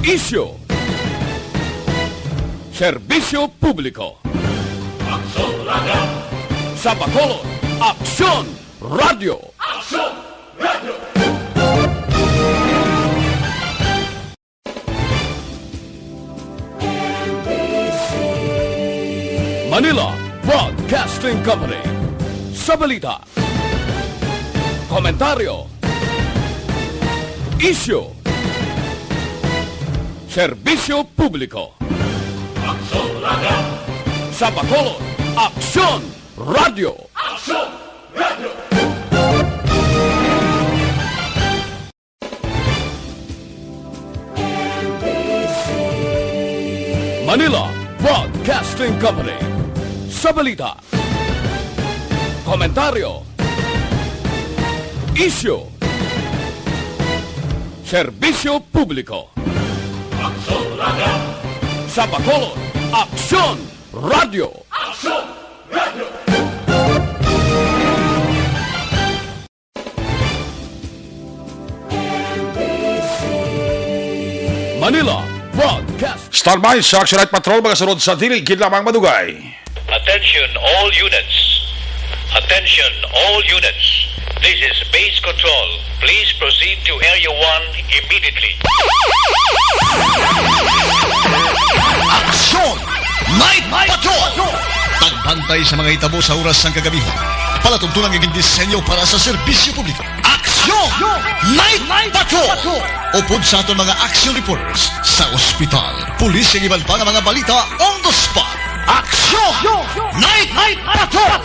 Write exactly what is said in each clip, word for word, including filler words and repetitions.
Isyu. Serbisyo publiko. Aksyon Radio. Sa Bacolod, Aksyon Radio. Aksyon Radio. Manila Broadcasting Company. Sa balita, komentaryo, isyu, serbisyo publiko. Aksyon Radio. Sa Bacolod, Aksyon Radio. Aksyon Radio. Manila Broadcasting Company. Sa balita, komentaryo, isyu, serbisyo publiko. Aksyon Radio. Sa Bacolod, Aksyon Radio. Aksyon Radio. Manila Broadcast. Standby sa Action Night Patrol, mga sunod sa dili gid lamang madugay. Attention all units. Attention all units. This is base control. Please proceed to Area one immediately. Aksyon! Night Patrol! Pagbantay sa mga hitabo sa oras sang kagabihon. Palatuntunan nga gindisenyo para sa serbisyo publiko. Aksyon! Night Patrol! Upod sa aton mga action reporters sa ospital, pulis, kag iban pa nga mga balita on the spot. Aksyon! Night Patrol!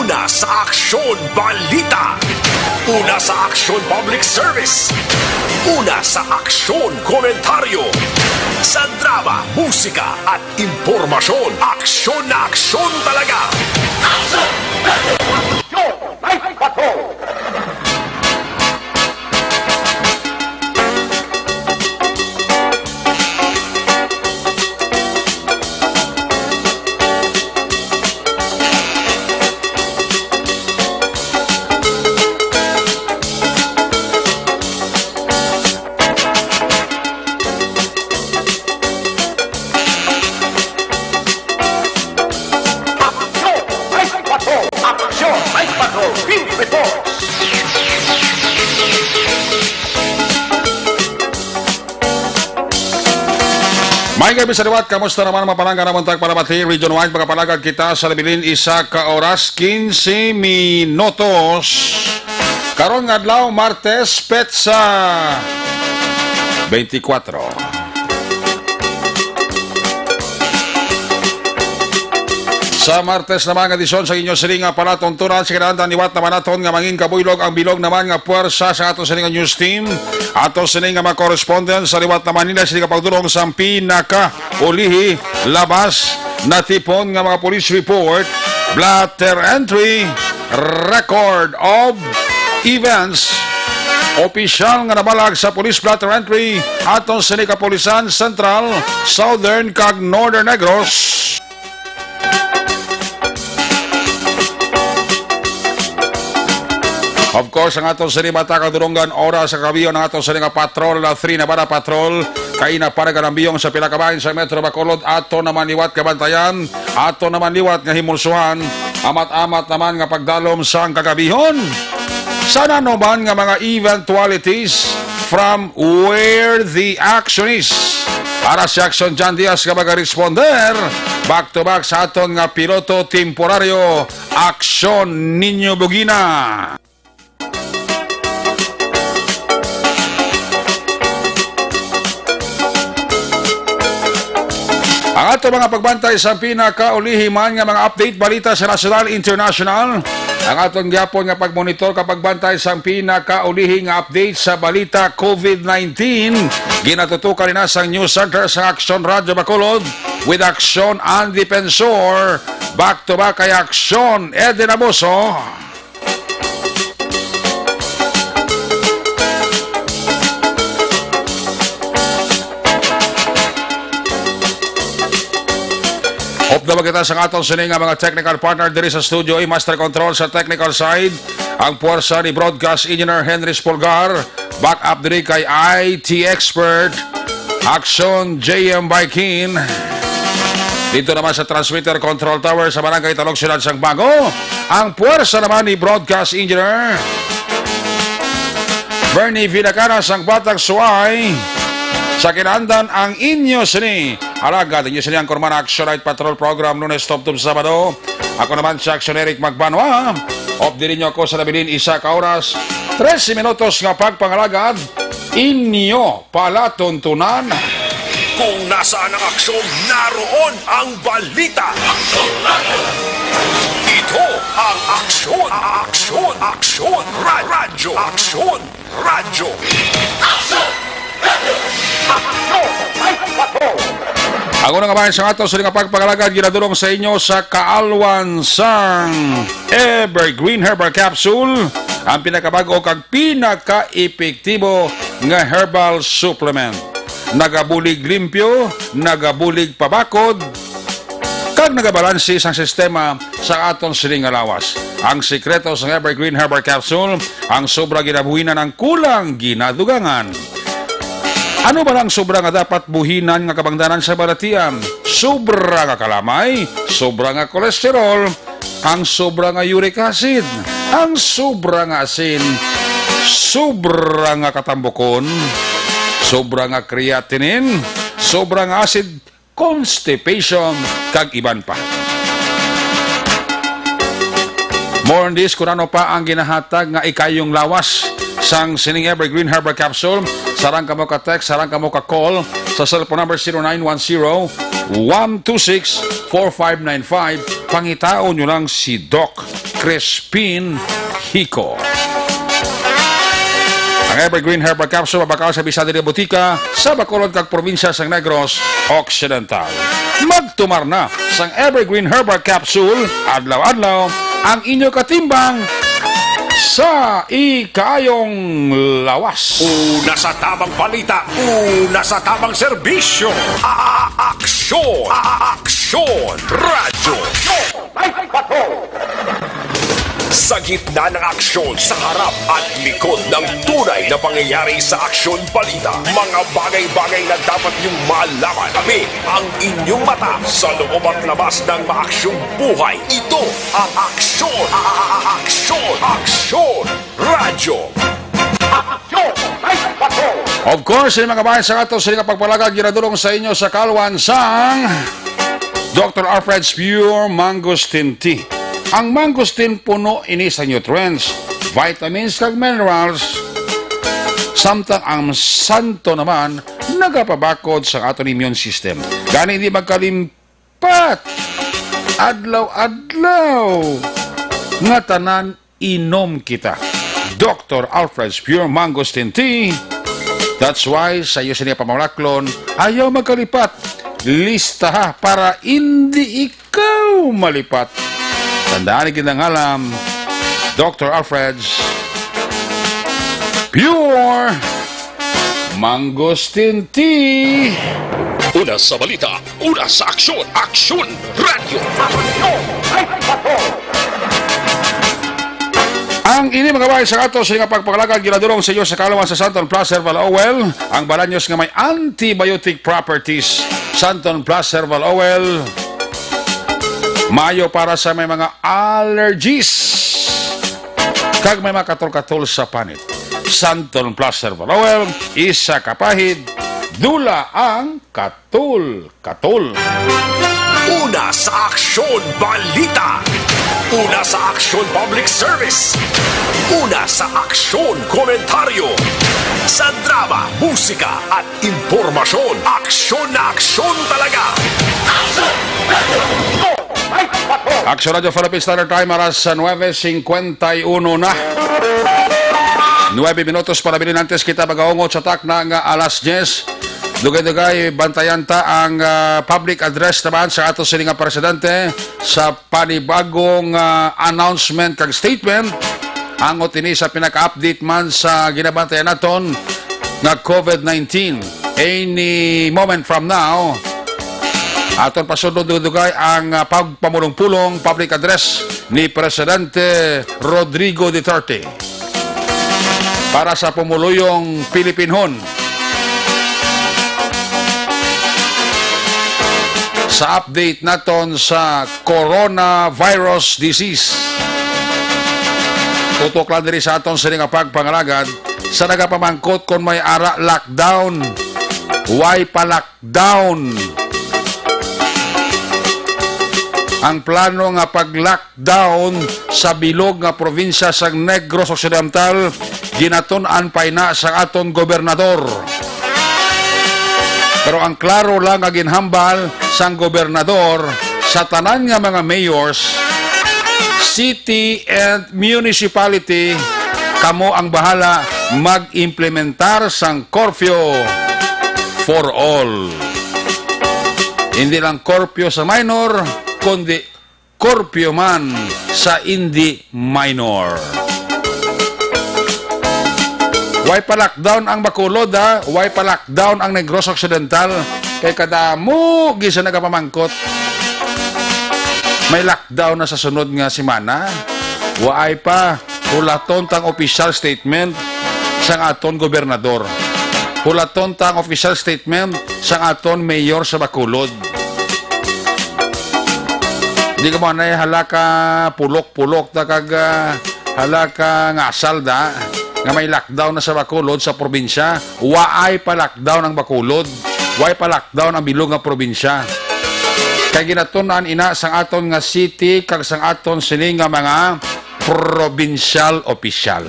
Una sa aksyon, balita. Una sa aksyon, public service. Una sa aksyon, komentaryo. Sa drama, musika, at impormasyon, aksyon na aksyon talaga. Aksyon! Aksyon! Night Patrol! Aksyon! Night Patrol! Aksyon! Night Patrol! Field Reports! May gabi sa liwat, kamusta naman mga palangga namon tag palabati, region wide, makapalagad kita sa nabilin isa ka oras, quince minutos. Karon nga adlaw, Martes, petsa twenty-four. Sa Martes naman nga edisyon sa inyo sini nga palatuntunan, sa kinahanglan liwat naman naton nga mangin kabuylog ang bilog naman nga puwersa sa ato sini nga news team. Ato sini nga mga correspondent sa liwat naman nila sini nga pagdulong sa pinakaulihi labas natipon nga mga police report, blotter entry, record of events. Opisyal nga nabalag sa Police Blotter Entry aton sini kapulisan Central, Southern, kag Northern Negros. Of course, ang aton sini mata kadurunggan oras sa kabiyon ang aton sini nga patrol, ah, three na bala patrol. Kay na para galambiyong sa pila ka bahin sa Metro Bacolod, ato naman liwat kabantayan, ato naman liwat nga himulsuhan, amat-amat naman nga pagdalom sang kagabihon. Sa nanuman nga mga eventualities from where the action is. Para si Action John Diaz nga magaresponder, back to back sa aton nga piloto temporaryo, Aksyon Niño Bugina. Ato mga pagbantay sa pinakaulihi man nga mga update balita sa nasyonal, international. Ang aton gyapon nga pagmonitor kag pagbantay sa pinakaulihi nga update sa balita COVID nineteen, ginatutukan nina sang News Center sa Aksyon Radyo Bacolod with Aksyon ang Depensor. Back to back kay Aksyon Eden Abuso. Updawan kita sa aton sini nga mga technical partner diri sa studio, i-master control sa technical side, ang puwersa ni Broadcast Engineer Henry Spolgar, backup diri kay I T expert, Aksyon J M Baikin. Dito naman sa transmitter control tower sa Barangay Talog, Siyudad sang Bago, ang puwersa naman ni Broadcast Engineer Bernie Vinacanas, ang Batang Suway. Sa kinandan ang inyo sini, alagad, inyo sini ang Kurman Action Night Patrol Program, Lunes tubtob sa Sabado. Ako naman si Action Eric Magbanwa. Update ninyo ako sa nabilin isa ka oras, trese minutos nga pagpangalagad. Inyo palatuntunan. Kung nasaan ang aksyon, naroon ang balita. Ito ang Aksyon, Aksyon, Aksyon, Ra-, Radyo, Aksyon, Radyo. Ako na nga bahin sa ato sa nga pagpangalagad, ginadulong sa inyo sa kaalwan sang Evergreen Herbal Capsule, ang pinakabag-o kag pinakaepektibo nga herbal supplement. Nagabulig limpyo, nagabulig pabakod, kag nagabalanse sang sistema sa aton sining nga lawas. Ang sikreto sang Evergreen Herbal Capsule, ang sobra ginabuhinan, ang kulang ginadugangan. Ano ba ang sobra nga dapat buhinan nga kabangdanan sa balatian? Sobra nga kalamay, sobra nga kolesterol, ang sobra nga uric acid, ang sobra nga asin, sobra nga katambukon, sobra nga creatinine, sobra nga acid, constipation, kag iban pa. More on this, kung ano pa ang ginahatag nga ikayong lawas sang sining Evergreen Herbal Capsule, sarang kamo ka text, sarang kamo ka call sa cellphone number zero nine one zero, one two six, four five nine five. Pangitaon nyo lang si Doc Crispin Hico. Ang Evergreen Herbal Capsule mabakal sa bisan diri botika sa Bacolod kag probinsya sang Negros Occidental. Magtumar na sang Evergreen Herbal Capsule adlaw-adlaw ang inyo katimbang sa ikayong lawas. Una sa tamang balita, una sa tamang serbisyo. A-, a-, aksyon, a-, a-, aksyon, radyo. Sa gitna ng aksyon, sa harap at likod ng tunay na pangyayari sa aksyon balita, mga bagay-bagay na dapat niyong malaman. Tabi ang inyong mata sa loob at labas ng maaksyong buhay. Ito ang aksyon, a-, a-, a-, aksyon, aksyon, radyo. Aksyon! Ay, patrol! Of course, ini mga bahin sa ato, sini nga pagpalagad, ginadulong sa inyo sa kaalwan sang Doctor Alfred's Pure Mangosteen Tea. Ang mangosteen puno ini sa nutrients, vitamins, kag minerals, samtang ang santo naman nagapabakod sa aton immune system. Gani, di magkalimpat, adlaw-adlaw nga tanan inom kita. Doctor Alfred's Pure Mangosteen Tea. That's why, sa iyo sini pamalaklon, ayaw magkalipat. Listaha para indi ikaw malipat. Tandaan ang ginangalam, Doctor Alfred's Pure Mangosteen Tea. Una sa balita, una sa aksyon, Aksyon Radyo. Ang ini mga bahin sa ato, sini nga pagpakalagan, ginadulong sa iyo sa kaalwan sa Santon Plus Herbal Oil, ang balanyos nga may antibiotic properties. Santon Plus Herbal Oil, maayo para sa may mga allergies kag may mga katol-katol sa panit. Santon Plus Herbal Oil, isa ka pahid, dula ang katol-katol. Una sa aksyon, balita. Una sa aksyon, public service. Una sa aksyon, komentaryo. Sa drama, musika, at impormasyon, aksyon na aksyon talaga. Aksyon Radio Philippine Standard Time, aras sa nuebe cincuenta y uno na. Nuebe minutos para bilin antes kita magaungot sa takna nga alas diyes. Dugay-dugay, bantayan ta ang, ah, public address naman sa ato sini nga presidente sa panibagong, ah, announcement kag statement. Angot ini sa pinaka-update man sa ginabantayan naton nga covid nineteen. Any moment from now, aton pasudlon dugay-dugay ang, ah, pagpamulong-pulong public address ni Presidente Rodrigo Duterte para sa pumuluyong Pilipinhon. Sa update naton sa coronavirus disease, tutok lang diri sa aton sini nga pagpangalagad sa nagapamangkot kon may ara lockdown. Way pa lockdown. Ang plano nga pag-lockdown sa bilog nga probinsya sa Negros Occidental ginatun-an pa ina sang aton gobernador. Pero ang klaro lang nga ginhambal sang gobernador sa tanan nga mga mayors, city and municipality, kamo ang bahala mag-implementar sang curfew for all. Hindi lang curfew sa minor, kundi curfew man sa hindi minor. Way pa lockdown ang Bacolod, ha? Way pa lockdown ang Negros Occidental. Kay kadamo gid sa nagapamangkot. May lockdown na sa sunod nga semana? Waay pa. Hulaton tang official statement sang aton gobernador. Hulaton tang official statement sang aton mayor sa Bacolod. Di ka mo anay hala ka pulok-pulok ta kag, ah, hala ka ngasal da nga may lockdown na sa Bacolod, sa probinsya. Waay pa lockdown ang Bacolod. Waay pa lockdown ang bilog nga probinsya. Kay ginatun-an ina sang aton nga city kag sang aton sini nga mga provincial official.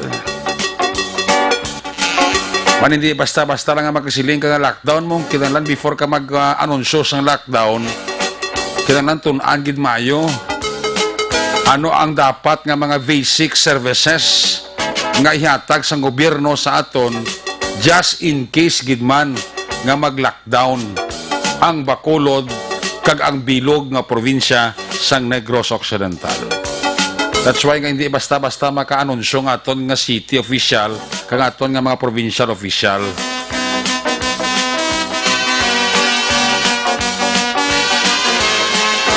Man, hindi basta-basta lang nga magsiling ka nga lockdown mo. Kinahanglan before ka mag, ah, anunsyo sang lockdown, kinahanglan tun-an gid maayo ano ang dapat nga mga basic services nga ihatag sang gobyerno sa aton, just in case gid man nga mag-lockdown ang Bacolod kag ang bilog nga probinsya sang Negros Occidental. That's why nga hindi basta-basta makaanunsyo nga aton nga city official kag aton nga mga provincial official.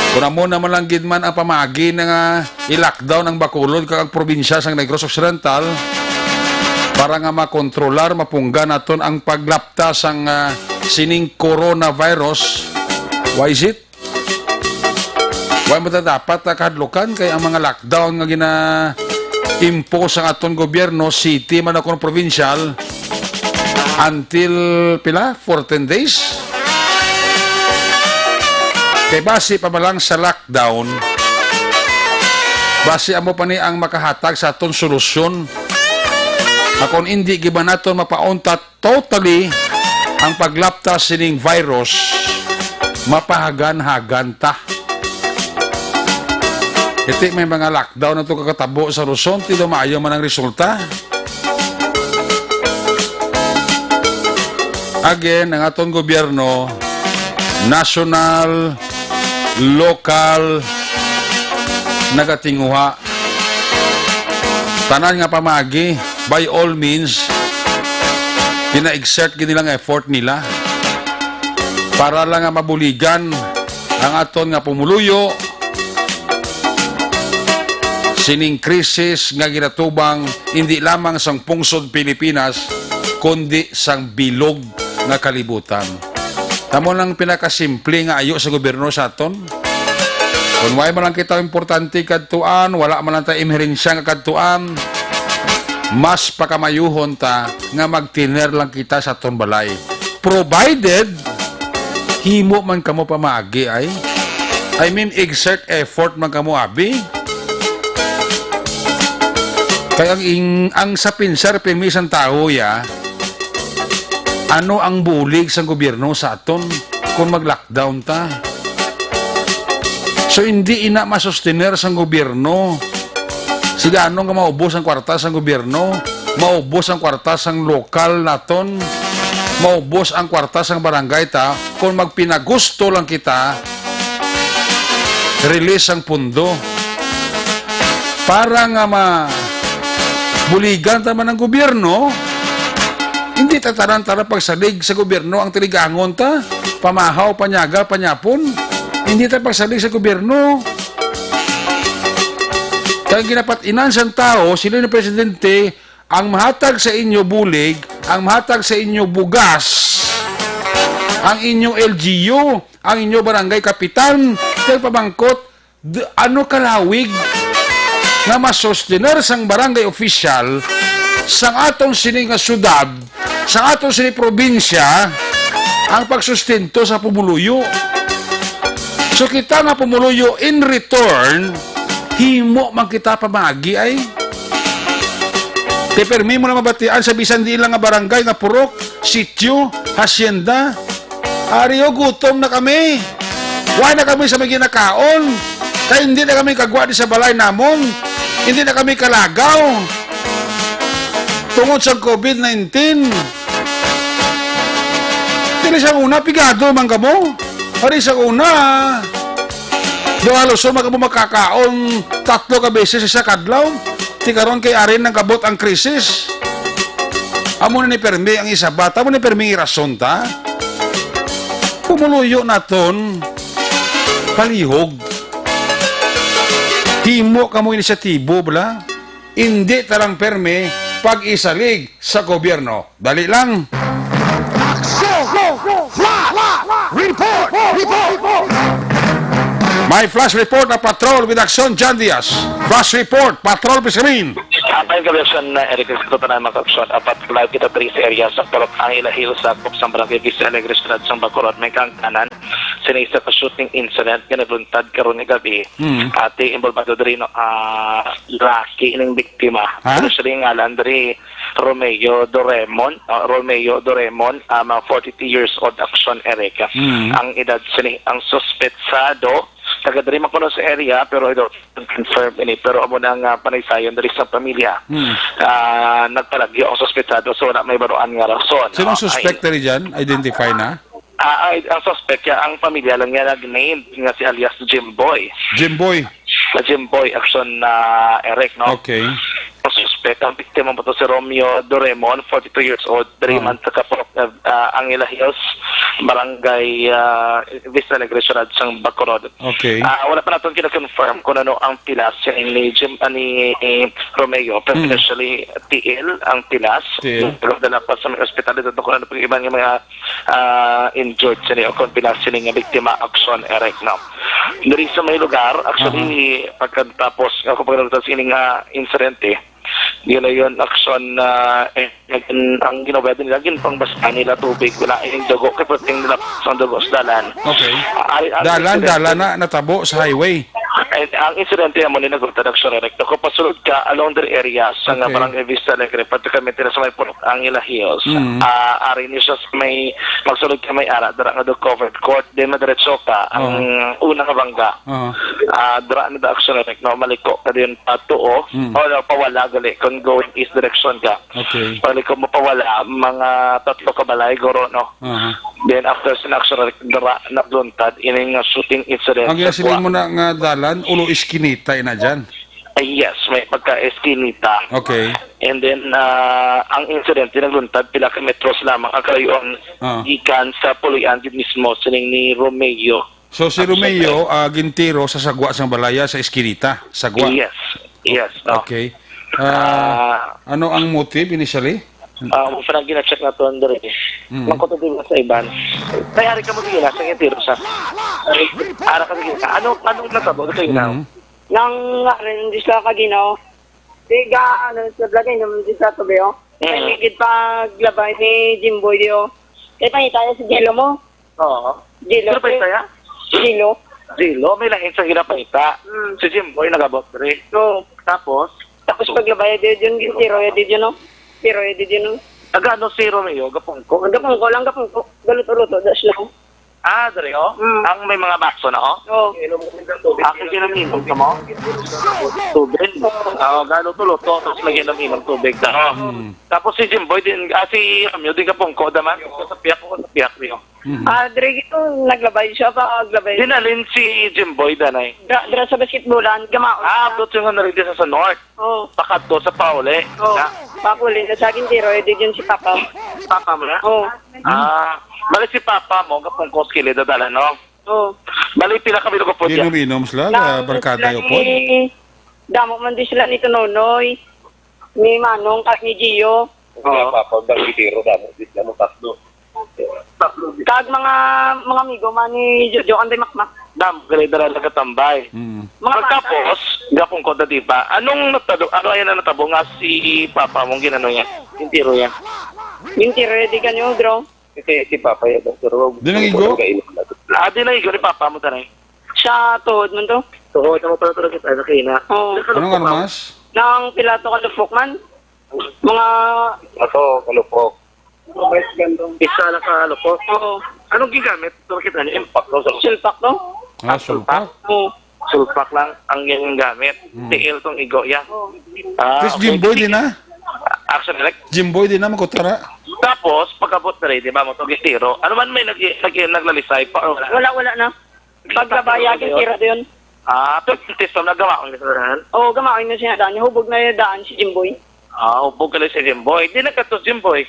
Kung amo naman lang gid man ang pamaagi na nga i-lockdown ang Bacolod kag ang probinsya sang Negros Occidental para nga makontrolar, mapunggan naton ang paglapta sang, ah, sining coronavirus. Why is it? Why mo ta dapat, ah, kahadlukan kay ang mga lockdown nga gina-impose ang aton gobyerno, city man o kon provincial, until pila? Fourteen days? Kay basi pa man lang sa lockdown, basi amo pa ni ang makahatag sa aton solusyon. Nga kon indi gid man naton mapauntat totally ang paglapta sining virus, mapahagan-hagan ta. Iti may mga lockdown na to kakatabo sa Luzon, ti daw maayo man ang resulta. Again, ang aton gobyerno, national, lokal, nagatinguha. Tanan nga pamaagi, by all means, gina-exert gid nilang effort nila para lang nga mabuligan ang aton nga pumuluyo sining krisis nga ginatubang hindi lamang sang pungsod Pilipinas, kundi sang bilog nga kalibutan. Amo nang pinakasimple nga ayo sa gobyerno sa aton. Kung way man lang kita importante kadtuan, wala man lang ta emerhensya nga kadtuan, mas pakamayuhon ta nga magtiner lang kita sa aton balay. Provided, himo man kamo pamaagi ay. I mean, exert effort man kamo, abi. Kay ang ing-, ang sa pinsar pirmi sang tawo, ya, ano ang bulig sang gobyerno sa aton kung mag-lockdown ta? So, hindi ina masustener sang gobyerno. Sige, ano nga maubos ang kwarta sang gobyerno? Maubos ang kwarta sang lokal naton? Maubos ang kwarta sang barangay ta? Kung magpinagusto lang kita, release ang pundo. Para nga ma-, buligan ta man ang gobyerno, hindi ta tanan-tanan pagsalig sa gobyerno ang tiligangon ta, pamahaw, panyaga, panyapon. Hindi ta pagsalig sa gobyerno. Kay ginapat-inan sang tawo, sila ni Presidente, ang mahatag sa inyo bulig, ang mahatag sa inyo bugas, ang inyong L G U, ang inyong barangay kapitan, nagpamangkot, d-, ano kalawig nga masustener sang barangay official sang aton sini nga syudad, sang aton sini probinsya, ang pagsustento sa pumuluyo? So, kita nga pumuluyo, in return, himo man kita pamagi ay. Kay permi mo na mabatian sa bisan di lang nga barangay nga purok, sityo, hacienda. Ari, o, gutom na kami. Wa na kami sa may ginakaon. Kay hindi na kami kagwa di sa balay namon. Hindi na kami kalagaw tungod sa covid nineteen. Dili sa una, pigado man kamo. Ari sa una, duha luso man kamo makakaon tatlo ka beses sa kadlaw. Ti karon kay ari nagabot ang krisis. Amo na ni permi ang isabat, amo ni permi ang irason ta. Pumuluyo naton palihog. Himo kamo inisyatibo, bala. Indi ta lang permi pag-isalig sa gobyerno. Dali lang. Action! Flash! Report! Report! My flash report na patrol with Action John Diaz. Flash report, patrol, Benjamin. Apay ka, Wilson, na Eric Cristo, tanan mga kaopsyon. Apat live kita diri sa area sa Purok Angela Hills, sakop sang Barangay Vista Alegre, Syudad sang Bacolod. May kaangtanan, sini isa ka shooting incident nga nagluntad karon nga gabi. Mm. Ati, involvado diri, no, ah, lalaki ining biktima. Ha? Pero siya rin ngalan diri, Romeo Doremon, ah, Romeo Doremon, ah, mga forty-two years old, Action Eric. Mm. Ang edad sini, ang suspetsado, taga diri man kuno sa area, pero I don't confirm ini, pero amo na nga panaysayon diri sa pamilya. Hmm. Ah, nagpalagyo ang suspetsado, so wala may baruan nga rason. Sino ang Ah, suspect ay, diri dyan? Identify na? Ah, ay, ang suspect ya, ang pamilya lang niya nag-named nga si alias Jimboy. Jimboy. Na Jimboy, Action, ah, Eric, no? Okay. Ang suspect, ang biktima mo to si Romeo Doremon, forty-two years old, diri Oh. man sa Kapurok, ah, Angela Hills, Barangay, ah, Vista Alegre, Syudad sang Bacolod. Okay. Ah, wala pa naton kina-confirm kung ano ang pilas ni Jim, ah, ni Romeo, pero Mm. initially, T L ang pilas. T L. Pero dala pa sa may ospital, ito kung ano pang iba nga mga, ah, injured sini o kung pilas sini nga biktima, Action Eric, no? Diri sa may lugar, actually, Aha. pagkatapos, ako pagkatapos ini nga insidente, yun na yun, Action, ah, eh, ang ginawa nila, ginpangbasa nila tubig, wala yung dugo, kaya pwedeng nila sa dugo sa dalan. Okay. Ay, ang Dalan, insidente dalan na, natabo sa highway. And ang insidente mo ni nagluntad, Action Eric, no, kung pasulod ka along the area sa nga Okay. Barangay Vista Alegre, particularmente na sa may Purok Angela Hills, Mm. ah, ari ni siya sa may magsulod ka may ara, dara nga do covered court, then madiretso ka, ang Oh. una nga bangga. Oh. Ah, dara na da, Action Eric, no, maliko ka din patuo, Mm. o no, pawala gali, kung going east direction ka. Okay. Paliko mo pawala, mga tatlo ka balay, guro, no? Aha. Then after sa Action Eric, dara nagluntad, ining nga shooting incident Ang sa ginasiling Buwa. mo na nga dalan, ulo iskinita ina dyan. Ay, yes, may pagka-eskinita. Okay. And then, ah, ang insidente nagluntad pila ka metros lamang ang kalayo-an Ah. gikan sa puloy-an gid mismo sining ni Romeo. So, si Ang Romeo, suspect. ah, gintiro sa sagwa sang balaya sa eskinita, sagwa. Yes. Yes, no. Okay. Ah, Ah. ano ang motive initially? Ah, mo pa nang gina-check naton diri. Mm. Mangkuto din sa iban. Kay ari ka mo sige na, sa gintiro sa. Ara ka sige na. Ano, anong natabo? Ano kayo na? Mm. Nang nga rin, di sa kaginaw. Di ga, ano, sa vlog ay naman di sa tubi, oh. Mm. Kay may gid paglabay ni Jimboy, di, oh. Kay pangita niya si Jello mo. Oo. Jello, Pero pa eh. Isa ya? Jello. Zilo, may lain sa ginapangita. Mm. Si Jimboy nagabot diri. Oo. Tapos? Tapos paglabay, di yun, gintiro, di yun, no? Tiro, di yun, no? Nagano si Romeo, gapungko? Gapungko lang, gapungko. Galuto-luto, das lang. Ah, diri, oh. Mm. Ang may mga baso na, oh. Oo. Ako, kinaminom ka mo? Tubig. Oo, galuto-luto, tapos lagi naminom tubig na, oh. Mm. Tapos si Jimboy din, ah, si Romeo din gapungko, daman. Sa piyak ko, sa piyak niyo. Mhm. Ah, diri gito, naglabay siya, paglabay. Dinalin si Jimboy, danay. Dra, dra sa basketballan, gamaon Ah, siya. Abot yung ano rin sa, sa North. Oo. Pakadto sa pauli. Oo. Na? Pauli na sa akin, tiro, eh, di yun si Papa. Papa mo na? Oo. Ah, bali si Papa mo, kapungkos kilid, dadala, no? Oo. Bali, pila kami lugar po dyan? Inom-inom sila, Damo barkada sila yo po. ni, damo man di sila ni Tunonoy, ni Manong, kag ni Gio. Oo. Kaya Papa, bali tiro, damo, di sila mo tatlo. Kag mga, mga amigo man ni Jojo, anday makmak. Dam, gali dala nagkatambay. Mm. Mga bata. Pagkapos, gapon ko, di ba? Anong natabo, ano ayan ang natabo nga si Papa mong ginano niya? Intiro niya. Intiro, di ganyo, bro. Kasi si Papa yung doktor, wag Di nang igo? Kainom na. Ah, di nang igo ni Papa mo, tanay? Siya, tuhod man to. Tuhod, ang pala talaga tayo nakina. Oo. Ano nga, Mas? Nang pila to kalupok man. Mga Ato, kalupok. Isa lang ka lupok. Oo. Anong gigamit? Ito makita niyo, impact, no? Silpak to? Ah, sulpak. Oo. Sulpak lang ang iyang gamit. Hmm. Tiil tong igo, ya. Oo. Ah, Chris, okay. Jimboy din na? Action, direct. Jimboy din na, makutara. Tapos, pag-abot na rin, di ba, mo to gitiro. Ano man may nag-, nag-, naglalisay pa, or wala? Wala, wala na. Paglabaya, gitiro din. Ah, pero yung test na gamaon na sa daan? Oo, gamaon na siya daan. Hubog na yung daan si Jimboy. Ah, hubog ka lang si Jimboy. Di nagkatos Jimboy.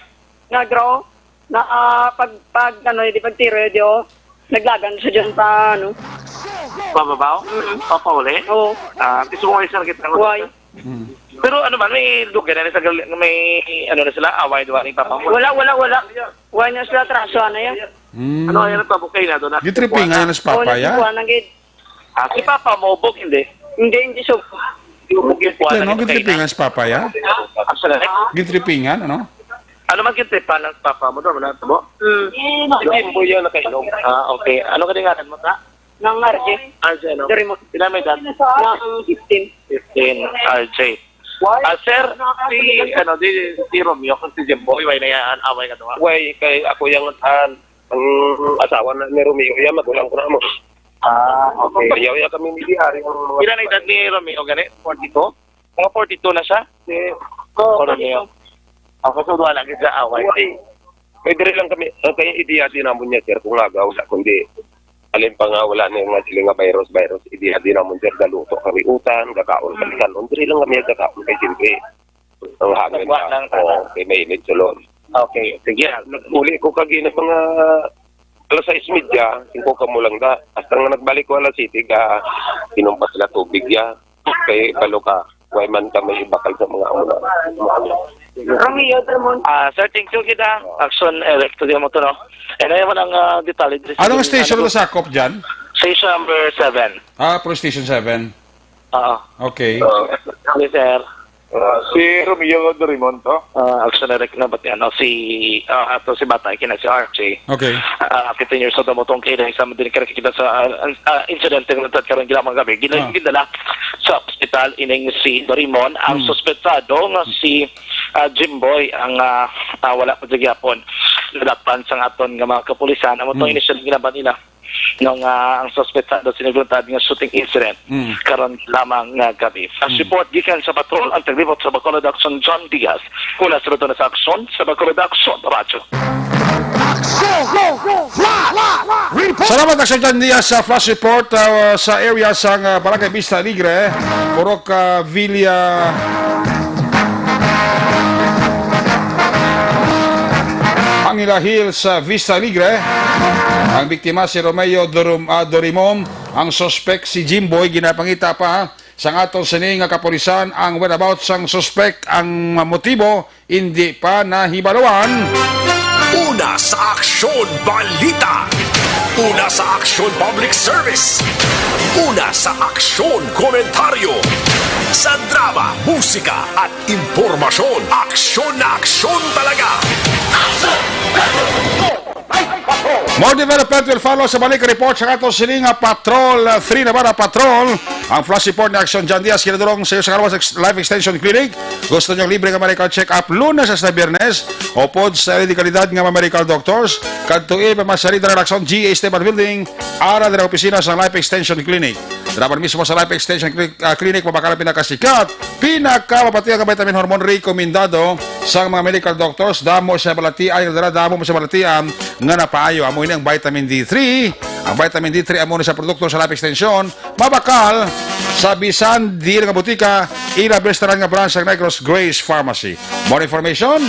Nagro, na, ah, pag, pag, ano, di pagtiro, di, oh, naglagan siya dyan pa, ano. Pababaw? Mm. Papauli? Oo. Ah, gusto mo nga isang kita ng Why? Mm. Pero ano man, may dugay na sa gal-, may, ano na sila, away, di ba, ni Papa mo? Wala, wala, wala. Why na sila traso, ano yan? Mm. Ano, ano, pabukay na doon na? Gitripingan na si Papa, Oo, ya? nagkukuha ng gid. Ah, si Papa mo, ubog, hindi? Hindi, hindi, so. Di ubog yung kuha Ano, na gitripingan si Papa, ya? Actually, Gitripingan, ano? Ano man gitripan ng Papa mo doon? Ano mo? Mm. Si Jimbo yan nakainom. Ah, okay. Ano ka ngalan mo, ta? Nang R J. R J, ano? Doraemon. Pila may edad? Nang fifteen. Fifteen, R J. Ah, sir, si, ano, di, si Romeo, kung si Jimbo, iway na yan, away ka doon. Way, kay ako yung, ah, ang asawa na ni Romeo, yan, magulang ko na mo. Ah, okay. Bayaw ya kami ni Diary ang mga Pila na edad ni Romeo gani? Forty-two? Mga forty-two na siya? Si Oh, Romeo. Ako sa wala gid sa away. Why? May diri lang kami, ang kaya ideya din naman niya, sir, kung nga wala, kundi alin pa nga wala na yung nga sila nga virus, virus, ideya din naman, sir, galuto kami utan, gakaon kami kanon, diri lang kami gakaon kay siyempre. Ang hangin Nagwa na, lang, oo, tama. Kay mainit sulod. Okay, sige. Nag-uli ko kagi na mga alas sais medya, singko ka mo lang da. Hasta nga nagbalik ko alas siyete, ga, inom pa sila tubig ya. Kay balo ka, way man ka may ibakal sa mga amo na. Romeo Drummond. Ah, sir, thank you kita. Action Eric, to mo to, no? And ayaw mo ng, ah, detalye. Anong station mo sakop dyan? Station number seven. Ah, police station seven. Oo. Okay. Oo. Yes, sir. Ah, si Romeo Dorimon to? Ah, Action Eric na, ba't yan? O, si, ah, ato si Bata, kina si R J. Okay. Ah, fifteen years old, mo tong kailan, isa mo din karakita sa, ah, ah, insidente nga nagtad karon gila mga gabi. Gila-, Ah. gidala sa ospital ining si Dorimon, ang Hmm. suspetsado nga si, ah, Jimboy, ang, ah, ah, wala pa sa gyapon. Nadapan sa aton nga mga kapulisan, amo tong Hmm. initial ginaban nila. No, nga ang suspetsado sinugluntad nga shooting incident Mm. karon lamang nga gabi. Flash Mm. report gikan sa patrol, ang taglibot sa Bacolod Action, John Diaz. Una sa luto na sa aksyon sa Bacolod Action Radyo. Action! Flash report! Salamat, Action John Diaz, sa flash report, uh, sa area sa, uh, Barangay Vista Alegre, Purok, uh, Villa Angela Hills, uh, Vista Alegre. Ang biktima si Romeo Dorum-, ah, Dorimon. Ang suspek si Jimboy. Ginapangita pa sang aton sini nga kapulisan ang whereabouts sang suspek. Ang motibo hindi pa nahibaluan. Una sa aksyon, balita. Una sa aksyon, public service. Una sa aksyon, komentaryo. Sa drama, musika, at impormasyon. Aksyon na aksyon talaga. More development will follow sa balik report sa ato sini nga Patrol three na ba na Patrol. Ang flash report ni Action John Diaz kinadurong sa iyo sa Kalawan Life Extension Clinic. Gusto niyo libre nga medical check-up Lunes hasta Biyernes? Upod sa dekalidad nga mga medical doctors, kadtoi pa masari dira sa G A Esteban Building, ara dira opisina sa Life Extension Clinic. Dira mismo sa Life Extension Clinic, ah, Clinic, mabakal ang pinakasikat, pinakamabatian nga vitamin hormone rekomendado sa mga medical doctors. Damo sa balatian, dira damo sa balatian nga napaayo. Amo ini ang vitamin D three. Ang vitamin D three amo ni sa produkto sa Life Extension. Mabakal sa bisan di nga butika, ila bestaran nga branch sa Negros Grace Pharmacy. More information?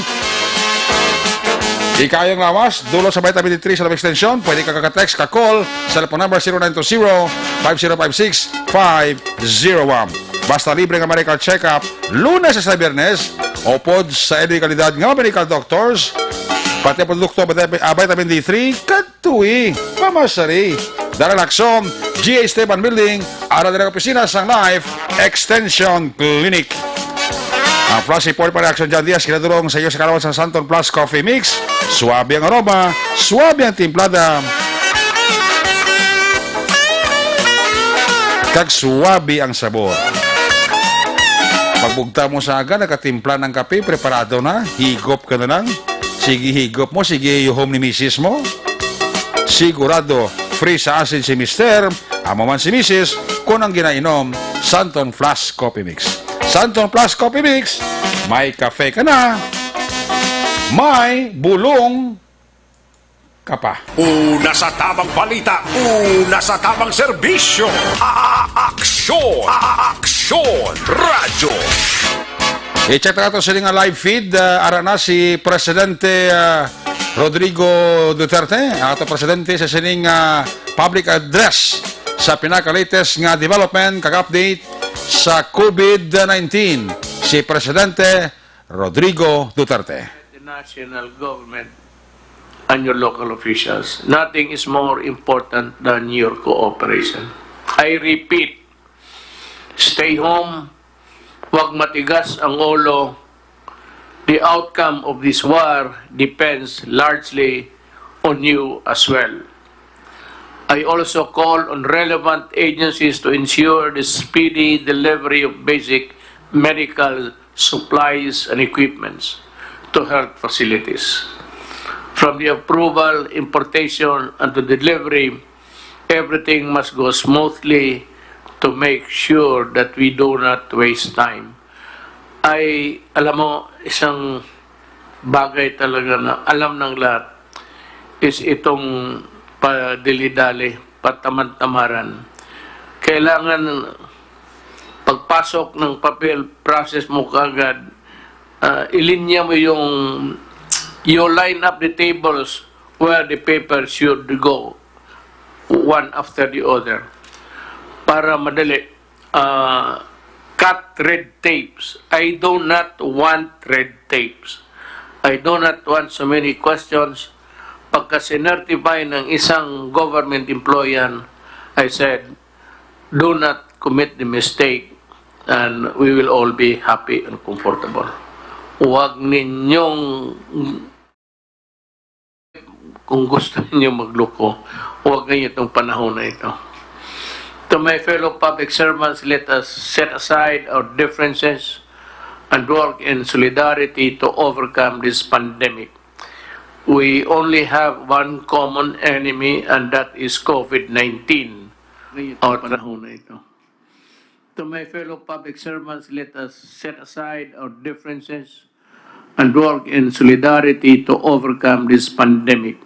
Ikayang lawas, dulo sa vitamin D three sa Life Extension, pwede ka ka-text, ka-call, cellphone number zero nine two zero, five zero five six, five zero one. Basta libre nga medical check-up, Lunes sa Biyernes, upod sa dekalidad nga medical doctors, pati ang produkto, vitamin, ah, vitamin D three, kadtoi pa masari. Dara lakson, G A Esteban Building, ara dira opisina sang Life Extension Clinic. Ang flash report pa ni Action John Diaz kinadurong sa iyo sa Kalawan sa Santon Plus Coffee Mix. Suabe ang aroma, suabe ang timplada, kag suabe ang sabor. Pagbugta mo sa aga, nakatimpla ng kape, preparado na, higop ka na lang. Sige, higop mo, sige, yuhom ni misis mo. Sigurado, free sa asin si mister, amo man si misis, kun ang ginainom, Santon Plus Coffee Mix. Santon Plus Coffee Mix, may kape ka na, may bulong ka pa. Una sa tamang balita, una sa tamang serbisyo. A-, aksyon, a-, aksyon, radyo. I-check na nato sini nga live feed. Ah, ara na si Presidente, ah, Rodrigo Duterte, ato presidente sa sining, ah, public address sa pinaka-latest nga development kag update sa COVID nineteen. Si Presidente Rodrigo Duterte. The national government and your local officials. Nothing is more important than your cooperation. I repeat, stay home, wag matigas ang ulo. The outcome of this war depends largely on you as well. I also call on relevant agencies to ensure the speedy delivery of basic medical supplies and equipments to health facilities. From the approval, importation, and to delivery, everything must go smoothly to make sure that we do not waste time. Ay, alam mo, isang bagay talaga na alam ng lahat is itong padili-dali, patamad-tamaran. Kailangan pagpasok ng papel, process mo kaagad, ah, ilinya mo yung, you line up the tables where the paper should go, one after the other, para madali. Ah, cut red tapes. I do not want red tapes. I do not want so many questions. Pagka sinertify ng isang government employee yan, I said, "Do not commit the mistake and we will all be happy and comfortable." Huwag ninyong, kung gusto ninyo magloko, huwag ninyo itong panahon na ito. To my fellow public servants, let us set aside our differences and work in solidarity to overcome this pandemic. We only have one common enemy, and that is COVID nineteen. Our panahon na ito. To my fellow public servants, let us set aside our differences and work in solidarity to overcome this pandemic.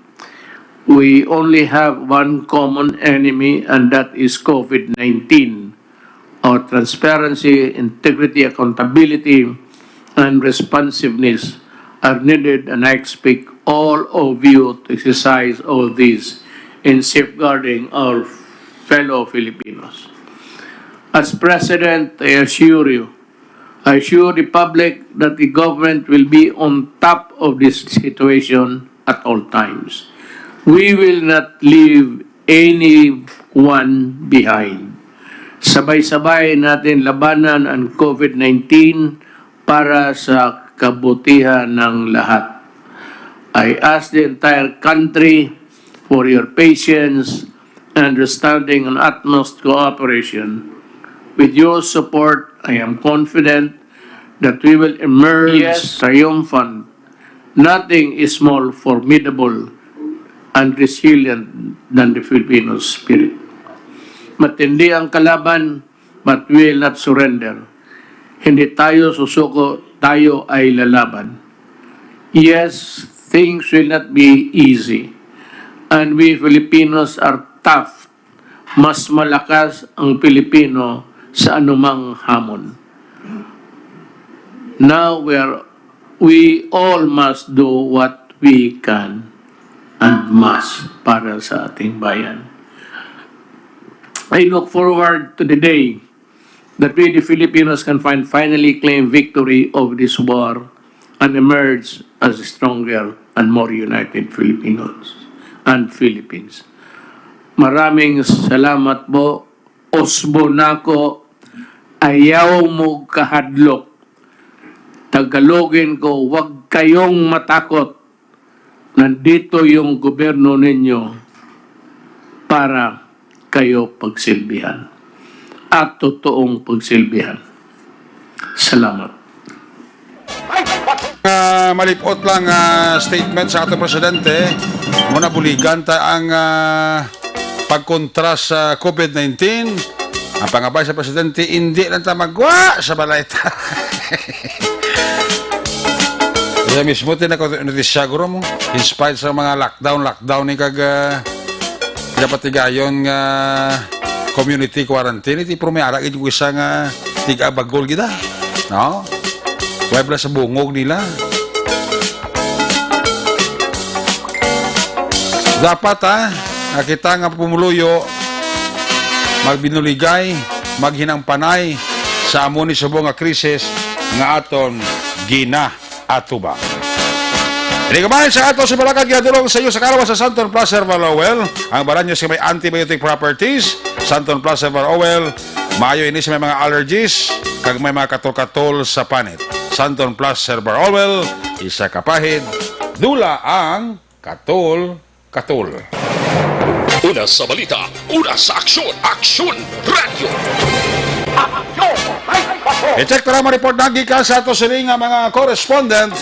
We only have one common enemy, and that is COVID nineteen. Our transparency, integrity, accountability, and responsiveness are needed, and I expect all of you to exercise all these in safeguarding our fellow Filipinos. As President, I assure you, I assure the public that the government will be on top of this situation at all times. We will not leave anyone behind. Sabay-sabay natin labanan ang COVID nineteen para sa kabutihan ng lahat. I ask the entire country for your patience, understanding, and utmost cooperation. With your support, I am confident that we will emerge Yes. triumphant. Nothing is more formidable and resilient than the Filipino spirit. Matindi ang kalaban, but we will not surrender. Hindi tayo susuko, tayo ay lalaban. Yes, things will not be easy. And we Filipinos are tough. Mas malakas ang Pilipino sa anumang hamon. Now we are, we all must do what we can and must para sa ating bayan. I look forward to the day that we, the Filipinos, can find, finally claim victory over this war and emerge as a stronger and more united Filipinos and Philippines. Maraming salamat po. Usbon nako, ayaw mo kahadlok. Tagalogin ko, wag kayong matakot. Nandito yung gobyerno ninyo para kayo pagsilbihan at totoong pagsilbihan. Salamat. Ah, malipot lang, ah, statement sa ato presidente. Muna buligan ta ang, ah, pagkontra sa COVID nineteen. Ang pangabay sa presidente, hindi lang ta magwa sa balay ta. Kaya mismo, tinako notisya, guro mo. In spite sa mga lockdown, lockdown ni kag, ah, pinapatigayon nga community quarantine, iti pero may ara gid ko isa nga tiga bagol gid, ah. No? Way pala sa bungog nila. Dapat, ah, nga kita nga pumuluyo, magbinuligay, maghinangpanay sa amo ni subong nga krisis nga aton gina atuba. Ini gamay sa ato si Balakag Yadulong sa iyo sa karawa sa Santon Plus Herbal Oil, ang baranyo sa may antibiotic properties. Santon Plus Herbal Oil, maayo ini sa may mga allergies, kag may mga katol-katol sa panit. Santon Plus Herbal Oil, isa ka pahid, dula ang katol-katol. Una sa balita, una sa aksyon, Aksyon Radyo. Aksyon! May Patrol! I-check tara ang report na gikan sa ato sini nga mga correspondent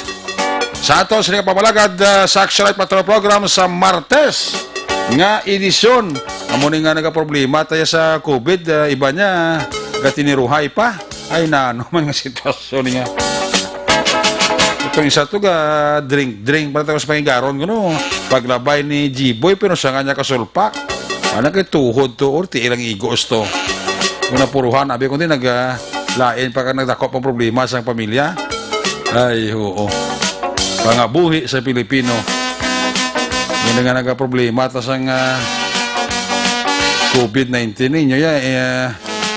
sa ato sini nga pamalagat, ah, sa Aksyon Light Patrol Program sa Martes nga edisyon. Amo ni nga nagaproblema tayo sa COVID, ah, iba niya gatiniruhay pa. Ay, nano man nga sitwasyon niya. Itong isa to ga drink drink para tapos pangigaron ko, no. Paglabay ni G-Boy, pero sa nga niya kasulpak. Ano kay tuhod to or ti ilang igos to? Una puruhan, abi ko din nag, ah, lain pa ka nagdako pang problema sa pamilya. Ay, oo. Pangabuhi sa Pilipino. Yan nga nagaproblema ta sang, ah, COVID nineteen ninyo ya, eh, ah,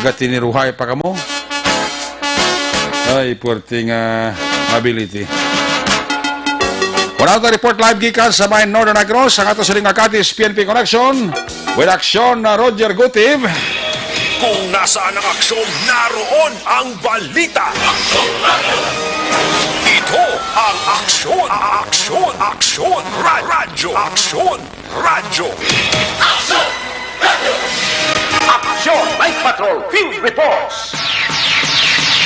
gatiniruhay pa kamo. Ay, puwerte nga ability. Wala ta report live gikan sa may Northern Negros, ang ato siling nga Cadiz P N P Connection with Aksyon na Roger Gutiv. Kung nasaan ang aksyon, naroon ang balita. Ito ang Aksyon, Aksyon, Aksyon, Ra- Radyo, Aksyon, Radyo. Aksyon, Night Patrol, Field Reports.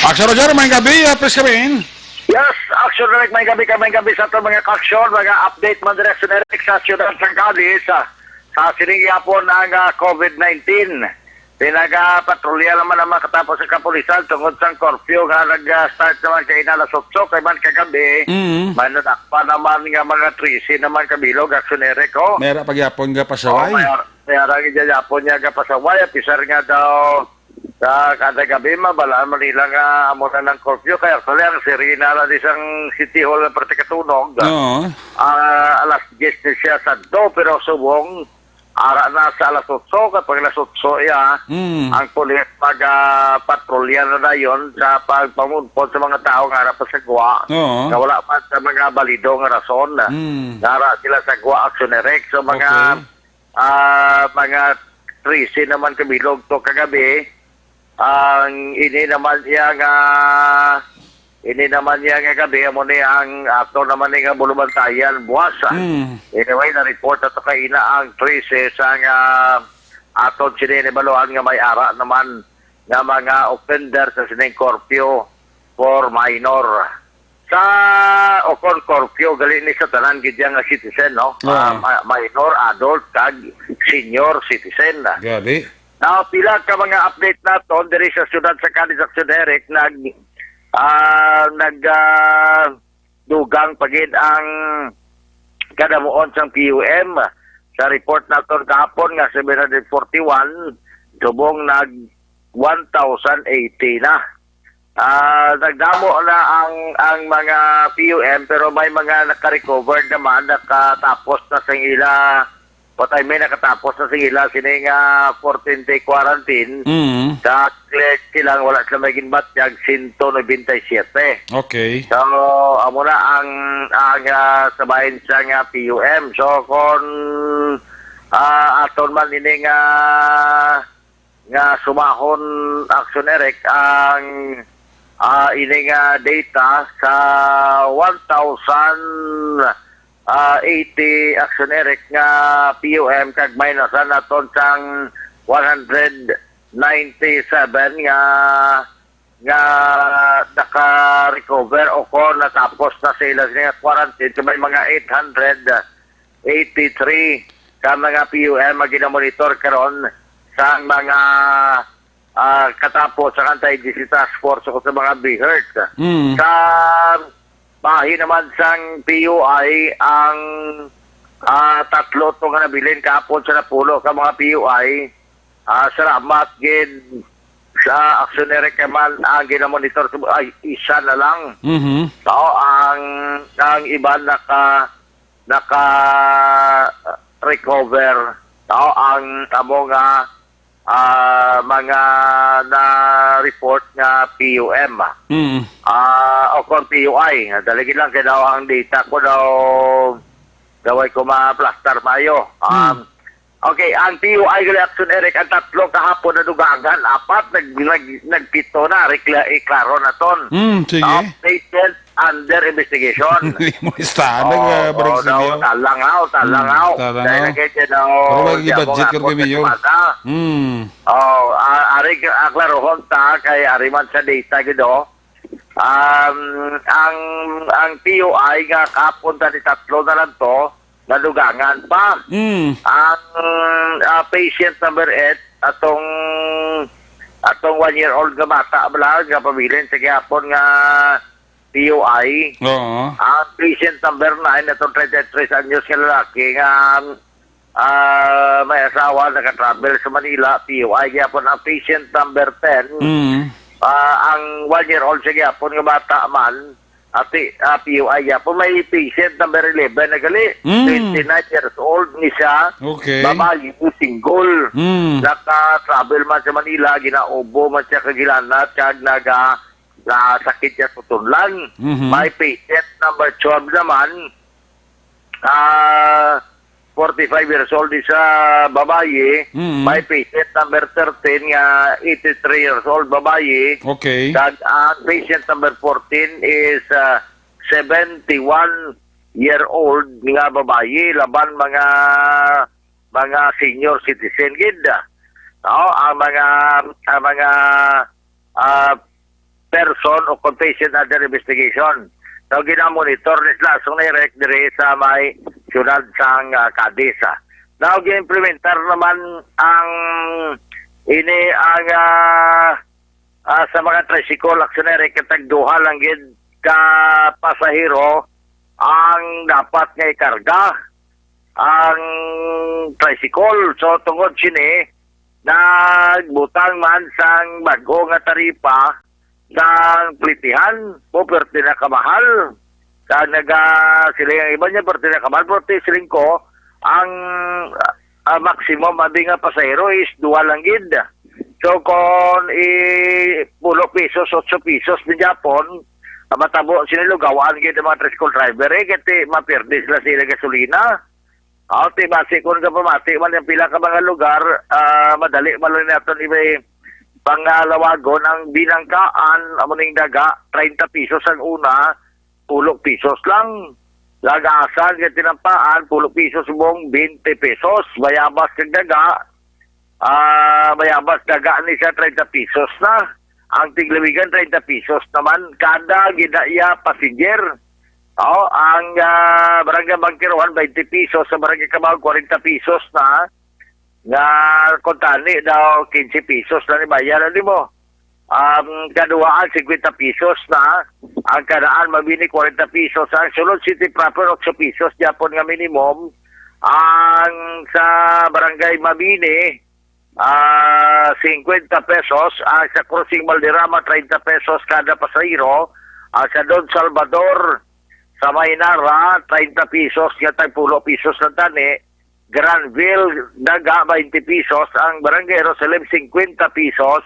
Aksyon Roger, may gabi, ah, please come in. Yes, Aksyon Direct, may gabi ka, may gabi sa ato mga ka-aksyon, mga update man direct sa direct sa siyudad sang Cadiz, sa, sa sining gihapon ang ah, COVID nineteen. Pinagapatrolya naman ang mga katapos sa kapulisan tungod sa curfew nga nag-start naman kay alas otso kay man kagabi. Mm. May nadakpan naman nga mga trese naman kabilog, Aksyon Eric, oh. Mera pagyapon nga Oh, pasaway. may, ar- may arang idyayapon niya gapasaway, apisar nga daw sa kada gabi, mabalaan man nila nga amo na ng curfew. Kaya actually, ang sirena na di sang City Hall nga parte katunog. Oo. Ah, alas diyes na siya sa do, pero subong, ara na sa alas otso, kapag alas otso, iya, Mm. ang pulis mag ah, patrolya na dayon sa pagpamunpon sa mga tao nga ara pa sa gwa. Oo. Nga wala pa sa mga balido nga rason. Mm. Nga ara sila sa gwa, Aksyon Eric. So, mga, Okay. ah, mga trese naman kabilog to kagabi. Ang ini naman iya nga Ini naman niya nga gabi, amo ni ang ato naman ni nga bulubantayan buwas, ah. Hmm. Anyway, na-report ato kaina ang trese sa nga aton sini nahibaluan nga may ara naman nga mga offender sa sining curfew for minor. Sa, o kon curfew, gali ni sa tanan gid nga citizen, no? Ah. Ah, ma-, minor, adult, kag senior citizen. Gali. Now, pila ka mga update naton diri sa siyudad sa Cadiz, Action Direct, nag, ah, nag, ah, dugang pa gid ang kadamuon sang P U M. Sa report naton kahapon nga seven hundred forty-one, subong nag one thousand eighty na. Ah, nagdamo na ang, ang mga P U M, pero may mga naka-recover naman, nakatapos na sa ila, what I mean, nakatapos na sa ila, sini nga fourteen-day quarantine. Mm. Sa clear silang wala sila may ginbatyag, sento nobenta y siyete. Okay. So, amo na ang, ang, ah, sa bahin sa nga P U M. So, kung, ah, aton man ini nga nga sumahon, Action Eric, ang, ah, ini nga data sa one thousand, ah, eighty, Action Eric, nga P U M, kag minusan naton sang one hundred ninety-seven nga, nga naka-recover o kon natapos na sa ila nga quarantine. So, may mga eight hundred eighty-three ka mga P U M ang ginamonitor karon sa mga, ah, katapo sa Anti-G C Task Force o sa mga BHERT. Mm. Sa bahin naman sang P U I, ang, ah, tatlo to nga nabilin kahapon sa napulo ka mga P U I. Ah, salamat gid sa Action Eric man ang ginamonitor sa, ay, isa na lang. Mhm. Tao ang, ang iban naka, naka-recover. Tao ang amo nga, ah, mga na-report nga P U M. Mm. Ah, o kon P U I. Dali gid lang kay daw ang data ko daw, daw ay ko ma-plastar maayo. Um, Mm. Okay, ang P U I gali, Action Eric, ang tatlo kahapon nadugangan, apat nag, nag, nagpito na, rekla-, iklaro naton. Hmm, sige. Now, patient under investigation. Di mo listahan, Oh, ah, Barangay oh, daw, Simeon. Talangaw, Hmm, talangaw. Talangaw. Dahil na kayo daw, Pero wag di ako i-budget, nga Kurt ako Mayor. Sa Pasada. Hmm. Oh, ah, ari, ah, klarohon ta, kay ari man sa data, gid, oh. Um, ang, ang P U I nga kahapon ta ni tatlo na lang to, nadugangan pa. Mm. Ang, ah, patient number eight, atong, atong one year old nga bata, bala, nga pabilin sa gihapon nga P U I. Oo. Ang patient number nine, atong thirty-three anyos nga lalaki nga, ah, may asawa, naka-travel sa Manila, P U I gyapon. Ang patient number ten, Mm. ah, ang one year old sa gyapon nga bata man, ati, ah, P U I gyapon. May patient number eleven na gali, Mm. twenty-nine years old ni siya, Okay. babayi, single. Mm. Naka-travel man sa Manila, ginaubo man siya kag hilanat, kag naga-, nasakit siya sa tunlan. Mhm. May patient number twelve naman, ah, forty-five years old, isa babayi. Mm. May patient number thirteen nga eighty-three years old, babayi. Okay. Kag ang patient number fourteen is, ah, seventy-one year old nga babayi, laban mga, mga senior citizen gid. No, ang mga, ang mga, ah, person o kon patient under investigation. So, ginamonitor ni sila, Action Eric, diri sa may siyudad sang, ah, Cadiz, ah. Now, gi-implementar naman ang ini ang, ah, ah, sa mga tricycle, Action Eric, kay tagduha lang gid ka pasahero ang dapat nga ikarga. Ang tricycle. So, tungod sini, nagbutang man sang bag-o nga taripa sang plitihan. Mo, perte na kamahal. Kag naga-, sila ang iba niya, perte na kamahal. Perte, siling ko, ang, ah, maximum abi nga pasahero is duha lang gid. So, kon i-, pulo pesos, otso pesos ni Japon, ah, matabo sila lugawaan gid ang mga tricycle driver, eh, kay maperde sila sa ila gasolina. Aw, ti, basi kon kapamati man ang pila ka mga lugar, ah, madali man lang naton ibay pangalawagon, ang binangkaan, amo ning daga, treinta pesos ang una, pulo pesos lang. Lagasan nga tinampaan, pulo pesos subong, twenty pesos. Bayabas kag daga, ah, bayabas daga ni siya, treinta pesos na. Ang tiglawigan, treinta pesos naman kada gidaya passenger. Oh, ang, ah, Barangay Bangkiruhan, twenty pesos, sa Barangay Cabao, forty pesos na. Nga kuntani daw, quince pesos na ni bayad, ano mo? Ang kaduhaan, fifty pesos na. Ang kanaan, mabini, forty pesos. Ang sulod, city proper, eight pesos, Japon nga minimum. Ang sa Barangay Mabini, ah, fifty pesos. Ang sa Crossing Valderrama, thirty pesos kada pasahero. Ang sa Don Salvador, sa Mainara, thirty pesos, nga tag pulo pesos lang tani. Granville, daga, twenty pesos. Ang Barangay Jerusalem, fifty pesos.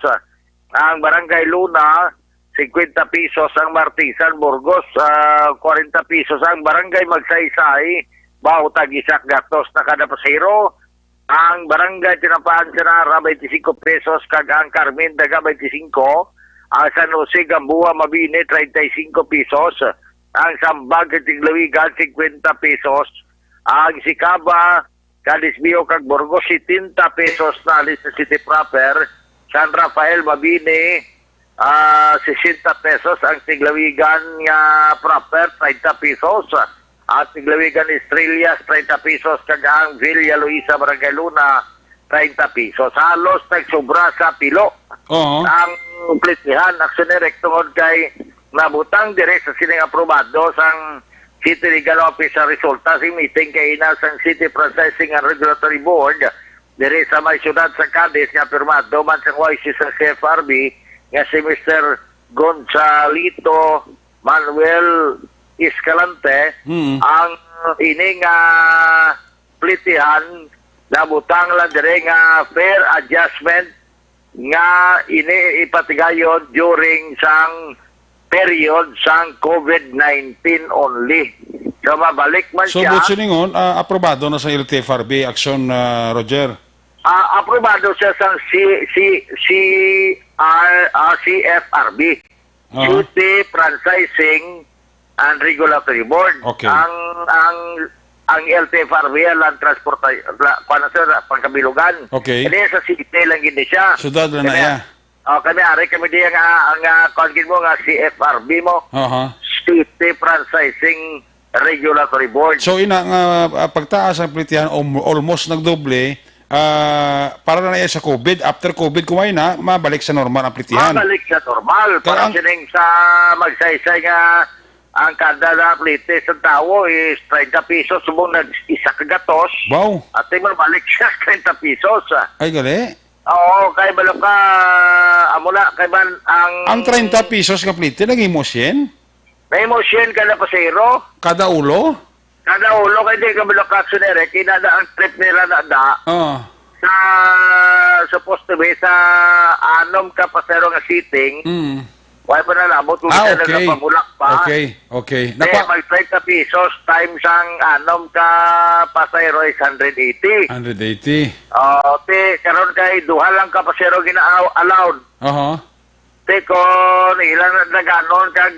Ang Barangay Luna, fifty pesos. Ang Martisan, Burgos, ah, forty pesos. Ang Barangay Magsaysay, bawo tag isa ka gatos na kada pasahero. Ang Barangay Tinampaan, Senar-a, twenty-five pesos, kag ang Carmen, daga, twenty-five. Ang San Jose, Gamboa, Mabini, treinta y cinco pesos. Ang Sambag, kag Tiglawigan, fifty pesos. Ang Sicaba, Cadiz Viejo, kag Burgos, setenta pesos na alis sa city proper. San Rafael, Mabini, ah, sesenta pesos. Ang Tiglawigan nga proper, treinta pesos. Ang Tiglawigan Estrellas, treinta pesos, kag ang Villa Luisa, Barangay Luna, treinta pesos. Halos nagsobra sa pilo Oo. ang plitihan, Aksyon Direct, tungod kay nabutang diri sa sining aprobado sang City Legal Office sa resulta sing meeting kaina sang City Franchising and Regulatory Board diri sa may siyudad sa Cadiz nga pirmado man sang Y C sa C F R B nga si Mister Gonzalito Manuel Escalante, Mm. ang ini nga plitihan nabutang lang diri nga fare adjustment nga ini ipatigayon during sang period sang covid nineteen only. So, mabalik man So, siya. Buot silingon, ah, aprobado na sa L T F R B action, ah, Roger? Ah, aprobado siya sa C-, C-, C R, ah, C F R B. Ah. City Franchising and Regulatory Board. Okay. Ang, ang, ang L T F R B, Land Transportation, la-, kuwan na, sir, Pangkabilugan. Okay. Kani sa city lang gid ni siya. Siyudad lang na Kani, iya. Oh, kami, ari kami diya nga, ang, ah, kuwan gid mo nga, C F R B mo. Aha. City Franchising Regulatory Board. So, ina nga, ah, pagtaas ang plitihan, um, almost nagdoble, ah, para na iya sa covid. After covid, kumay na, mabalik sa normal ang plitihan. Mabalik sa normal. Kaya Para ang sining sa Magsaysay nga ang kada na plite sa tawo is treinta pesos, subong nag isa ka gatos. Wow. At mabalik siya treinta pesos. Ay, gali. Oo, kay balo ka, amo na, kay man ang Ang treinta pesos nga plite, naghimo syen? Nahimo syen kada pasahero. Kada ulo? Kada ulo, kay di ka balo ka, Aksyon Direct, ina na ang trip nila na da. Oo. Sa, supposed to be, sa anom ka pasahero nga seating, Mm. Wala pa nalabot kung Ah, isa na okay. napamulak pa. Okay, okay. Kaya Napa- mag treinta pesos times ang anom ka pasahero is hundred eighty. Hundred eighty. Oh, te, karon kay duha lang ka pasahero gina-, allowed. Aha. Te, kung ilan na naganon kag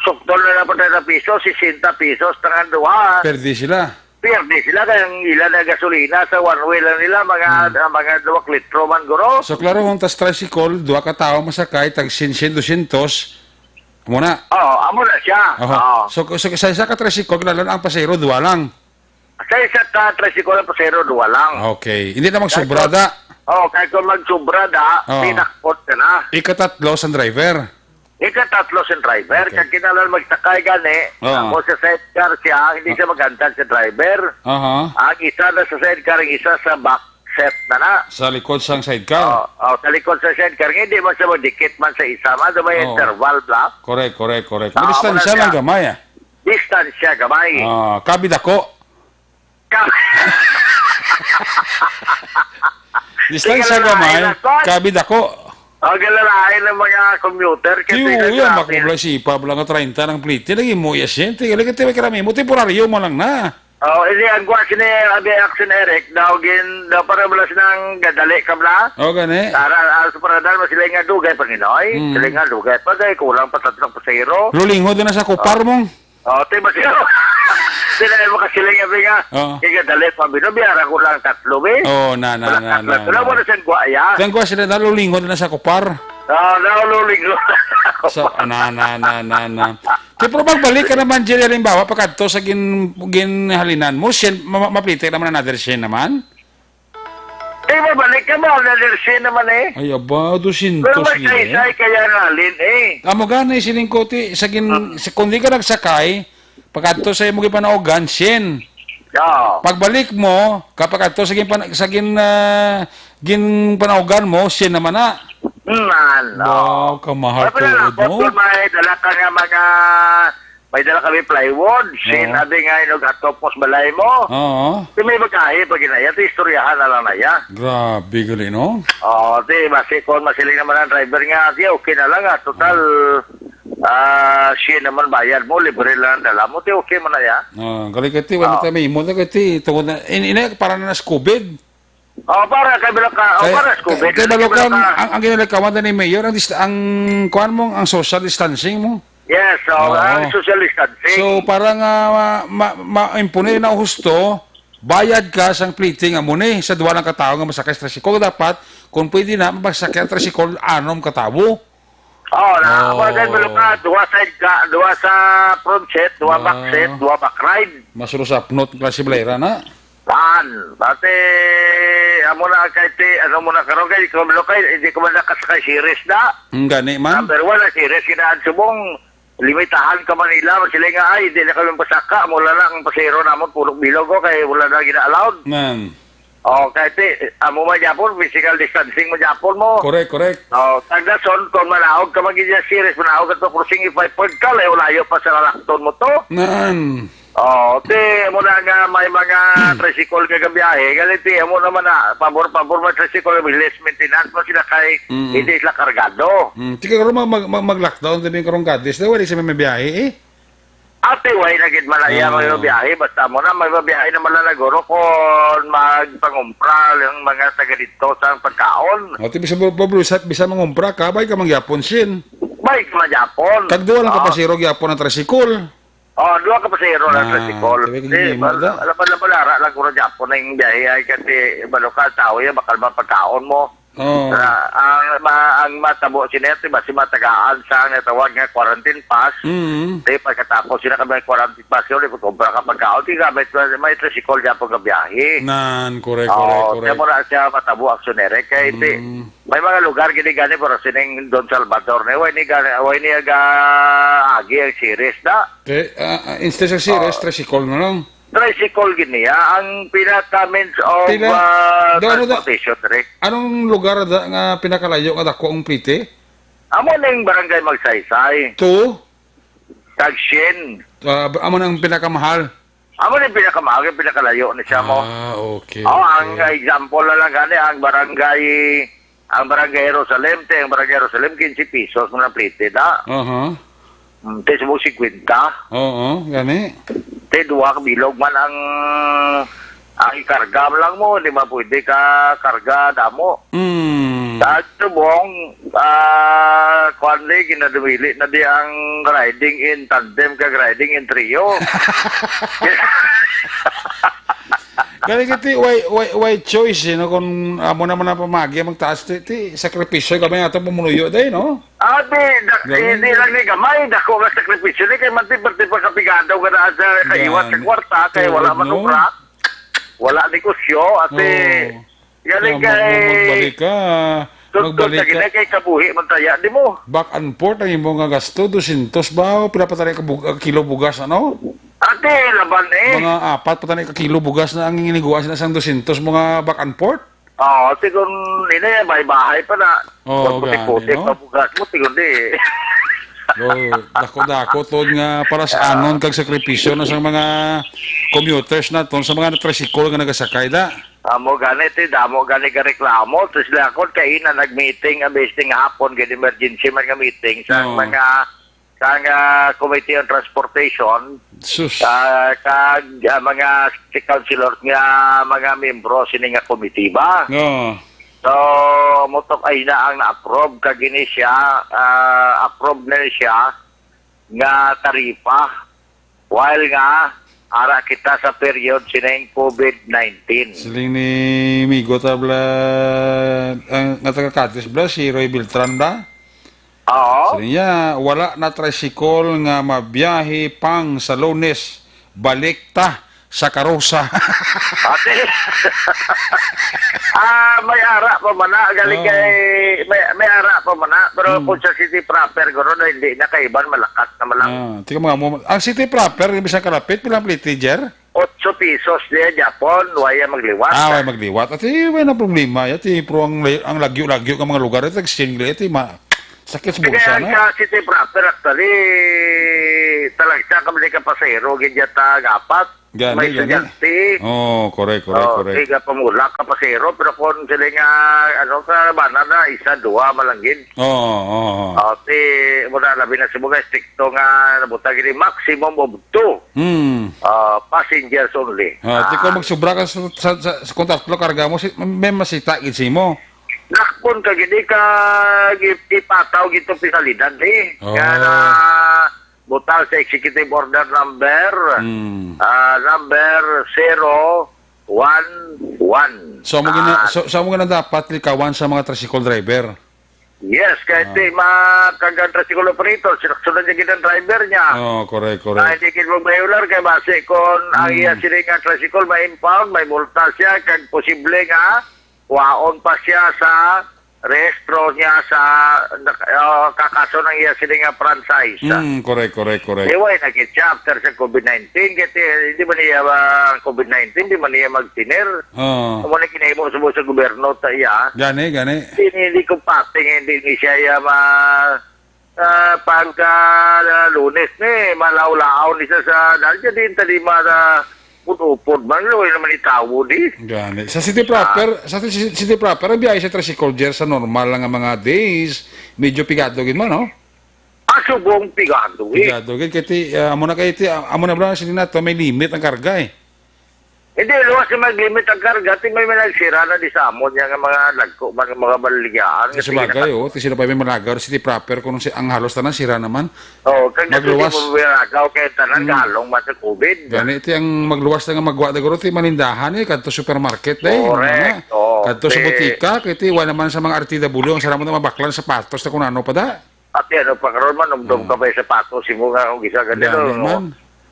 suktol na lang pa treinta pesos, sesenta pesos tangan duha. Perdi sila. Pierde sila kay ang ila na gasolina sa one way lang nila, mga, Hmm. ah, mga duwa ka litro man, guro. So, klaro, kung tas tricycle, duha ka tawo masakay, tag singko, dusyentos, amo na. Oo, amo na siya. Oho. Oo. So, so, sa isa ka tricycle, kinahanglan ang pasahero, duha lang. Sa isa ka tricycle, ang pasahero, duha lang. Okay. Hindi na magsubra, Kahit da. Oo, kahit kung magsubra, da, Oo. pinakpot ka na. Ikatatlo sa driver. Ikatatlo sa driver, Okay. kag kinahanglan magsakay gani, Oo. ako sa sidecar siya, hindi siya magantad sa driver. Aha. Ang isa na sa sidecar, ang isa sa back seat na na. Sa likod sang sidecar? Oo, oo, sa likod sa sidecar. Nga hindi man siya madikit man sa isa, man, may Oo. interval lang. Correct, correct, correct. May Oo, distansya wala lang siya. gamay, ah. Distansya gamay. Ah, kabi dako. Ka- Distansya Tingnan gamay, lang, Kwan. kabi dako. Ang galalain ng mga commuter, kasi Tiyo, yan, naglabi. Makublay si Ipa, bala nga treinta ng pliti. Lagi mo, yes, yan. Tingnan, lagi, tiyo, karami mo, temporaryo mo lang na. Oh, hindi, ang kuha sini, abi, Action Eric, daw gin, daw para wala silang gadali ka bla. Oh, gani. Tara, ah, sa paradal mo sila nga dugay pa, Ginoy. Mm. Sila nga dugay pa, kay kulang pa tatlong pasahero. Lulinghod na sa kupar Oh. mo. Oh, te, mas Sila yung makasiling, abi nga. Oh. Kaya gadali pa, Bino, biyara ko lang tatlo, eh. Oh, na, na, Wala na, tatlo. na, Wala na. mo na siyang guwaya. Siyang guwa sila, nalulinghod na sa kupar. Ah, nalulinghod. So, na, na, na, na, na. Kaya pero magbalik ka naman, Jerry, halimbawa, pagkadto sa gin-, ginhalinan mo, shin, ma-, ma-, maplite naman another shin naman? Eh, mabalik ka ba? Another shin naman eh. Ay, aba, Pero dusyentos may niya eh. saysay kaya nga, Lin, eh. Amo gani, siling ko, ti, sa gin-, Hmm. sa, kung di ka nagsakay, pagkadto sa imo gipanaugan, shin. Oo. Pagbalik mo, kapag adto sa gin-, sa gin-, ah, ginpanaugan mo, shin naman na. Hmm, ano. Wow, kamahal Ay, pala, tuod mo. Kung may dala ka nga mga, may dala kami plywood, Oo. sinabi nga, inog atop mo sa balay mo. Oo. Di may magkahi, pag inaya, di istoryahan na lang na iya. Grabe, gali, no? Oo, di, basi kung masiling naman ang driver nga, di, okay na lang, ah. Total, ah, siya naman bayad mo, libre lang ang dala mo, di, okay man na iya. Ah, gali ka, ti, wala Oo. tayo may imo na, ti, tungod na, in, ina, para na sa covid. Oh, para kay Baloka, oh, Kay, para sa covid. kay, kay Baloka, Baloka. ang, ang ginalikawan na ni Mayor, ang dist-, ang kuan mo, ang social distancing mo. Yes, so, Oo. ang social distancing. So, para nga ma-, ma-, ma-impone na husto, bayad ka sang plite nga mo ni sa duwa lang ka tawo nga masakay sa tricycle. Dapat, kung pwede na, masakay ang tricycle, anom ka tawo. Oh, na, Oh. Ako, kay Baloka, duwa side ka, duwa sa front seat, duwa back Ah. seat, duwa back ride. Mas rusapnot klase balera na. Tan, dati, amo na kay ti, ano mo na karon kay, ikaw mo kay, hindi ko man nakasakay series na. Ang gani man. Number one, ang series kinaan subong, limitahan ka Manila, sila nga, "Ay, hindi na kami pasaka, mula lang ang pasero namon, pulok bilog ko, kay wala na gina-allowed." Nan. Oh, kay ti, amo man gyapon, physical distancing mo gyapon mo. Correct, correct. Oh, tagdason, kung manaog ka man gid sa series, manaog ka to, crossing, if I pagka, layo-layo pa sa lalakton mo to. Nan. Oh, ti, mo na nga may mga tricycle ka gabiyahe, gali ti, amo naman na, pabor-pabor may tricycle, less maintenance mo sila kay Mm. hindi sila kargado. Mm. Sige, karon mag, mag, mag, mag-lockdown din yung karong gadis. Dahil wala siya may biyahe, eh. Ate, way na gid man na iya Ah. may biyahe, basta mo na, may biyahe naman na naguro kung magpangumpra yung mga taga dito sa pagkaon. O, ti, bisa, bisa, bisa, bisa mangumpra ka, bay ka mangyapon, sin. Bay ka mangyapon. Tagduwa lang ka Ah. pasiro gyapon ang tricycle. Oh, duha ka pasahero lang Ah, sa Sikol. Sabi ko, Eh, hindi mo bal-, da. alam mo, alam mo, lara lang ko na Japon na yung biyahe ay kasi balo ka, tao yan, bakal ba pagkaon mo? Oo. Ah, ang, ma-, ang matabo si Nete, basi matagaan sa nga tawag nga quarantine pass. Mm. Di pagkatapos sila kami quarantine pass, yun, ipagkumpra ka pagkaon, di gamit mo, may tricycle dyan pag biyahe. Nan, correct, correct, Oo, correct. Kaya mo na siya matabo, aksyonere. Kaya iti, Mm. may mga lugar gini gani, pero sining Don Salvador na, way ni gani, way ni aga agi ang series na. Kay, ah, ah, instead sa series, Ah. tricycle na lang. Tricycle gid niya ang pinaka means of, Pila? ah, Do, ano da? transportation, Rick. Anong lugar da nga pinakalayo nga dako ang plite? Amo ning barangay Magsaysay. To? Tagsin. Ah, amo nang pinakamahal? Amo ning pinakamahal, ang pinakalayo ni siya mo. Ah, okay, Oh, ang okay. example na lang gani, ang barangay Ang Barangay Jerusalem, te, ang Barangay Jerusalem, quince pesos mo ng plite, da. Aha. Mm, te, subong fifty. Oo, gani. Te, duha ka bilog man ang, ang ikarga mo lang mo, di man pwede ka karga damo. Mm. Sa subong, ah, kuwan di, ginadumili na di ang riding in tandem kag riding in trio. Gani ka, ti, way, way, way choice, eh, no? Kung amo naman ang pamagi, magtaas, ti, ti, sakripisyo, gamay nato pumunuyo, day, no? Ah, di, dak-, Gani. Hindi lang ni gamay, dako nga sakripisyo ni, kay manti, manti pa kapigado ka na sa kaiwat sa Gani. kwarta, kay wala Tuod, man no? obra, wala negosyo, ate, Oo. Galing Kaya kay mag-, magbalik ka. Doktor, Magbalik sa ka. Gina, kay kabuhi man taya, di mo? Back and forth ang imo nga gasto, dosyentos ba? O pila pa tayo ka bug-, ah, kilo bugas, ano? Ate, laban eh. Mga apat pa tayo ka kilo bugas na ang iniguan sila sang dosyentos, mga back and forth? Oo, siguro, hindi na yan, may bahay pa na. Oo, Pag puti-puti gani, no? pa bugas mo, siguro di. So, dako-dako, tod nga para sa Ah. anon kag sakripisyo na sa mga commuters na, ton sa mga tricycle nga nagasakay da. Amo gani, ti, damo gani ka reklamo. Tapos sila ako, kaina nag-meeting, ang bes ting hapon, gani emergency man nga meeting, sa Oo. mga, sang, ah, Committee on Transportation, Sus. ah, kag, ah, mga city councilors nga mga miyembro sini nga komitiba. Oo. So, mutok ay na ang na-approve kag ini siya, ah, approve na ni siya nga taripa. While nga, ara kita sa period sining COVID nineteen. Siling ni Migo ta bla, ang nga taga Catis bla, si Roy Beltran bla? Oo. Siling niya, wala na tricycle nga mabiyahe pang sa Lunes, balik ta sa Karusa. Ate. Ah, may ara pa man na, galing Oo. kay, may, may ara pa man na, pero Hmm. kung sa city proper, guro, no, hindi na kaiban, malakas na malang. Ah, tika mga mo, ang city proper, yung bisang kalapit, pilang plete, Jer? Otso pesos niya, Japon, waya magliwat. Ah, way magliwat. Ati, way na problema. Ati, pero ang, ang lagyo-lagyo nga mga lugar, ito, exchange rate, ati, ma, sakit sa Kaya bulsa na. sa city proper, actually, talaga siya kami ni kapasero, gidya ta, gapat. Gani, May gani. estudyante. Oh, correct, correct, Oh, correct. di ka pamula, kapasero, pero kung sila nga, ano, ka, bana na, isa, duha, malanggid. Oo, oo, oo. Oh, ti, muna, labi na sa mga stricto nga, nabutang gini, maximum of two. Hmm. Ah, passengers only. Ah, ti kung Ah. magsubra ka sa, sa, sa, sa kung tatlo karga mo, si, may masita gid si mo. Nakpon ka gid ka gi-, ipataw gid to penalidad, eh. Oh. Nga na butang sa executive order number, Hmm. ah, number zero one one. So, amo gina-, Ah. so, so, amo gina dapat likawan sa mga tricycle driver? Yes, kay Ah. ti ma-, kag ang tricycle operator, sinuksulan niya gid ang driver niya. Oh, correct, correct. Ah, hindi gid mag-violar kay base kon ang Hmm. iya sini nga tricycle ma-impound, may multa siya, kag posible nga waon pa siya sa rehistro niya sa, ah, kakaso ng iya sini nga franchise. Hmm, correct, correct, correct. Iway na gid siya after sa COVID nineteen, kay ti-, hindi man niya, ah, COVID nineteen, di man niya magtinir. Oh. Amo na kinahimo sa, sa gobyerno ta iya. Gani, gani. Hindi, hindi ko pati nga hindi ni siya, ya, ma-, ah, pagka, ah, Lunes ni, malawlaw ni siya sa, dahil siya din tali ma-, ah, upod-upod man, luoy naman ni tawo di. Gani. Sa city proper, Ah. sa ci-, city proper, ang biyahe sa tricycle, Jer, sa normal lang nga mga days, medyo pigado gid man, no? Ah, subong pigado, eh. Pigado gid, kay ti, ah, amo na kay ti, ah, amo na bala sila na to, may limit ang karga, eh. Hindi, luwas na mag-limit ang karga. Ti may, may nagsira na di sa amon, yan nga mga lagko, mga, mga baligyaan. Sa sabagay, oh, ti sila pa may malagaw, city proper, kung si, ang halos tanan, sira naman. Oh, kag Magluwas. Dito di mo malagaw, kay tanan, Hmm. galong man sa COVID. Gani, ti ang magluwas na nga magwa na guro, ti manindahan, eh, kadto supermarket, eh, Correct. ano na. Oh, Kadto sa ti butika, kay ti, wala naman sa mga R T W, ang sarap mo na mabaklan, sapatos, na kung ano pa da. Ati, ano pa karon man, umdom Hmm. ka pa yung sapatos, imo nga, kung isa ganito, Gani no? man.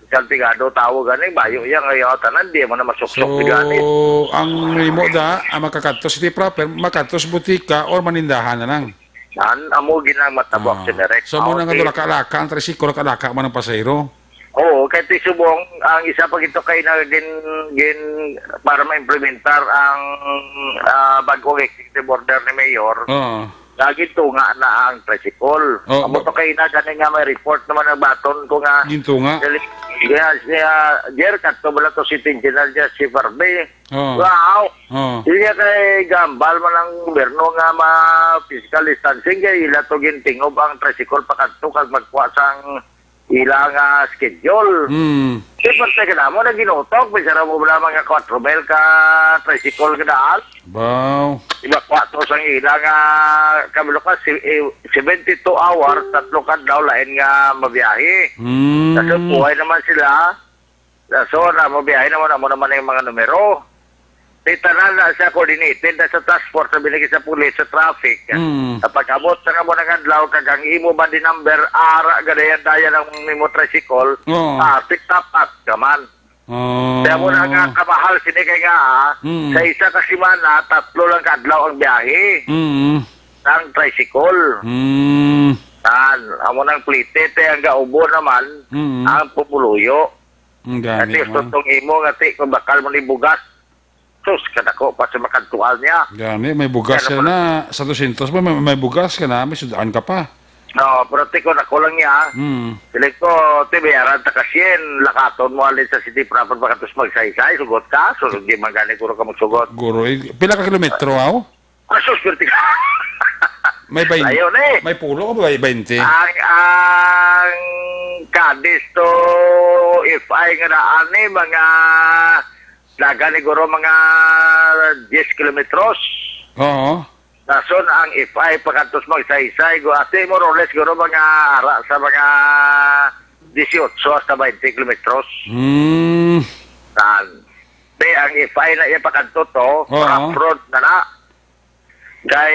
Isang pigado, tawo gani, bayo iya nga, yaw, tanan, di mo na masuksok, So, di gani. ang nimo da, ang makakadto city proper, makadto sa butika or manindahan na lang. Yan, amo ginang matabok Ah. sa direct So, mo na nga outing. Laka-laka, ang tricycle, laka-laka man ang pasahero. Oo, kay ti subong, ang isa pa gito kay na gin, gin, para ma-implementar ang, ah, bagong executive order ni Mayor, Oo. Lagi tunga na ang tricycle. Oh, Amo ba- to kay na gani nga may report naman ang baton ko nga Gintunga. Dali, kaya siya, Jer, kadto bala to si Tintinal dyan, si Farbe. Oh. Wow! Oh. Yun nga kay gambal man ang gobyerno nga ma-physical distancing, kay ila to gintingob ang tricycle pakadto kag magkuha sang ila nga schedule. Mm. Di parte ka namo na ginutok, may sara mo bala mga kwatro mile ka tricycle ka daan. Wow. Iba kwatro sang ila nga, kabalo ka, si, eh, seventy-two hours, tatlo ka adlaw lain nga mabiyahe. Mm. Kasi buhay naman sila. So, na mabiyahe naman, amo naman yung mga numero. Di tanan na siya coordinated na sa task force, sabi lagi sa pulis, sa traffic. Mm. Sa pag-abot sa kamo ng adlaw, kag ang imo body number, ara, gadayan-dayan ang imo tricycle, Oo. ah, tapat ka man. Oh. Kaya mo na nga kamahal sini kay nga, ah, Mm. sa isa ka semana, tatlo lang ka adlaw ang biyahe. Mm. Ang tricycle. Mm. Tan, amo nang plitete ang gaubo naman, Mm. ang pumuluyo. Ang At gani least mo. Tutong imo nga ti, kung bakal mo ni bugas, sus, kadako pa sa makadtuan niya. Gani, may bugas Kaya siya naman na, sa dosyentos ba, may, may bugas ka na, may sudaan ka pa. Oo, pero ti ko na ko lang niya. Hmm. Sila ko, ti bayaran ta ka syen, lakaton mo alin sa city proper, baka tus magsaysay, sugot ka, so di man gani guro ka magsugot. Guro, eh, pila ka kilometro, aw? Asus, vertical. May bain-, Layo ni. May pulo ka ba? Bainte? Ang, ang Cadiz to F I nga daan ni, mga dagan ni guro, mga diyes kilometros. Oo. Dason ang F I pa kadto sa Magsaysay, gu-, ate, more or less, guro, mga ara sa mga disiotso hasta bainte kilometros. Hmm. Tan. Te, ang F I na iya pa kadto to, Oo. rough road na na. Kay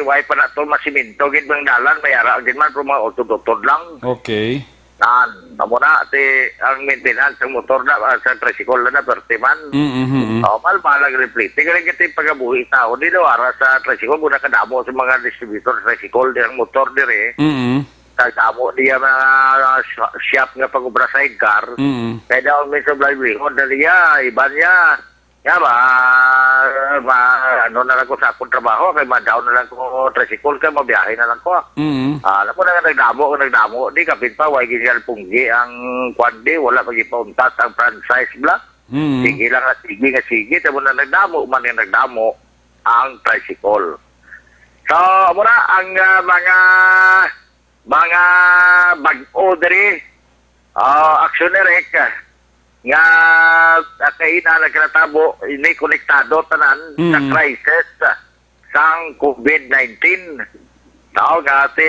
way pa na to, masimento gid ang dalan, may ara gid man, pero mga utod-utod lang. Okay. Tan, amo na, ti, ang maintenance sa motor na, ah, sa tricycle na, na, perte man. Mm, mm, mm. Oh, mal, malag replete. Kaya kita yung pagabuhi tao, di daw, ara sa tricycle, muna kadamo sa mga distributor sa tricycle, di ang motor dire. Mm. Kadamo diya mga sh-, shop nga pag-obra sidecar. Mm. Kaya daw, may supply livelihood na niya, iba niya. Nga ba, ma-, ano na lang ko sa akong trabaho, kay ma-down na lang ko tricycle, kay mabiyahe na lang ko. Mm. Ah, alam mo na nga, nagdamo, nagdamo. Di, kapit pa, way ginyan punggi ang kwan, di, wala magipauntat ang franchise, bla. Mm. Sige lang nga, sige nga, sige. Tamo na nagdamo, man nga nagdamo ang tricycle. So, amo na ang, ah, mga, mga bag-o diri, ah, Aksyon Direct, nga, ah, kaina nagkatabo, ini konektado tanan sa Mm. crisis, ah, sang covid nineteen. Tao nga ti,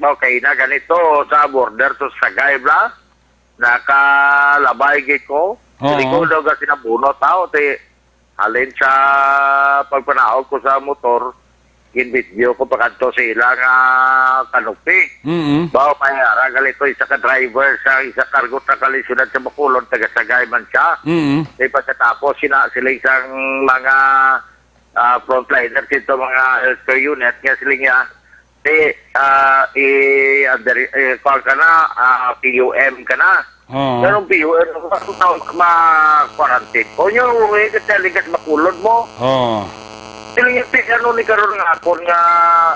mao kaina ganito sa border to Sagay, bla. Nakalabay gid ko. Oo. Siling ko daw ga sinabunot tao, ti halin sa pagpanaog ko sa motor, ginbidyo ko pakadto sa ila nga kanupi. Mm-mm. Bao, may ara gali to, isa ka driver sa isa ka cargo truck gali siyudad sa Bacolod, taga Sagay man siya. Mm-mm. Di pagkatapos, sina, sila isang mga, ah, frontliner dito, mga healthcare unit, nga sila niya, di, ah, i, under, eh, kuwan ka na, ah, P U M ka na. Oo. Ganun P U M, ma, ma, quarantine ko. Nyo, eh, kasi ligas makulod mo. Oo. Sila yung pi-, ano ni karon nga akon nga,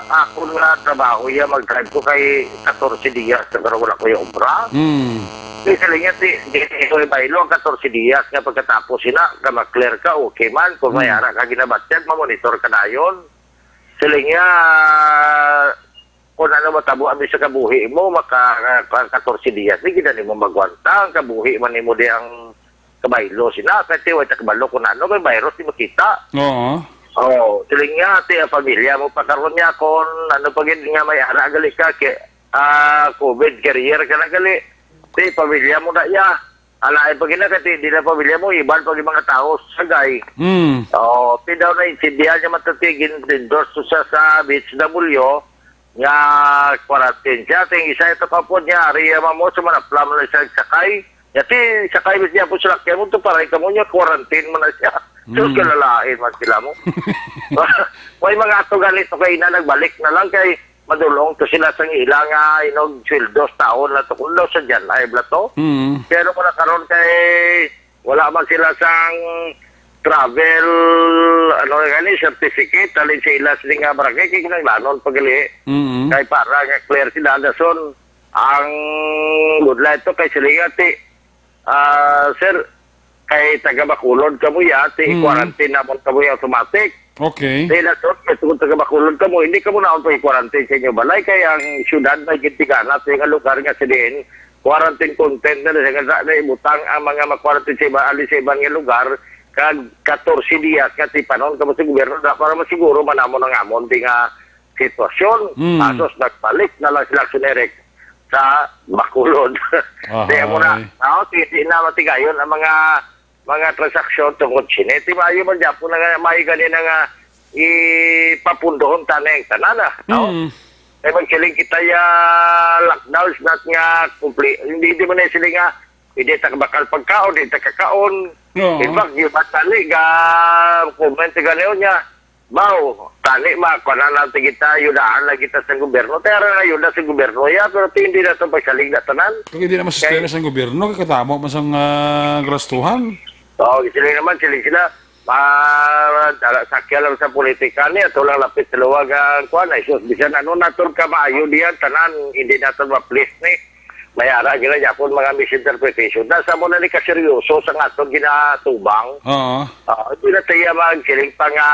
akon nga trabaho, ya, mag-drive ko kay katorse dias, pero wala ko yung obra. Mm. Di sila niya, ti, di, di ko yung baylo, ang katorse dias nga pagkatapos sila, ka ma-clear ka, okay man. Kung may Mm. ara ka ginabatyag, mamonitor ka dayon. Sila niya, kung ano matabo abi sa kabuhi mo, maka, ka, katorse dias, di gid nimo magwanta. Ang kabuhi man nimo di ang kabaylo sila. Kay ti, way ta kabalo kung ano, may virus, di makita. Oo. Oh, sila niya, ti, ang pamilya mo pa karon niya, kung ano pa gid nga may ara gali ka, ki-, ah, covid carrier ka na gali. Ti, pamilya mo na iya. Alain pa gina, kay ti, di na pamilya mo, iban pa yung mga tao sa Sagay. Mm. Oh, ti daw na intindihan niya man to, ti, gin-endorse to sa, sa B H W, nga quarantine siya. Ting isa ito kapon niya, ari, ah, mamo, sa manaplam na siya sakay. Nga ti, sakay mo siya po sa lakyan mo, to, paray ka mo niya, quarantine mo na siya. So, Mm. kalalain man sila mo. May mga ato ganito kay na nagbalik na lang kay madulong to sila sa ila nga inog sweldo sa taon na to, kung daw sa dyan, ay, bla to. Mm. Pero kung nakaroon kay, wala man sila sang travel, ano gani, certificate, alin sa ila sila nga barangay, kay kinahanglanon pagali. Mm. Kay para nga clear sila, dason, ang budlay to kay sila nga ti, ah, sir, kay taga Bacolod kamo ya, ti Mm. quarantine namon kamo ya automatic. Okay. Di na, sir, kay tungod taga Bacolod kamo, hindi kamo naon pa i-quarantine sa inyo balay, kay ang syudad may gintigana sa nga lugar nga sa diin, quarantine content na, na, na, na ibutang ang mga ma-quarantine sa iba, ali sa iban nga lugar, kag katorse dias nga tipanon kamo sa gobyerno na para masiguro man namon ang amon di nga sitwasyon. Mm. Kasos nagbalik na lang sila, Aksyon Direct, sa Bacolod. Di mo na, Ahay. Ako, titi na matigayon ang mga, mga transaksyon tungkol sini. Ti maayo man dyan po na nga, may gani na nga ipapundohon taning tanan, ah, no? Mm. Kaya magsiling kita ya, lockdown is not nga kumpli-, hindi, hindi mo na siling nga, hindi ta bakal pagkaon, hindi ta kakaon. Oo. In fact, yung matali, ga, comment gani niya, Baw, tani ma, kuanan lang ti kita, yudahan lang kita sa gobyerno. Tara na yuda sa gobyerno, ya, pero ti, hindi na to pagsalig na tanan. Kung hindi na masustena Kay sa gobyerno, kay katamo man sang, ah, galastuhan. Oo, sila naman, sila, sila, ma, dala, sakya lang sa politika ni, ato lang lapit sa luwag ang kuan, ay sus, bisan ano naton kamaayo diyan, tanan, hindi naton ma-please ni. May ara gina gyapon mga misinterpretation. Na sa mo na ni kaseryoso sa aton ginatubang. Oo. Ah, hindi na tayo magsiling pa nga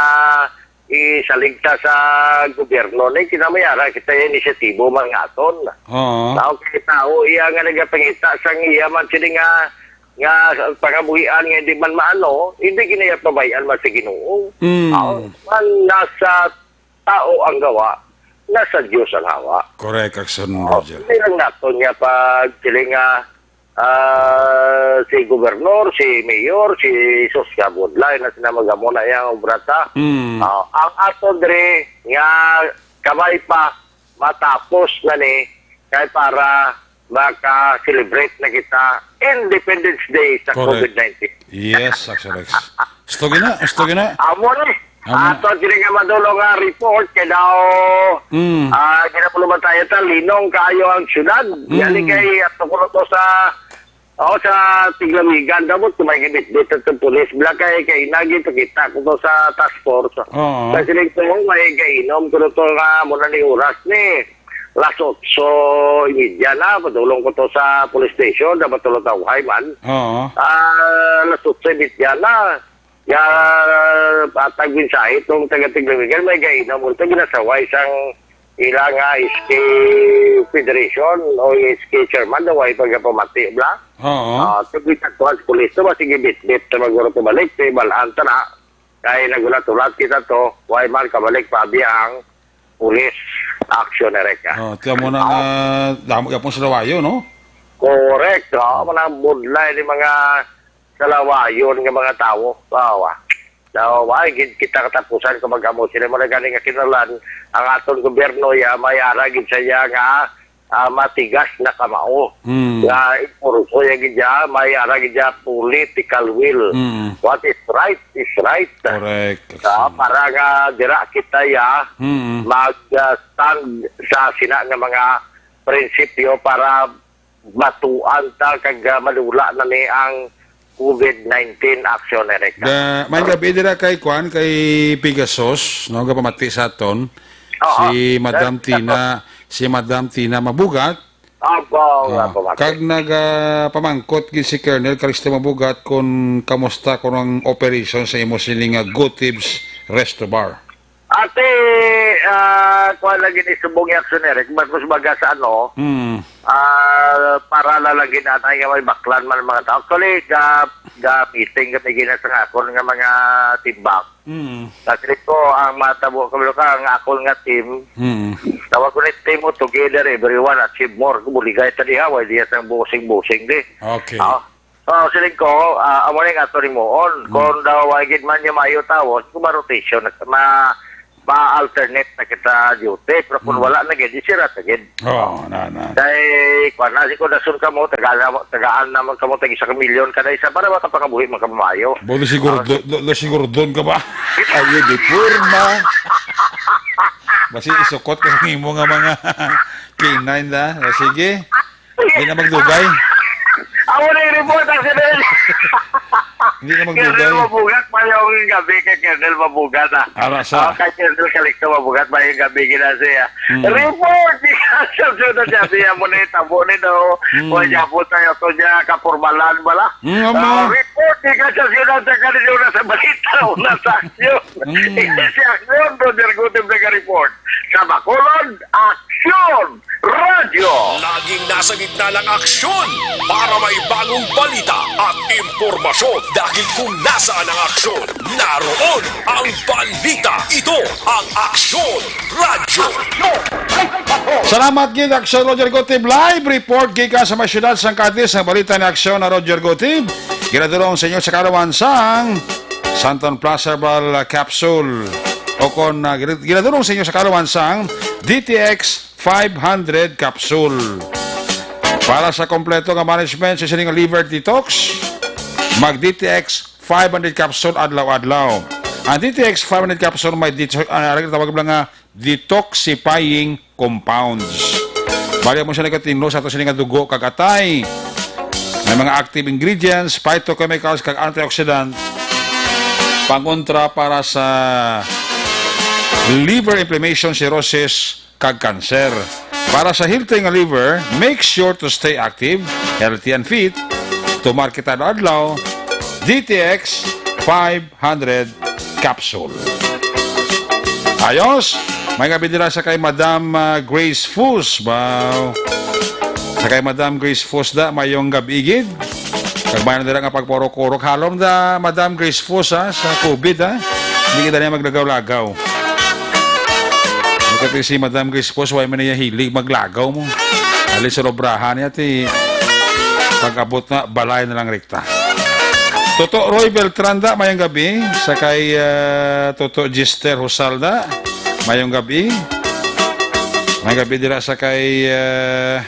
isalig ta sa gobyerno ni, kinamayara kita yung inisyatibo man nga aton. Oo. Tao kay tao iya nga nagapangita sang iya man sini nga, nga pangabuhian nga hindi man maano, hindi kinaya pabayaan man sa Ginoo. Mm. Tao man nasa tao ang gawa, nasa Dios ang hawa. Correct, Action Oh, Roger. Hindi lang naton nga pag sini nga ah, si gobernador, si mayor, si Jesus ka budlay na sila magamo na iyang obra ta. Mm. Ah, ang ato diri nga kamay pa matapos na ni kay para maka-celebrate na kita Independence Day sa Correct. COVID nineteen. Yes, Action Rex. Gusto gina, gusto gina. Amo ni. Amo. Ato diri nga madulong nga report kay daw Mm. ah, ginapuluman tayo ta linong kaayo ang syudad. Mm. Gani kay ato ko to sa Oh, sa Tiglamigan, dapat kung may gibitbit sa pulis, bla kay, kay nagipakita ko to sa task force. Oo. Sa siling ko, may gainom ko to nga muna ni oras ni. Las otso y media na, padulong ko to sa police station, dapat tulo tawhay man. Oo. Ah, las otso y media na. Ya, patag mensahe tong taga Tiglamigan, may gainom ko to, ginasaway sang ila nga S K Federation o S K chairman daw ay pagkapamati, bla? Oo. Ah, so, kita ko ang pulis to, basi gibitbit sa maguro to balik, sa ibalaan ta na. Kay nagulat-ulat kita to, why man kabalik pa abi ang police action na reka. Oh, tiyan mo na Ah. nga, damo gyapon sa lawayo, no? Correct, oh, mga budlay ni mga salawayon nga mga tawo. Wow, ah. So, why gid kita katapusan kung magamo sila mo na gani nga kinahanglan ang aton gobyerno ya may ara gid sa iya nga ah, matigas na kamao. Mm. Nga impurso ya gid ya, may ara gid ya political will. Mm. What is right is right. Correct. Ah, para nga dira kita ya Mm. mag ah, stand sa sina nga mga prinsipyo para matuan ta kag ah, malula na ni ang COVID nineteen action, Eric. Da, may gabi dira kay Kwan, kay Pegasus, no, gapamati sa aton. Oo. Si Madam Yes, Tina, si Madam Tina Mabugat. Apo, Ah, nga po, Mati. Kag nagapamangkot gid si Colonel Calisto Mabugat kung kamusta kung ang operation sa imo sining nga Gotib's Resto Bar. Ate, ah, kuha lagi ni subong yung aksyon, Eric. Mas, mas baga sa ano, Mm. ah, para lalagyan natin nga may baklan man ang mga tao. Actually, ga, ga meeting kami gina sa akon nga mga team back. Mm. Sa ko, ang matabo ko ka, ang akon nga team, Mm. tawag ko ni team mo together, everyone achieve more. Buligay ta diha, way diya sang busing-busing di. Okay. Ah, Oh, siling ko, ah, amo ning ato ni Muon. Hmm. Kung daw wa gid man niya maayo tawon, kung ma-rotation, ma, ma-alternate na kita duty. Pero kung Hmm. wala na gid, isira ta gid. Oo, na, na. Kay, kwan na, si Kudason kamo, tagaan na, tagaan naman kamo, tag isa ka milyon kada isa para makapangabuhi man kamo maayo. Buti siguro, Ah, do, do, do, siguro doon ka ba? Ay, di forma. Basi isukot ka sa imo nga mga K nine da. Ah, sige. Hindi na magdugay. Ako na yung report, ang sinil. Hindi na magdugay. Colonel Mabugat, mayong gabi kay Colonel Mabugat, ah. Ara sa? Oh, kay Colonel Calixto Mabugat, mayong gabi, ginasiya. Mm. Report, di ka sa sunod siya, siya mo na yung tabo ni, no? Mm. Wala po tayo, to niya, kapurmalan, bala? Mm, amo. Ah, report, di ka sa sunod, sa kanila, sa balita, una sa aksyon. Mm. Ito si aksyon, Roger Gutim, nag-report. Sa Bacolod, aksyon! Radyo! Laging nasa gitna ng aksyon para may bagong balita at impormasyon. Dahil kung nasaan ang aksyon, naroon ang balita. Ito ang Aksyon Radyo. Salamat gid, Aksyon Roger Gutib. Live report gikan sa may siyudad sang Cadiz, ang balita ni Aksyon na Roger Gutib. Ginadulong sa inyo sa kaalaman sang Santon Plus Herbal Capsule. O kon, ah, gina-, ginadulong sa inyo sa kaalaman sang D T X five hundred capsule. Para sa kompleto nga management sa sining liver detox, mag D T X five hundred capsule adlaw-adlaw. Ang D T X five hundred capsule may dito, ah, ang tawag lang nga detoxifying compounds. Bali mo siya nagkatinlo sa ato sining dugo kag atay. May mga active ingredients, phytochemicals, kag antioxidant. Pangontra para sa liver inflammation, cirrhosis, kag cancer. Para sa healthy nga liver, make sure to stay active, healthy and fit. Tumar kita adlaw, D T X five hundred capsule. Ayos. May gabi dira sa kay Madam, ah, Grace Fus. Ba? Sa kay Madam Grace Fus da, mayong gabi gid. Kag may na dira nga pagpaurok-urok. Halom da, Madam Grace Fus, ha, sa covid, ha. Hindi kita niya maglagaw-lagaw. Makati si Madam Grace Fus, why man niya hilig maglagaw mo. Ali sa lobrahan niya, ti pag-abot na, balay na lang rekta. Toto Roy Beltranda, mayang gabi. Sa kay, ah, Toto Gister Husalda, mayong gabi. Mayang gabi dira sa kay, ah,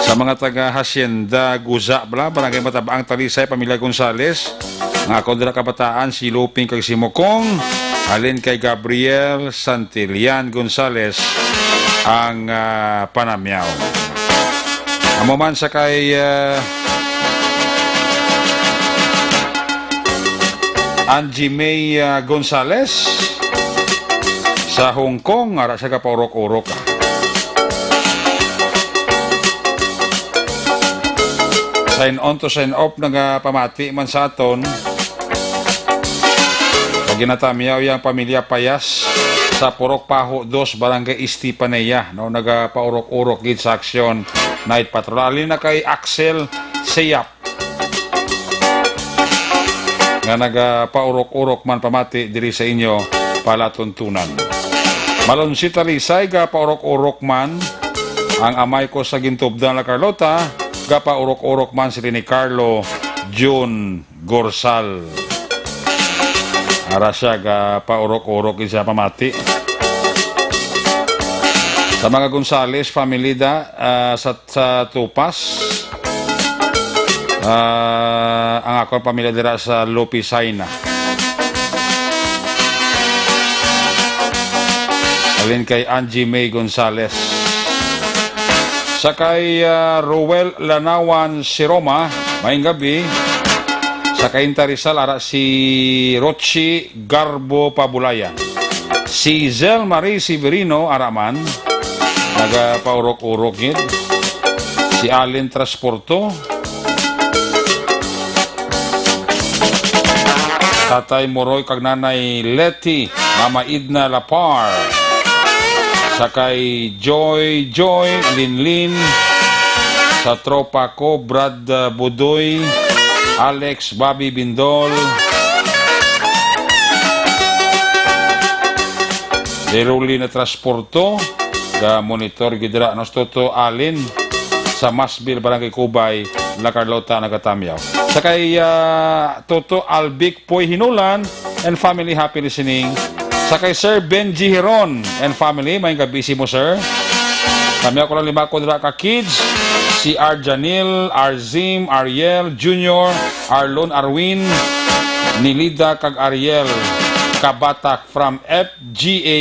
sa mga taga Hacienda Guza, bla, Barangay Matabaang, Talisay, Pamilya Gonzales. Ang akon dira kabataan, si Luping kag si Mukong. Halin kay Gabriel Santillan Gonzales ang, ah, panamyaw. Amo man sa kay, ah, Angie May, ah, Gonzales sa Hong Kong, ara sa kapaurok-urok, ah. Sign on to sign off, nagapamati man sa aton. Pag ginatamyaw yang pamilya Payas sa Purok Paho dos, Barangay Estefanía, no, nagapaurok-urok gid sa aksyon night patrol. Alin na kay Axel Seyap nga nagapaurok-urok man pamati diri sa inyo palatuntunan. Malonsita Lisay, gapaurok-urok man ang amay ko sa Gintubdan, La Carlota, gapaurok-urok man si ni Carlo Jun Gorsal. Ara siya, gapaurok-urok gid siya pamati. Sa mga Gonzales family da, ah, sa, sa Tupas, ah, ang akon pamilya dira sa Lupisaina. Alin kay Angie May Gonzales. Sa kay, ah, Roel Lanawan si Roma, maayong gabi. Sa kay Inta Rizal, ara si Rochi Garbo Pabulayan. Si Zel Marie Severino, ara man, nagapaurok-urok gid. Si Allen Transporto. Tatay Moroy kag Nanay Letty, Mama Edna Lapar. Sa kay Joy, Joy, Linlin. Sa tropa ko, Brad, uh, Budoy, Alex, Bobby Bindol. Deruli na Transporto, ga monitor gid dira, no, si Toto Alin sa Masbil, Barangay Cubay, La Carlota, nagatamyaw. Sa kay, ah, Toto Albic Poy Hinulan and family, happy listening. Sa kay Sir Benji Heron and family, may gabi si mo, sir. Kami ako lang lima ko dira ka kids, si Arjanil, Arzim, Ariel, Junior, Arlon, Arwin, Nilida, kag Ariel Kabatak from F G A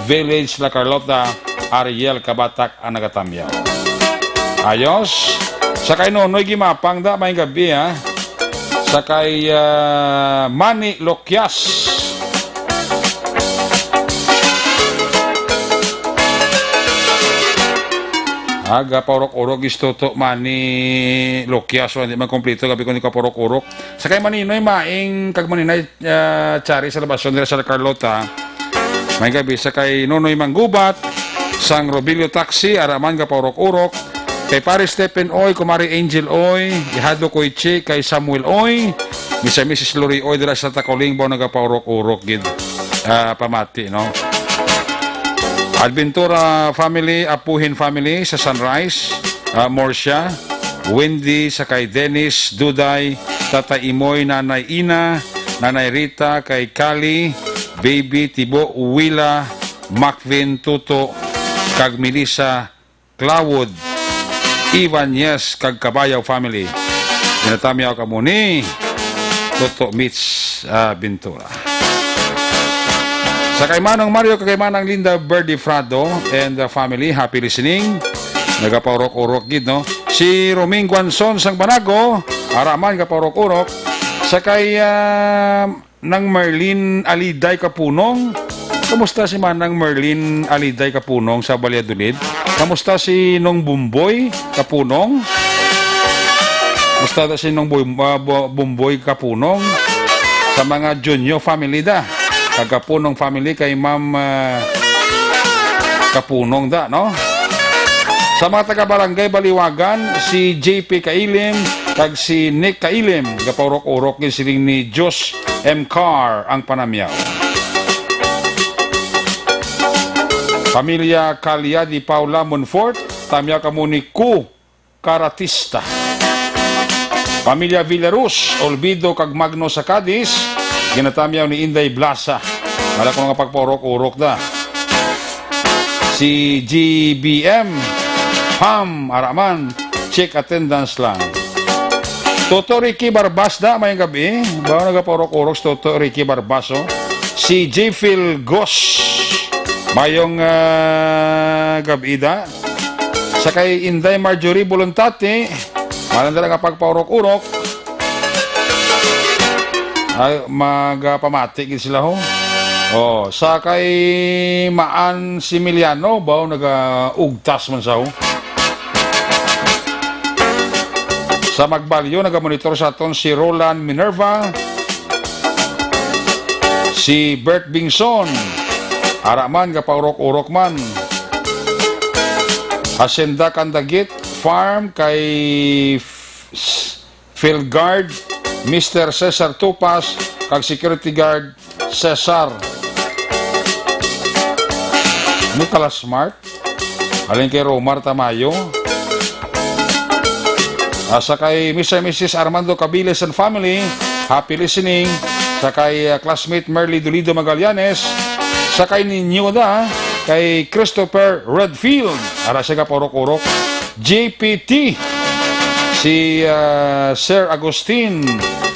Village, La Carlota, Ariel Kabatak ang nagatamyaw. Ayos. Sa kay Nonoy Gimapang da, may gabi, ha. Sa kay, ah, Manny Lokyas. Aga, paurok-urok, istoto, Manny Lokyas, hindi man kompleto, gabi ko ni kapaurok-urok. Sa kay Maninoy Maing kag Maninay, ah, Chari Salvacion dira sa Carlota. May gabi sa kay Nonoy Manggubat, sang Robilio Taxi, araman ka paurok-urok. Kay Pare Stephen Oy, Kumari Angel Oy, Ihado Koichi, kay Samuel Oy, Mister Missus Lori Oy, dira sa Tacolingbao, nagapaurok-urok gid, ah, pamati, no? Adventura family, Apuhin family sa Sunrise, ah, Morsia, Wendy, sa kay Dennis, Duday, Tata Imoy, Nanay Ina, Nanay Rita, kay Kali, Baby, Tibo, Wila, Macvin, Tuto, kag Melissa Clawood, Ibanez, kag Kabayaw family. Ginatamyaw kamo ni Toto Mitch, ah, Ventura. Sa kay Manong Mario, kag kay Manang Linda Verdi Frado and the family, happy listening. Nagapaurok-urok gid, no? Si Roming Guanzon sang Banago, araman gapaurok-urok. Sa kay, ah, Nang Marlene Aliday Kapunong. Kamusta si Manang Marlene Aliday Kapunong sa Valladolid? Kamusta si Nong Bumboy Kapunong? Kamusta si Nong Boy, ah, Bo-, Bumboy Kapunong? Sa mga Junyo family da. kag Kapunong family kay Ma'am, ah, Kapunong da, no? Sa mga taga Barangay Baliwagan, si J P Kailim kag si Nick Kailim, gapaurok-urok gid siling ni Josh M. Carr ang panamyaw. Pamilya Calia di Paula Monfort, tamyaw kamo ni Ku Karatista. Pamilya Villarus, Olvido kag Magno sa Cadiz, ginatamyaw ni Inday Blasa. Wala ko nga pagpaurok-urok da. Si G B M, Pam, araman, check attendance lang. Toto Ricky Barbas da, mayong gabi. Ba, nagapaurok-urok si Toto Ricky Barbas, oh. Si J Phil Gos, mayong, ah, gabi da. Sa kay Inday Marjorie Voluntate, malanda nga pagpaurok-urok. Ay, magapamati gid sila, ho. Oh, sa kay Maan Similiano, baw nagaugtas man sa, ho. Sa Magbalyo, nagamonitor sa aton si Roland Minerva, si Bert Bingson, ara man, gapaurok-urok man. Hacienda Candagit Farm kay F-, S-, Field Guard, Mister Cesar Tupas, kag Security Guard Cesar. Ano ka la smart? Halin kay Romar Tamayo. Ah, sa kay Mister and Missus Armando Cabiles and family, happy listening. Sa kay, ah, classmate Merly Dolido Magallanes. Sa kay ninyo da, kay Christopher Redfield. Ara siya gapaurok-urok. G P T. Si, ah, Sir Agustin,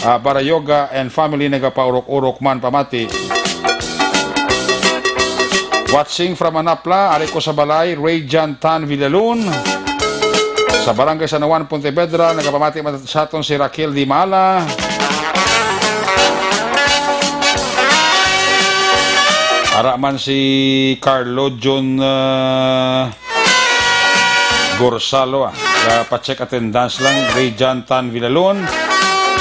ah, Barayoga and family nagapaurok-urok man pamati. Watching from Manapla, ari ko sa balay, Ray John Tan Villalon. Sa Barangay San Juan, Pontevedra, nagapamati man sa aton si Raquel Di Mala. Ara man si Carlo John, ah, Gorsalo, ah. Sa pa-check attendance lang, Ray John Tan Villalon,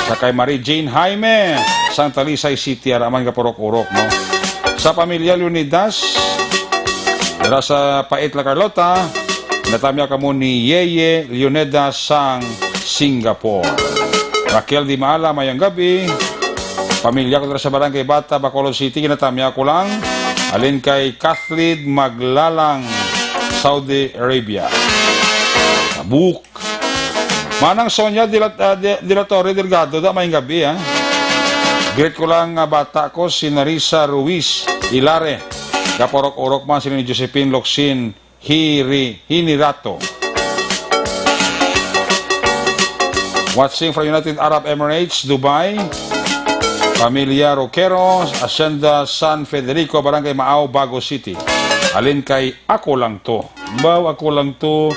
sa kay Marie Jane Jaime, sang Talisay City, ara man gapaurok-urok, no? Sa pamilya Leonidas, dira sa Pait, La Carlota, natamya kamo ni Yeye Leonidas sang Singapore. Raquel Di Maala, mayong gabi. Pamilya ko dira sa Barangay Bata, Bacolod City, ginatamya ko lang. Alin kay Kathleen Maglalang, Saudi Arabia. Tabuk. Manang Sonia Dila-, ah, De-, De La Torre Delgado, da, mayong gabi, ha. Greet ko lang nga bata ko, si Narisa Ruiz Ilare. Gapaurok-urok man sila ni Josephine Locsin Hiri-, Hinirato. Watching from United Arab Emirates, Dubai. Pamilya Roquero, Hacienda San Federico, Barangay Maao, Bago City. Alin kay ako lang to. Baw, ako lang to.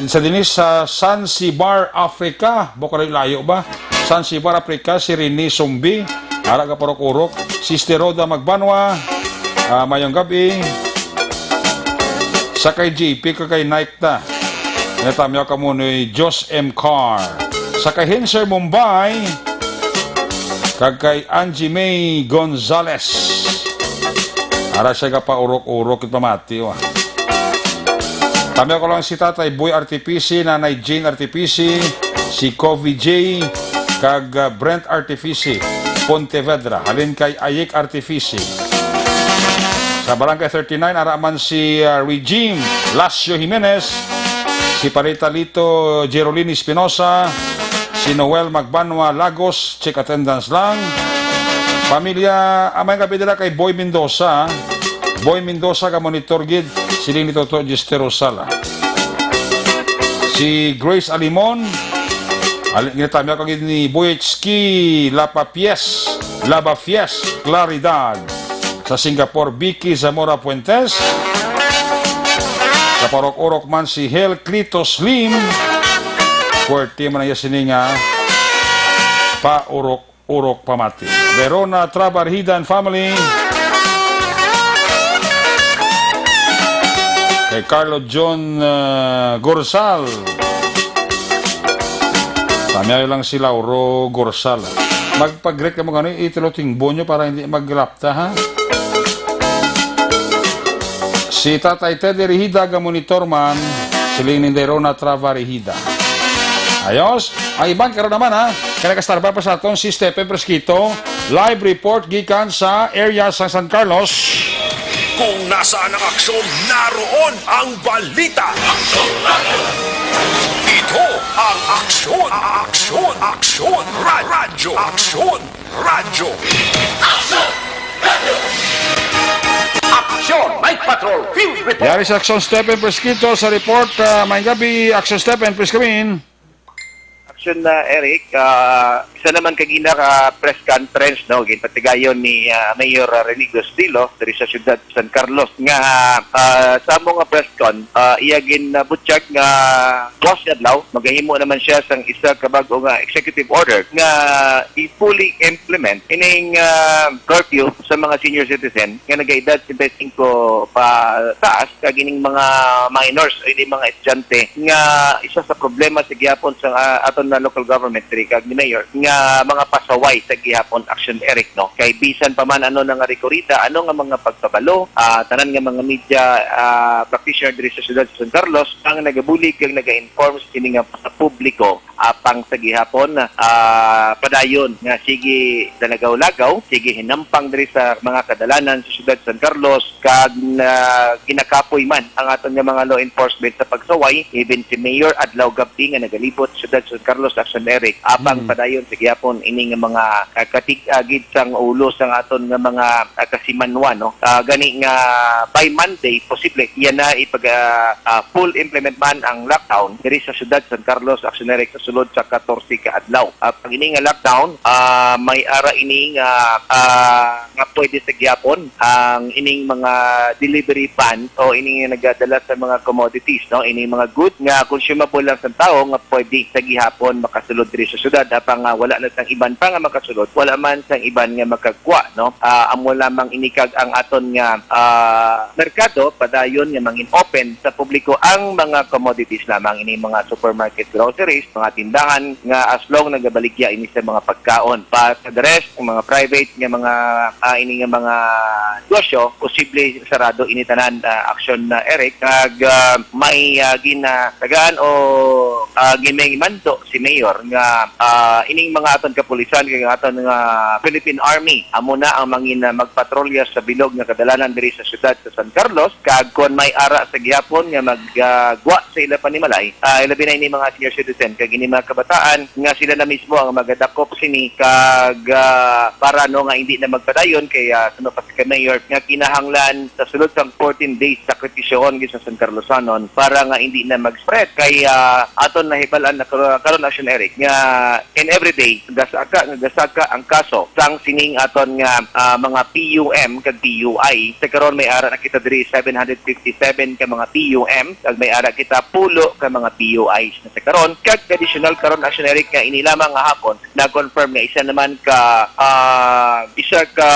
Sa dinis sa Zanzibar, Africa. Bako layo ba? Zanzibar, Africa, si Rene Sumbi. Ara ka purok-urok. Sister Rhoda Magbanwa. Ah, mayong gabi. Sa kay J P, ka kay Nike ta. Natamyaw ka mo ni Josh M. Carr. Sa kay Hinser Mumbai. Kag kay Angie May Gonzalez. Ara siya ka pa urok-urok, it pamati, oh. Tamyaw ko lang si Tatay Boy Artifici, Nanay Jane Artifici, si Kobe J, kag, ah, Brent Artifici, Pontevedra, halin kay Ayik Artifici. Sa Barangay thirty-nine, ara man si, ah, Regime Lacio Jimenez, si Parita Lito Jerolyn Espinosa, si Noel Magbanwa Lagos, check attendance lang. Pamilya, amay nga pidala kay Boy Mendoza, ah. Boy Mendoza ka monitor gid, siling ni Toto Jester Rosal, ah. Si Grace Alimon, ali-, ginatamya ko gid ni Boyetski Lapapies, Labafies, Claridad. Sa Singapore, Vicky Zamora Fuentes. Sa parok-urok man si Hel Clito Slim. Forte man na iya sini nga paurok-urok pamati. Verona Trabarhidan family. Kay Carlo John, uh, Gorsal. Tamyaw lang si Lauro Gorsal. Magpag-greet ka mo gani, itulo ting bonyo para hindi maglapta, ha? Si Tatay Teddy Rihida, ga monitor man, si Lenin Derona Trava Rihida. Ayos. Ang iban karon naman, ha. Kaya nakastarba pa sa aton si Stephen Fresquito. Live report gikan sa area sa San Carlos. Kung nasaan ang aksyon, naroon ang balita. Ito ang Aksyon, Aksyon, Aksyon, Ra- Radyo, Aksyon, Radyo. Aksyon! Night Patrol Field Report! Yari sa Aksyon, Stephen Fresquito sa report. Ah, may gabi, Aksyon Stephen, please come in. Aksyon na, Eric, ah, isa naman kagina ka press conference, no, ginpatigayon ni, ah, Mayor, ah, Rene Gustilo diri sa siyudad sa San Carlos nga, ah, sa amo nga press con, ah, iya ginbutyag nga buwas nga adlaw magahimo naman siya sang isa ka bag-o nga executive order nga i-fully implement ining, ah, curfew sa mga senior citizen nga nagaedad sesenta y cinco pa taas, kag ining mga minors o ining mga estudyante nga isa sa problema sa gihapon sa, ah, aton na local government diri kag ni Mayor nga mga pasaway sa gihapon, Aksyon, Eric, no? Kay bisan pa man ano na nga rekorida, ano nga mga pagpabalo, ah, tanan nga mga media, ah, practitioner diri sa siyudad sa San Carlos ang nagabulig kag naga-inform sa sini nga sa publiko apang sa gihapon, ah, padayon nga sige dalagaw-lagaw, sige hinampang diri sa mga kadalanan sa siyudad sa San Carlos, kag na ginakapoy man ang aton nga mga law enforcement sa pagsaway. Even si Mayor adlaw gabhi nga nagalibot sa siyudad sa San Carlos, Aksyon, Eric, apang Mm. padayon sa gihapon ini nga mga, ah, katig-a gid sang ulo sang aton nga mga, ah, kasimanwa, no? Ah, gani nga by Monday, posible iya na ipag, ah, ah, full implement man ang lockdown diri sa siyudad San Carlos, Aksyon, Eric, sa sulod sa katorse ka adlaw. Ah, pag ini nga lockdown, ah, may ara ini nga, ah, nga pwede sa gihapon ang ining mga delivery van o ini nga nagadala sa mga commodities, no? Ini mga goods nga consumable lang sa tawo nga pwede sa gihapon makasulod diri sa syudad, apang, ah, wala na sang iban pa nga makasulod, wala man sang iban nga makagkuha, no? Ah, amo lamang ini kag ang aton nga, ah, merkado padayon nga mangin open sa publiko ang mga commodities lamang, ini mga supermarket, groceries, mga tindahan nga as long nagabaligya ini sa mga pagkaon. But the rest, ang mga private nga mga, ah, ini nga mga negosyo, posible sarado ini tanan, ah, Aksyon, ah, Eric, kag, ah, may, ah, ginatagaan o, ah, ginmando si Mayor nga, ah, ining mga aton kapulisan kag aton nga Philippine Army amo na ang mangin, ah, magpatrolya sa bilog nga kadalanan diri sa syudad sa San Carlos, kag kon may ara sa gihapon nga mag, ah, gwa sa ila panimalay, ah, ilabi na ini mga senior citizen kag ini mga kabataan nga sila na mismo ang magadakop sini kag, ah, para, no, nga hindi na magpadayon kay, ah, suno pa si kay Mayor nga kinahanglan sa sulod sang fourteen days sakripisyohon gid sa San Carlosanon para nga hindi na mag-spread kay, ah, aton nahibal-an na kar-, karon, Aksyon, Eric, nga in every day gasaka nga gasaka ang kaso sang sining aton nga, ah, mga P U M kag P U I. Sa karon may ara na kita diri seven hundred fifty-seven ka mga P U M kag may ara kita pulo ka mga P U Is na sa karon, kag additional karon, Aksyon, Eric, nga ini lamang nga hapon na-confirm nga isa naman ka, ah, isa ka,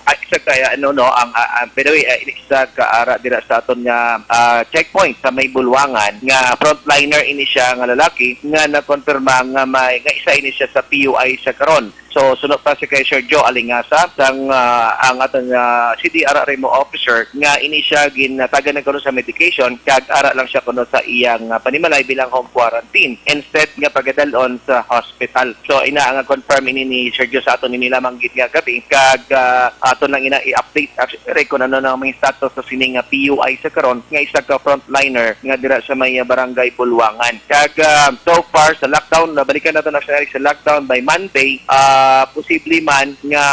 ah, isa ka, ano, no, ang, ah, ah, by the way, ah, isa ka ara dira sa aton nga, ah, checkpoint sa may Bulwangan nga frontliner ini siya nga lalaki nga nakonfirma nga may, nga isa ini siya sa P U I sa karon. So, suno pa si kay Sergio Alingasa, sang, ah, ang aton, ah, C D R R M O officer nga ini siya ginatagan na kuno sa medication, kag ara lang siya kuno sa iyang, ah, panimalay bilang home quarantine instead nga pagadalon sa hospital. So, ina nga confirm ini ni Sergio sa aton ini lamang gid nga gabi, kag, ah, aton lang ina i-update, actually, kung ano na ang mga status sa sining nga P U I sa karon nga isa ka frontliner nga dira sa may, ah, barangay Bulwangan. Kag, ah, so far sa lockdown, nabalikan nato na siya sa lockdown by Monday, ah, posible man nga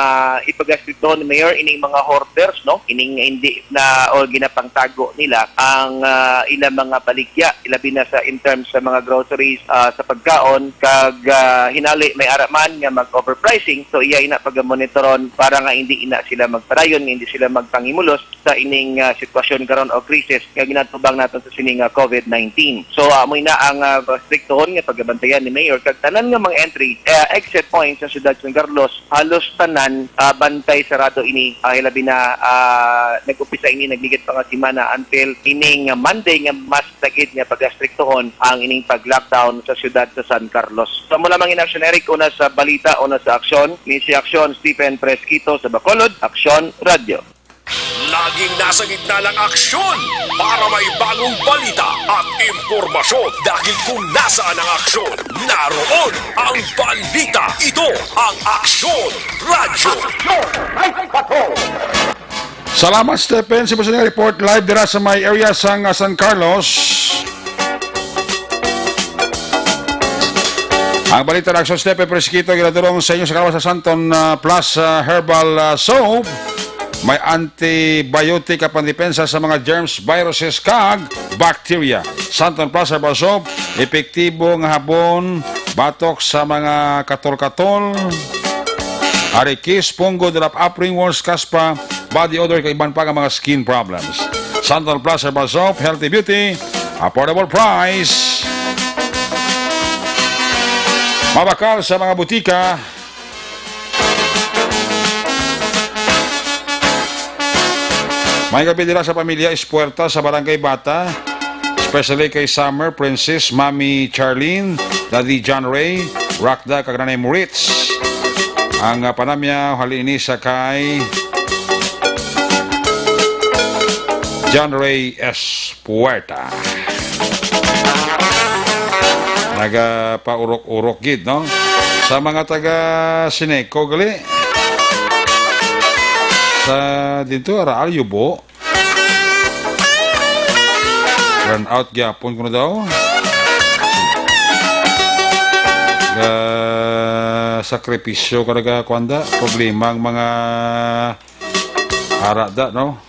ipagastrito ni Mayor ining mga hoarders, no? Ining hindi na o ginapangtago nila ang, ah, ilang mga baligya, ilabi na sa in terms sa mga groceries, ah, sa pagkaon, kag, ah, hinali may ara man nga mag-overpricing, so iya ina pagamonitoron para nga hindi ina sila magpadayon, nga hindi sila magpangimulos sa ining, ah, sitwasyon karon o krisis nga ginatubang naton sa sining, ah, covid nineteen. So, ah, amo na ang, ah, striktohon nga pagabantayan ni Mayor kag tanan nga mga entry, ah, exit points sa siyudad sa San Carlos, halos tanan, ah, bantay sarado ini, ah, hilabi na, ah, nag-umpisa ini, nagligad pa nga semana until ining, ah, Monday nga mas dagit nga pagastriktohon ang ining pag-lockdown sa siyudad sa San Carlos. So, amo lamang ini, Aksyon Eric, una sa balita, una sa aksyon, ni si Aksyon Stephen Fresquito sa Bacolod, Aksyon Radio. Laging nasa gitna ng aksyon para may bagong balita at impormasyon, dahil kung nasaan ang aksyon, naroon ang balita. Ito ang Aksyon Radyo. Salamat, Stephen. Si Boss Neng report live dira sa may area sang, ah, San Carlos. Ang balita na Aksyon, Stephen Fresquito, ginadurong sa inyo sa kalawas sa Santon, ah, Plus, ah, Herbal, ah, Soap. May antibiotic nga pandepensa sa mga germs, viruses, kag bacteria. Santon Plus Herbal Soap, epektibo nga habon batok sa mga katol-katol, arikis, punggo, dulap-ap, ringworms, kaspa, body odor, kag iban pa nga mga skin problems. Santon Plus Herbal Soap, healthy beauty, affordable price. Mabakal sa mga butika. May gabi dira sa pamilya Espuerta sa Barangay Bata, especially kay Summer, Princess, Mami Charlene, Daddy John Ray, Rakda, kag Nanay Moritz. Ang, ah, panamya, halin ini sa kay John Ray Espuerta. Nagapaurok-urok gid, no? Sa mga taga Sineco gali. Sa dito, Araal, Yubo. Run out gyapon kuno daw. Ga sakripisyo ka naga, kuwan da, problema ang mga ara da, no?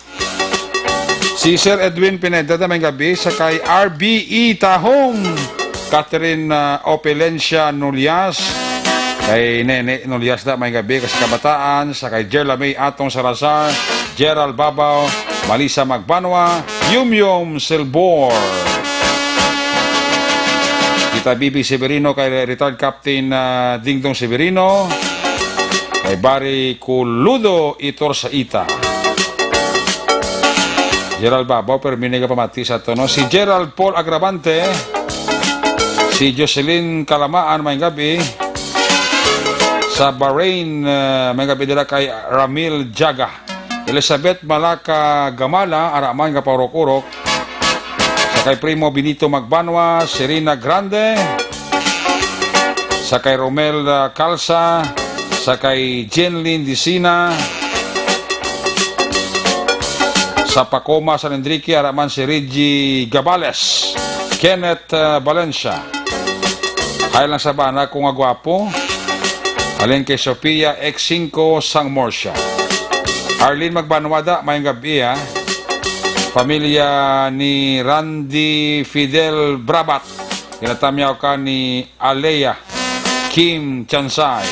Si Sir Edwin Pineda, da, may gabi sa kay R B E Tahom, Catherine, ah, Opelencia Nolias, kay Nene Nolias, da, may gabi, kasi kabataan, sa kay Jerla May Atong Salazar, Gerald Babaw, Malisa Magbanwa, Yum Yum Silbor. Kita Bibi Severino, kay retired Captain, ah, Dingdong Severino, kay Barry Culudo Itor Saita. Gerald Babaw, pero may nagapamati sa to, no? Si Gerald Paul Agravante, si Jocelyn Kalamaan, may gabi. Sa Bahrain, ah, may gabi dira kay Ramil Jaga. Elizabeth Malaka Gamala, ara man nga paurok-urok. Sa kay Primo Benito Magbanwa, Serena Grande. Sa kay Romel, ah, Calza, sa kay Jenlyn Dicina. Sa Pakoma, San Enrique, ara man si Reggie Gabales, Kenneth, ah, Valencia. Hi lang sa bana ko nga gwapo. Halin kay Sofia X five sang Murcia. Arlene Magbanwada, mayong gabi, ah. Pamilya ni Randy Fidel Brabat. Ginatamyaw ka ni Alea Kim Chansay.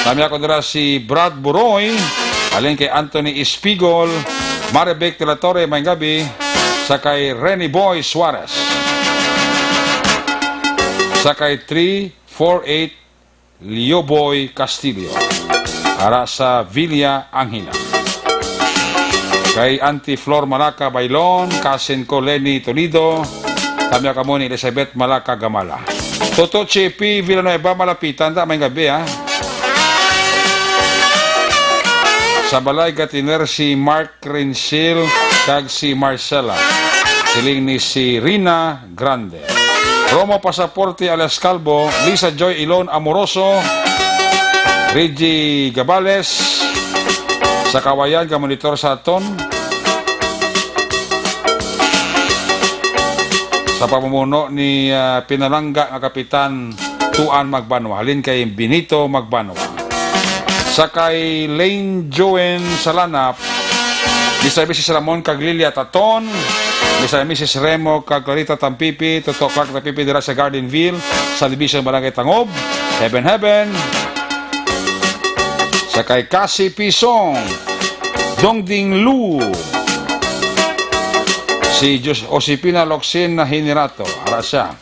Tamyaw ko dira si Brad Buroy, halin kay Anthony Espigol, Marivic de la Torre, mayong gabi, sa kay Rene Boy Suarez. Sa kay three four eight Leo Boy Castillo, ara sa Villa Angela. Kay Auntie Flor Malaka Bailon, cousin ko Lenny Toledo, kami kamo ni Elizabeth Malaka Gamala. Toto Chepi Villanueva, malapitan ta, mayong gabi, ha. Sa balay gatiner si Mark Rensil, kag si Marcela. Siling ni si Rina Grande. Romo Pasaporte alias Calvo, Lisa Joy Ilon Amoroso, Reggie Gabales, sa Kawayan, ka monitor sa aton. Sa pamumuno ni, ah, pinalangga nga Kapitan Tuan Magbanwa, halin kay Benito Magbanwa. Sa kay Lane Joen Salanap, Mister and Missus Ramon kag Lilia Taton, Mister and Missus Remo kag Clarita Tampipi, Toto Clark Tampipi dira sa Gardenville, sa Division Barangay Tangob, Heaven Heaven. Sa kay Cassie Pisong, Dongding Lu. Si Jos-, Josepina Locsin na Hinirato. Ara siya.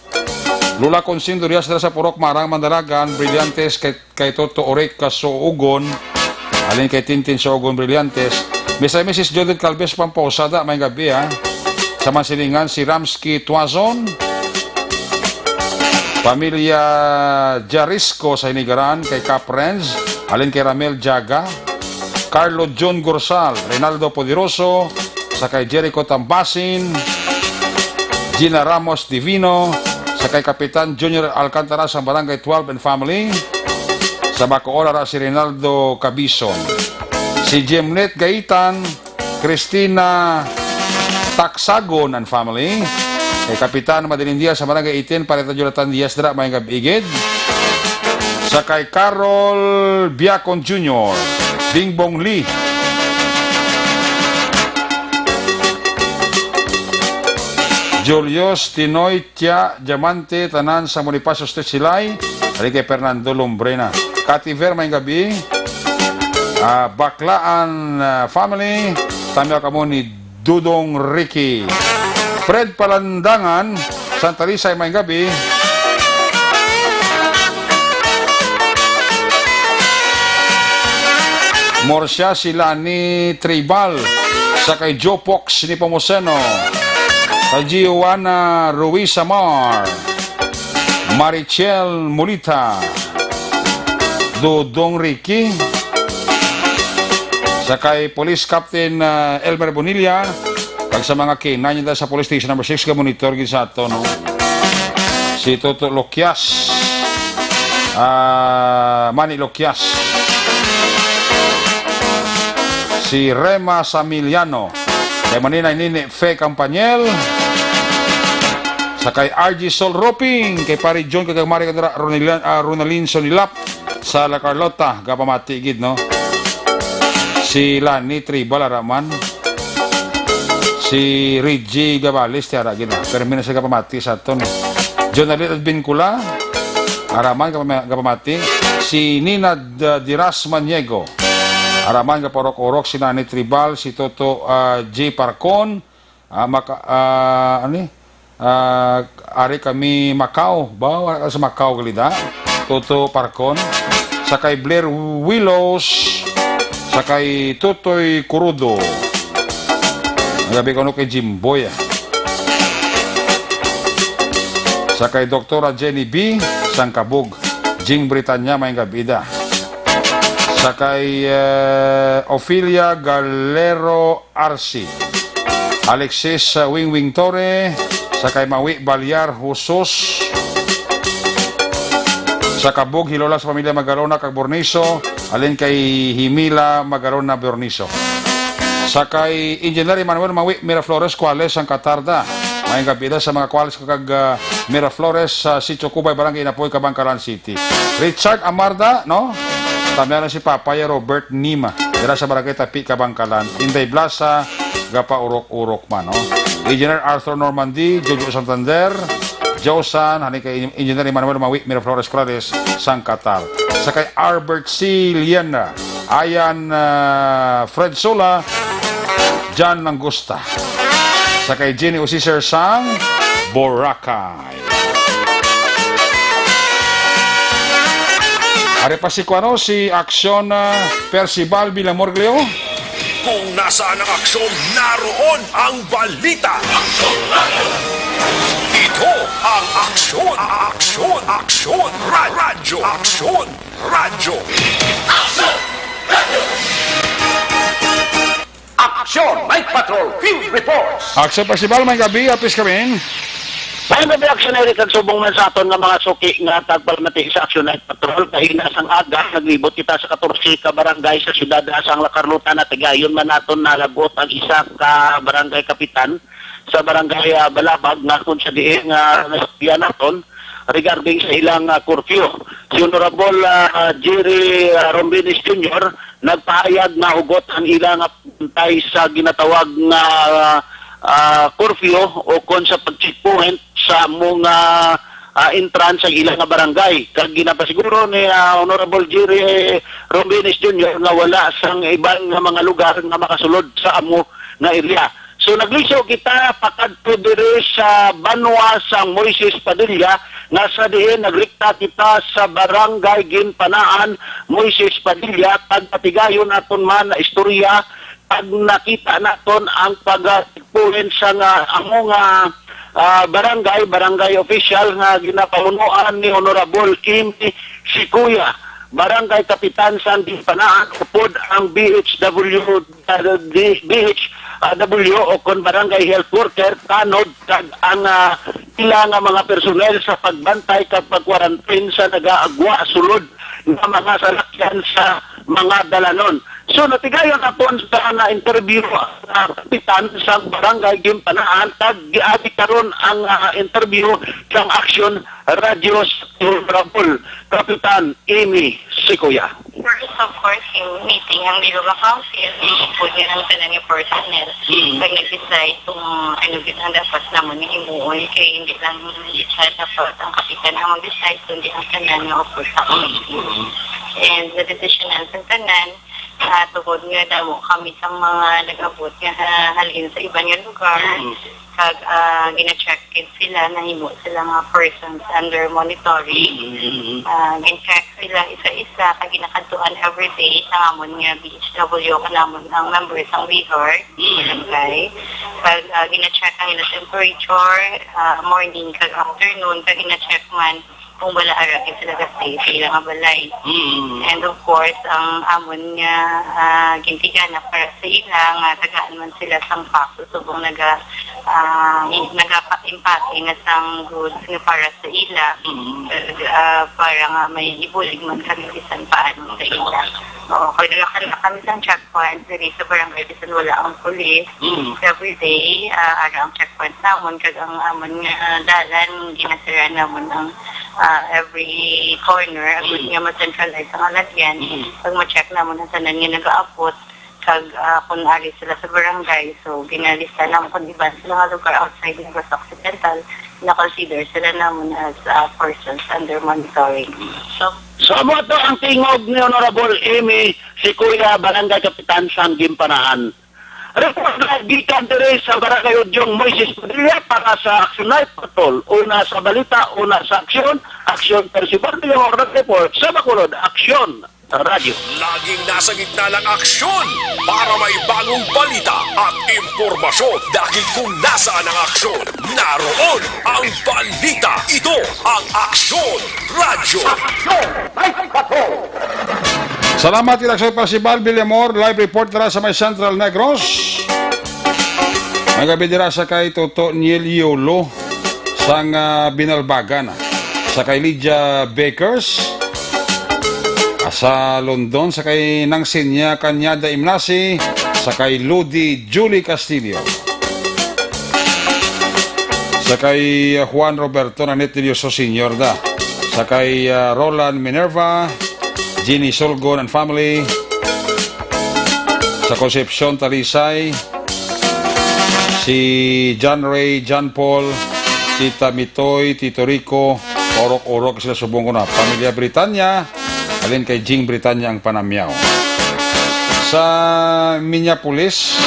Lola Consindo Diaz dira sa Purok Marang, Mandalagan, Brillantes, kay, kay Toto Oric Kasuugon, alin kay Tintin Suugon Brillantes. Mister and Missus Judith Calves Pamposa, da, may gabi, ha. Sa Mansilingan, si Ramsky Tuazon. Pamilya Jarisco sa Hinigaran, kay Cap Renz, alin kay Ramel Jaga, Carlo John Gorsal, Reynaldo Poderoso, sa kay Jericho Tambasin, Gina Ramos Divino, sa kay Kapitan Junior Alcantara sa Barangay twelve and family, sa Bacoor, ara si Reynaldo Cabison, si Jemnet Gaitan, Christina Taksagon and family, kay Kapitan Madeline Diaz sa Barangay eighteen, Pareta Jonathan Diaz dira, may gab-igid. Sa kay Carol Biacon Junior, Bingbong Lee, Julius Tinoy Tia Diamante, tanan sa Bonifacio Street, Silay, ari kay Fernando Lumbrena. Kativer, may gabi. Ah, Baklaan, ah, family, tamiya kamo ni Dudong Ricky. Fred Palandangan, Santa Risa, may gabi. Morsia, sila ni Tribal, sa kay Jopox ni Pomoseno, sa Giovanna Ruiz Amar, Marichel Mulita, Dodong Ricky, sa kay Police Captain, ah, Elmer Bonilla, kag sa mga kinanya sa Police Station Number six, ga-monitor gid sa ato, no? Si Toto Lokias, ah, Manny Lokias, si Rema Samiliano, kay Manina Nini Fe Campaniel, sa kay R G Sol Roping, kay Pare John, kay Mari Kadra, Ronalyn, ah, Ronalyn Sonilap, sa La Carlota, gapamati gid, no? Si Lani Tribal, ara man. Si Reggie Gabales, ti ara gid, ah. Pero may na siya gapamati sa aton, eh. Jonalyn Advincula, ara man, gapama-, gapamati. Si Nina D-, Diras Maniego, ara man, gapaurok-urok. Si Lani Tribal, si Toto, ah, J Parcon, ah, maka-, ah, ano ni? Ah, ari kami Macau. Ba, wala ka sa Macau, galida. Toto Parcon. Sa kay Blair Willows. Sa kay Totoy Kurudo. Ang gabi ko, no, kay Jimboy, ah. Sa kay Doktora Jenny B. Sangkabog. Jing Britanya, may gabi da. Sa kay, eh, Ophelia Galero Arsi, Alexis, uh, Wingwing Torre, sa kay Mawi Balyar Husos, sa Kabog Hilola sa pamilya Magalona kag Borniso, alin kay Himila Magalona Borniso. Sa kay Engineer Emmanuel Mawi Miraflores Cuales sang Katarda. May gabi da sa mga Cuales kag, uh, Miraflores sa Sitio Cubay, Barangay Inapoy, Kabangkalan City. Richard Amarda, no? Tamyanan si Papa ya Robert Nima, dira sa Barangay Tapi, Kabangkalan. Inday Blasa, gapaurok-urok man, no? Engineer Arthur Normandy, Jojo Santander, Josan, hani kay Engineer Emmanuel Mawi, Miraflores Clares, Sangkatar. Sa kay Albert C. Lienra, Ayan, ah, Fred Sola, John Langusta. Sa kay Jenny Usiser sang Boracay. Ari pa si kuano, si Aksyon, ah, Percival Villamorglio. Kung nasaan ang aksyon, naroon ang balita. Ito ang Aksyon, Aksyon, Aksyon, Ra-, Radyo, Aksyon, Radyo. Aksyon! Aksyon! Night Patrol Field Reports! Aksyon Festival, may gabi, apis kami. May gabi, Aksyon Eric, kag subong man sa aton nga mga suki nga tagpalamati sa Aksyon Night Patrol. Kahina sang aga, naglibot kita sa katorse ka barangay sa siyudad sang La Carlota. Natigayon man naton nalagot ang isa ka barangay kapitan sa barangay, ah, Balabag, nga kung sa diin nga nasukyan naton regarding sa ilang, ah, curfew. Si Honorable, ah, Jerry, ah, Rombinis Junior nagpahayag nga hugot ang ila nga pagpantay sa ginatawag nga, ah, curfew o kon sa pag-checkpoint sa among, ah, ah, entrance sa ilang nga barangay. Kag ginapasiguro ni, ah, Honorable Jerry Rombines Junior nga wala sang iban nga mga lugar nga makasulod sa amo nga area. So, nagliso kita pakadto diri sa banwa sang Moises Padilla, nga sa diin nagrikta kita sa Barangay Ginpanaan, Moises Padilla, kag patigayon naton man na istorya, kag nakita naton ang pag-, ah, checkpoint sa nga amo nga, ah, barangay, barangay official nga ginapamunuan ni Honorable Amy Sikuya, barangay kapitan sang Ginpanaan, upod ang B H W, ah, di-, B H W o kon barangay health worker, tanod kag ang, ah, ila nga mga personnel sa pagbantay kag pag-quarantine sa nagaagwa sulod nga mga salakyan sa mga dalanon. So, natigayon naton sa na-interview ang, ah, kapitan sang barangay Ginpanaan, kag giagi karon ang, ah, interview sang Aksyon Radyo sa Honorable Kapitan Amy Sikuya. First, of course, yung meeting ang Bilog Council, yung upod nga ng tanan nga personnel. Mm. Pag nag-decide kung ano gid ang dapat namon nga himuon, kay hindi lang isa dapat ang kapitan ang mag-decide, kundi ang tanan nga upod sa committee. Mm. And the decision ang tanan, ah, tungod nga damo kami sa mga nag-abot nga, ah, halin sa iban nga lugar, Mm. kag, ah, gina-check gid sila, nahimo sila nga persons under monitoring. Mm, mm, mm. Ah, gin-check sila isa-isa, kag ginakadtuan everyday sa amon nga B H W, kanamon ang members sang WIHAR, Mm. barangay. Kag, ah, gina-check ang ila temperature, ah, morning kag afternoon, kag gina-check man kung wala ara gid sila ka-stay sa ila nga balay. Mm. And of course, ang amon nga, ah, gintigana para sa ila nga tagaan man sila sang pack subong naga, ah, nagapa-, impake na sang goods nga para sa ila. Mm. Ah, para nga may ibulig man kami bisan paano sa ila. Oo, kay nagakala kami sang checkpoint diri sa barangay bisan wala ang pulis. Mm. Every day, ah, ara ang checkpoint namon, kag ang amon nga dalan, ginasira namon ang, ah, every corner, agud Mm. nga ma-centralize ang alagyan. Mm. Pag ma-check namon ang tanan nga nagaabot, kag, ah, kung ari sila sa barangay, so ginalista namon kung iban sila nga lugar outside Negros Occidental, na-consider sila namon as, ah, persons under monitoring. So, So, amo to ang tingog ni Honorable Amy Sikuya, Barangay Kapitan sang Ginpanaan. Report live gikan diri sa Barangay Udyong, Moises Padilla para sa Action Night Patrol. Una sa balita, una sa aksyon, Aksyon Percival Villamor nag-report sa Bacolod, Aksyon Radyo. Laging nasa gitna ng aksyon para may bagong balita at impormasyon. Dahil kung nasaan ang aksyon, naroon ang balita. Ito ang Aksyon Radyo. Salamat kita sa Percival Villamor, live report dira sa may Central Negros. May gabi dira sa kay Toto Niel Yolo sang, ah, Binalbagan, sa kay Lydia Bakers, ah, sa London, sa kay Nang Sinya Cañada Imnasi, sa kay Ludi Julie Castillo, sa kay, ah, Juan Roberto Nanit Dioso Senior da, sa kay, ah, Roland Minerva, Jeannie Solgon and family, sa Concepcion, Talisay, si John Ray, John Paul, Tita Mitoy, Tito Rico, Orok-Orok sila subong ko na. Pamilya Britanya, alin kay Jing Britanya ang panamyaw. Sa Minneapolis,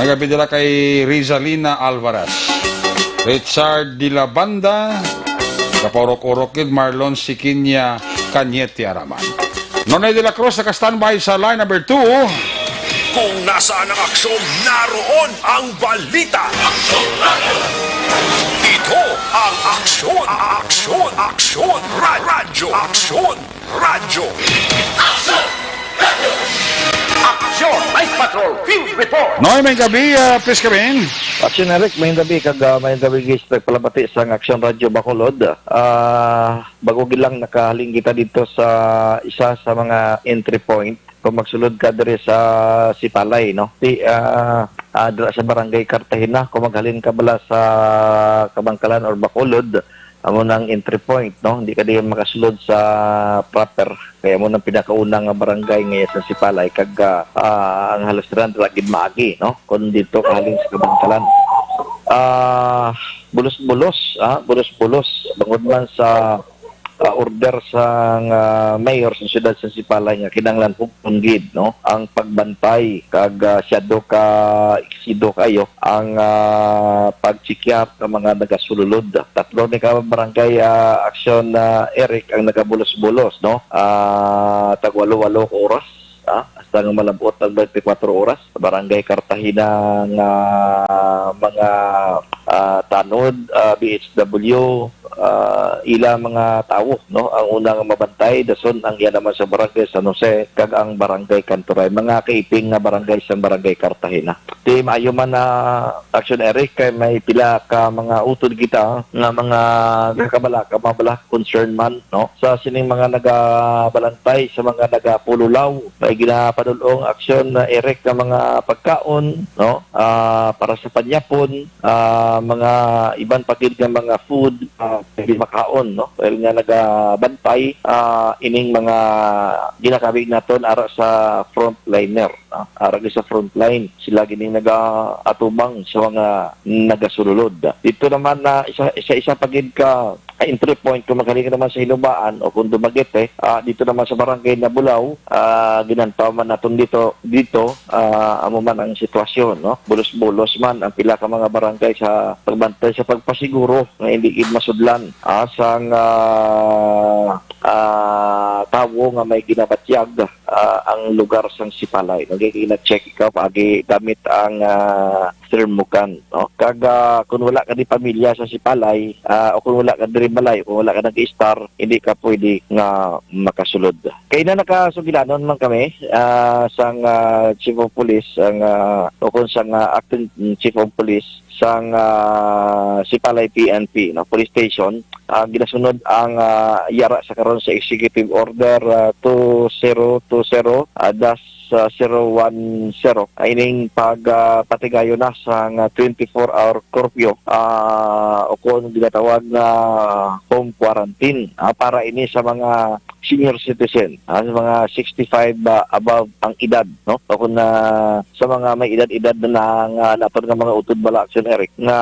nagabidala kay Rizalina Alvarez, Richard de la Banda, kapaurok-urok gid, Marlon Sikinya Cañete Araman. Nonay de la Cruz naka-standby sa line number two. Kung nasaan ang aksyon, naroon ang balita. Ito ang Aksyon, Aksyon, Aksyon, Ra-, Radyo, Aksyon, Radyo. Aksyon! Aksyon! Night Patrol Field Report! Noy, may gabi, ah, please come in. Aksyon, Eric, may gabi kag, ah, may gabi, guys, nagpalabati sa Aksyon Radyo Bacolod. Ah, bago gilang nakahaling kita dito sa isa sa mga entry point. Kung magsulod ka diri sa Sipalay, no? Di, ah, ah, dira sa Barangay Cartagena, kung maghalin ka bala sa Kabankalan or Bacolod, amo nang entry point, no? Hindi ka diyan makasulod sa proper. Kaya mo nang pinakauna nga barangay nga sa Sipalay, kag, ah, ah, ang halos dira dira gid maagi, no? Kung dito kahalin sa Kabankalan. Ah, bulos-bulos, ah, bulos-bulos, bangod man sa, ah, order sang, ah, mayor sa siyudad sa Sipalay nga kinahanglan hugton gid, no, ang pagbantay kag, ah, siyado ka eksido kayo ang, ah, pagtsikya sa mga nagasululod. Tatlo ni ka barangay, ah, aksyon, ah, Eric, ang nagabulos-bulos, no? Ah, tag walo-walo ka oras, ah, hasta nga malab-ot ang twenty-four oras. Barangay Cartagena nga mga, ah, tanod, ah, B H W, ah, ila mga tawo, no, ang una nga mabantay, dason ang iya naman sa barangay San Jose, kag ang barangay Kanturay. Mga kaiping nga barangay sang barangay Cartagena. Di maayo man na action, Eric, kay may pila ka mga utod kita nga mga nagkabala ka, mga bala concern man, no? Sa sining mga nagabalantay, sa mga nagapululaw, may ginapadul-ong aksyon na, Eric, nga mga pagkaon, no? Ah, para sa panyapon, ah, mga iban pa gid nga mga food, ah, pwede makaon, no? Dahil nga nagabantay, ah, ining mga ginakabig naton ara sa frontliner, no? Ara gid sa frontline, sila gid ning nagaatubang sa mga nagasululod. Dito naman na isa, isa, isa pa gid ka entry point kung magaling naman sa Hinumaan o kung Dumaguete, ah, dito naman sa barangay Nabulaw, ah, ginantaw man naton dito, dito, ah, amo man ang sitwasyon, no? Bulos-bulos man ang pila ka mga barangay sa pagbantay sa pagpasiguro nga hindi gid masudlan, ah, sang, ah, ah, tawo nga may ginabatyag, ah, ang lugar sang Sipalay. No? Kaya gina-check ikaw paagi gamit ang, ah, thermogun, no? Kag, ah, kung wala ka di pamilya sa Sipalay, ah, o kung wala ka diri balay, o kung wala ka nag-istar, hindi ka pwede nga makasulod. Kay na nakasugilanon man kami, ah, sang, ah, Chief of Police, ang, ah, o kung sang, ah, Acting Chief of Police sang, ah, Sipalay P N P, no, Police Station, ah, ginasunod ang, ah, yara sa karon sa Executive Order, ah, two zero two zero, ah, dash, ah, zero one zero. Ah, ining pag, ah, patigayon na sang twenty-four hour curfew, ah, o kung ginatawag na home quarantine, ah, para ini sa mga senior citizen, ah, sa mga sixty-five ba above ang edad, no? O kung, ah, sa mga may edad-edad na, na nga naton nga mga utod bala, Action Eric, nga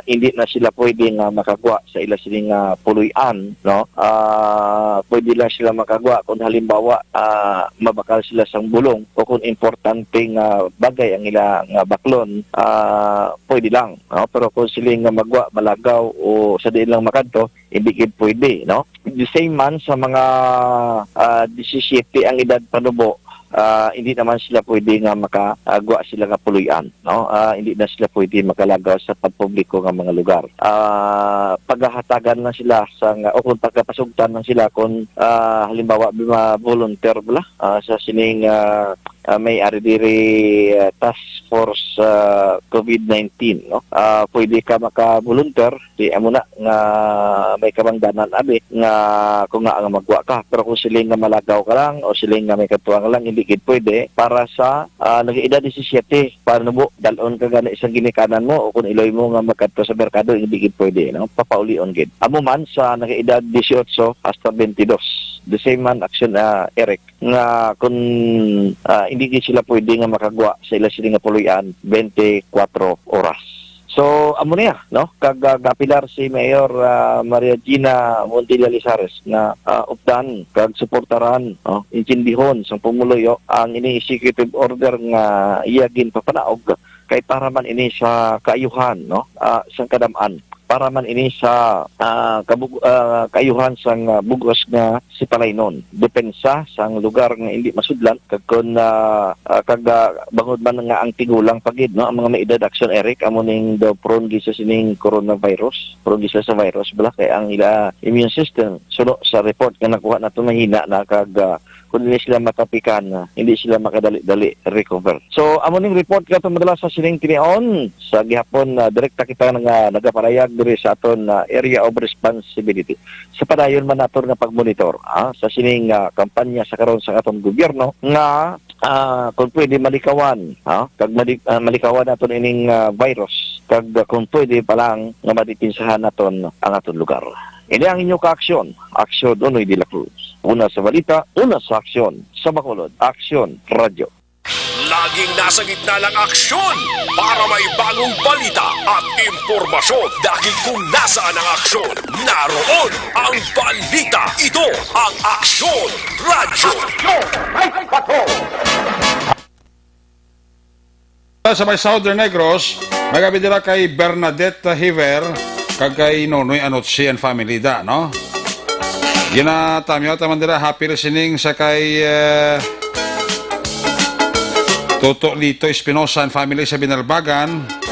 hindi na sila pwede nga makagwa sa ila sini nga puloy-an, no? Ah, pwede lang sila makagwa kung halimbawa, ah, mabakal sila sang bulong o kung importante nga bagay ang ila nga baklon, ah, pwede lang, no? Pero kung sila nga magwa, malagaw o sa diin lang makadto, hindi gid pwede, no? The same man sa mga, ah, disisiyete ang edad panubo, ah, hindi naman sila pwede nga makagwa sila nga puloy-an, no? Ah, hindi na sila pwede makalagaw sa pampubliko nga mga lugar. Ah, pagahatagan lang sila sa nga, o kung pagkapasugtan lang sila kung, ah, halimbawa, ma-volunteer bala, ah, sa sining, ah, ah, may ari diri, ah, task force, ah, covid nineteen, no? Ah, pwede ka maka-volunteer, di amo na nga may kabangdanan abi nga kung nga ang magwa ka. Pero kung siling nga malagaw ka lang o siling nga may katuwang lang, hindi gid pwede. Para sa, ah, nag-edad disisiete, panubo, dalon ka gani isang ginikanan mo o kung iloy mo nga magkadto sa merkado, hindi gid pwede, no? Papaulion gid. Amo man sa nag-edad dieciocho hasta veintidós. The same man, Action, ah, Eric, nga kung, ah, hindi gid sila pwede nga makagwa sa ila sini nga puloy-an twenty-four oras. So, amo niya, no? Kag, ah, gapilar si Mayor, ah, Maria Gina Mondilla Lizares nga, ah, updan kag suportaran, no? Intindihon sang pumuluyo ang ini executive order nga iya ginpapanaog kay para man ini sa kaayuhan, no? Ah, sang kadam-an, para man ini sa, ah, kabug-, ah, kaayuhan sang, ah, bug-os nga Sipalaynon, depensa sang lugar nga hindi masudlan, kag kon, ah, ah, kag, ah, bangod man nga ang tigulang pa gid, no, ang mga may edad, Action Eric, amo ning daw prone gid sa sining coronavirus, prone gid sila sa virus bala kay ang ila immune system, suno sa report nga nakuha nato, mahina na, kag, ah, kung hindi sila matapikan, ah, hindi sila makadali-dali recover. So, amo ning report nga madala sa sining tinion. Sa gihapon, ah, direkta kita nga nagaparayag diri sa aton, ah, area of responsibility. Sa padayon man naton nga pagmonitor, ah, sa sining, ah, kampanya sa karon sa aton gobyerno nga, ah, kung pwede malikawan, ah, kag mali-, ah, malikawan naton ining, ah, virus, kag, ah, kung pwede pa lang nga madipinsahan naton ang aton lugar. Ini ang inyo kaaksyon, Aksyon Unoy de la Cruz. Una sa balita, una sa aksyon. Sa Bacolod, Aksyon Radyo. Laging nasa gitna ng aksyon para may bagong balita at impormasyon. Aksyon, dahil kung nasaan ang aksyon, naroon ang balita. Ito ang Aksyon Radyo. Sa may Southern Negros, may gabi dira kay Bernadette Hiver kag kay Nonoy Anotsi and family da, no? Ginatamyaw ta man dira, happy listening sa kay, eh, Toto Lito Espinosa and family sa Binalbagan.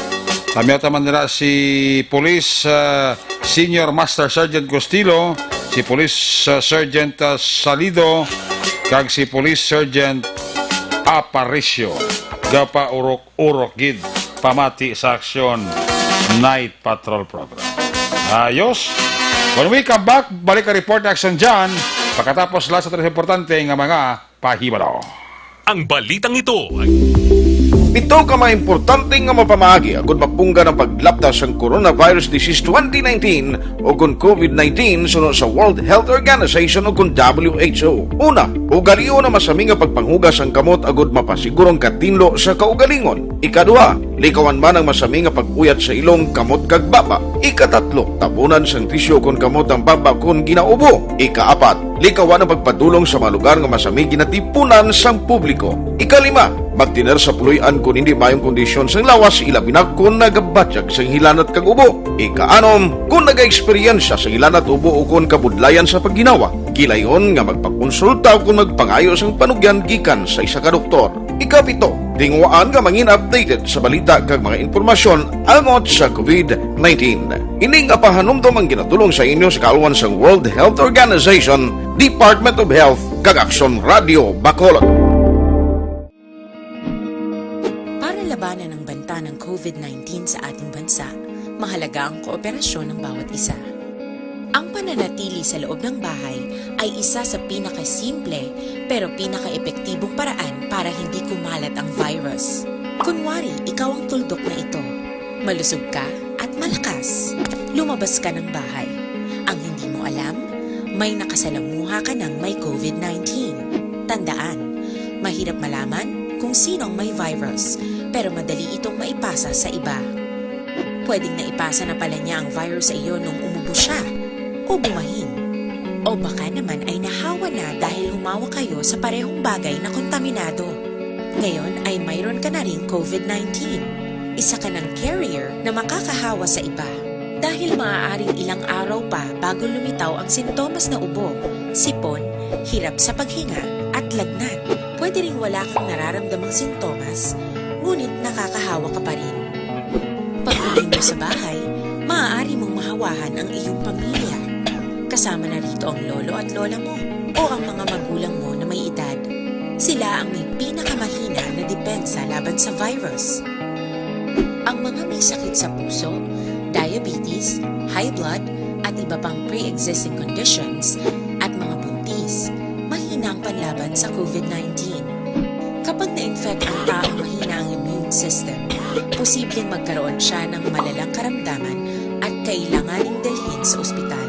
Tamyaw ta man dira si Police, eh, Senior Master Sergeant Gustilo, si Police, eh, Sergeant, eh, Salido, kag si Police Sergeant Aparicio. Gapaurok-urok gid pamati sa Aksyon Night Patrol Program. Ayos. When we come back, balik ang report, Aksyon John, pagkatapos lang sa tres importante nga mga pahibalo. Ang balitang ito ay Pito ka mga importante nga mapamaagi agud mapunggan ang paglapta sang coronavirus disease twenty nineteen o kon COVID nineteen suno sa World Health Organization o kon W H O. Una, ugalion ang masami nga pagpanghugas sang kamot agud mapasiguro ang katinlo sa kaugalingon. Ikaduha, likawan man ang masami nga pag-uyat sa ilong, kamot kag baba. Ikatatlo, tabunan sang tisyu kon kamot ang baba kon ginaubo. Ikaapat, likawan ang pagpadulong sa mga lugar nga masami ginatipunan sang publiko. Ikalima, magtener sa puloy-an kon hindi maayong kondisyon sang lawas, ilabi na kon nagabatyag sang hilanat kag ubo. Ikaanom, kon nagaeksperyensya sang hilanat, ubo, o kon kabudlayan sa pagginawa, gilayon nga magpakonsulta o kon magpangayo sang panugyan gikan sa isa ka doktor. Ikapito, tinguhaan nga mangin updated sa balita kag mga impormasyon angot sa COVID nineteen. Ini nga pahanumdom ang ginatulong sa inyo sa kaalwan sang World Health Organization, Department of Health, kag Aksyon Radio Bacolod. Para labanan ang banta ng COVID nineteen sa ating bansa, mahalaga ang kooperasyon ng bawat isa. Ang pananatili sa loob ng bahay ay isa sa pinakasimple pero pinakaepektibong paraan para hindi kumalat ang virus. Kunwari, ikaw ang tuldok na ito. Malusog ka at malakas. Lumabas ka ng bahay. Ang hindi mo alam, may nakasalamuha ka ng may COVID nineteen. Tandaan, mahirap malaman kung sino ang may virus, pero madali itong maipasa sa iba. Pwedeng naipasa na pala niya ang virus sa iyo nung umubo siya o bumahin. O baka naman ay nahawa na dahil humawak kayo sa parehong bagay na kontaminado. Ngayon ay mayroon ka na ring COVID nineteen. Isa ka ng carrier na makakahawa sa iba. Dahil maaaring ilang araw pa bago lumitaw ang sintomas na ubo, sipon, hirap sa paghinga, at lagnat. Pwede ring wala kang nararamdamang sintomas, ngunit nakakahawa ka pa rin. Pag-uwi mo sa bahay, maaari mong mahawahan ang iyong pamilya. Kasama na rito ang lolo at lola mo o ang mga magulang mo na may edad. Sila ang may pinakamahina na depensa laban sa virus. Ang mga may sakit sa puso, diabetes, high blood, at iba pang pre-existing conditions, at mga buntis, mahina ang panlaban sa COVID nineteen. Kapag na-infect ang taong mahina ang immune system, posibleng magkaroon siya ng malalang karamdaman at kailanganing dalhin sa ospital.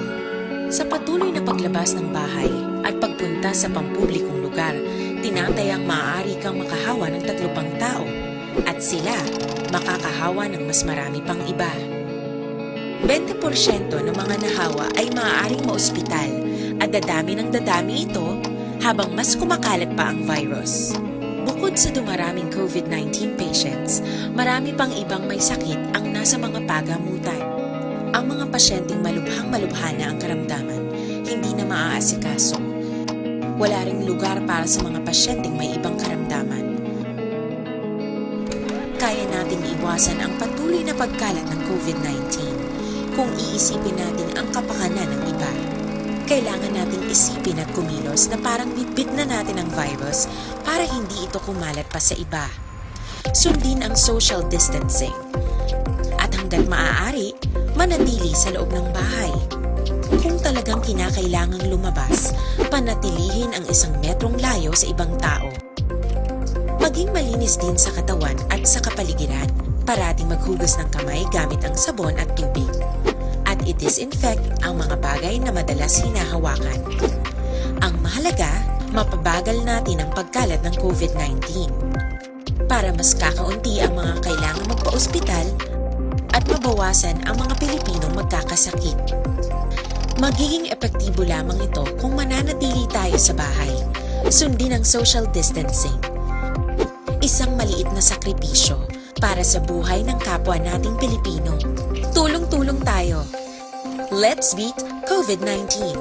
Sa patuloy na paglabas ng bahay at pagpunta sa pampublikong lugar, tinatayang maaari kang makahawa ng tatlo pang tao, at sila makakahawa ng mas marami pang iba. Bente porsyento ng mga nahawa ay maaaring maospital at dadami ng dadami ito habang mas kumakalat pa ang virus. Bukod sa dumaraming COVID nineteen patients, marami pang ibang may sakit ang nasa mga pagamutan. Ang mga pasyenteng malubhang-malubha na ang karamdaman, hindi na maaasikaso. Wala ring lugar para sa mga pasyenteng may ibang karamdaman. Kaya nating iwasan ang patuloy na pagkalat ng COVID nineteen kung iisipin natin ang kapakanan ng iba. Kailangan nating isipin at kumilos na parang bitbit na natin ang virus para hindi ito kumalat pa sa iba. Sundin ang social distancing. At hanggat maaari, manatili sa loob ng bahay. Kung talagang kinakailangang lumabas, panatilihin ang isang metrong layo sa ibang tao. Maging malinis din sa katawan at sa kapaligiran. Parating maghugas ng kamay gamit ang sabon at tubig. At i-disinfect ang mga bagay na madalas hinahawakan. Ang mahalaga, mapabagal natin ang pagkalat ng COVID nineteen. Para mas kakaunti ang mga kailangang magpa-ospital, at mabawasan ang mga Pilipinong magkakasakit. Magiging epektibo lamang ito kung mananatili tayo sa bahay, sundin ang social distancing. Isang maliit na sakripisyo para sa buhay ng kapwa nating Pilipino. Tulong-tulong tayo. Let's beat COVID nineteen.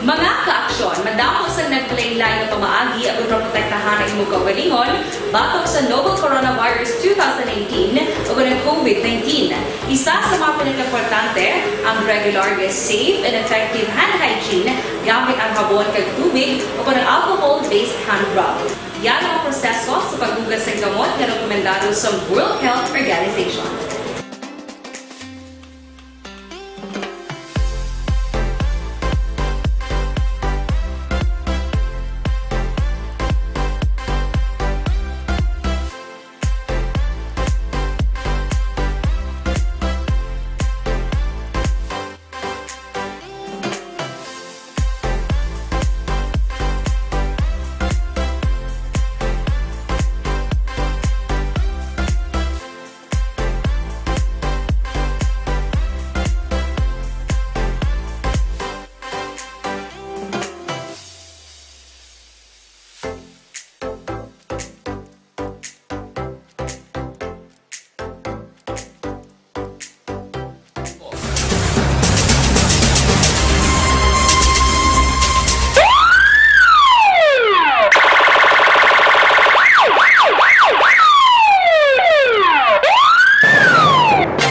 Mga ka-aksyon, madamo sang naglain-lain nga pamaagi aron maprotektahan ang imo kaugalingon batok sa novel coronavirus two thousand eighteen ug ang COVID nineteen. Isa sa mga pinakaimportante, ang regular nga safe and effective hand hygiene gamit ang habon kag tubig o kon ang alcohol-based hand rub. Yan ang proseso sa paghugas sang gamot nga rekomendado sa World Health Organization.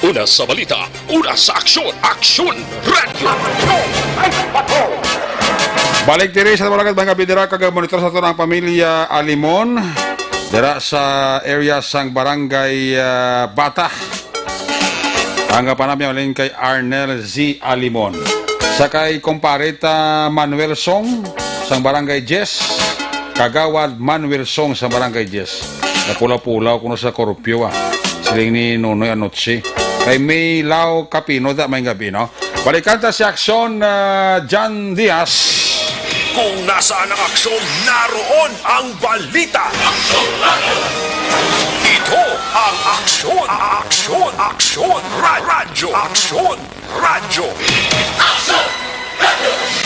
Una sa balita, una sa aksyon, Aksyon Radyo. Balik diri sa Bulacan, mga bidira, kag monitor sa aton ang pamilya Alimon, dira sa area sang Barangay, ah, Bata. Ang panamya halin kay Arnel Z Alimon. Sa kay kumpare ta Manuel Song sang Barangay Diez, Kagawad Manuel Song sang Barangay Diez. Napulaw-pulaw kuno sa korupyo, ah. Siling ni Nonoy anoche. Kay may law kapino da may gabi, no? Balikan ta si Aksyon, ah, John Diaz. Kung nasaan ang aksyon, naroon ang balita. Ito ang Aksyon, Aksyon, Aksyon, Ra-, Radyo, Aksyon, Radyo. Aksyon!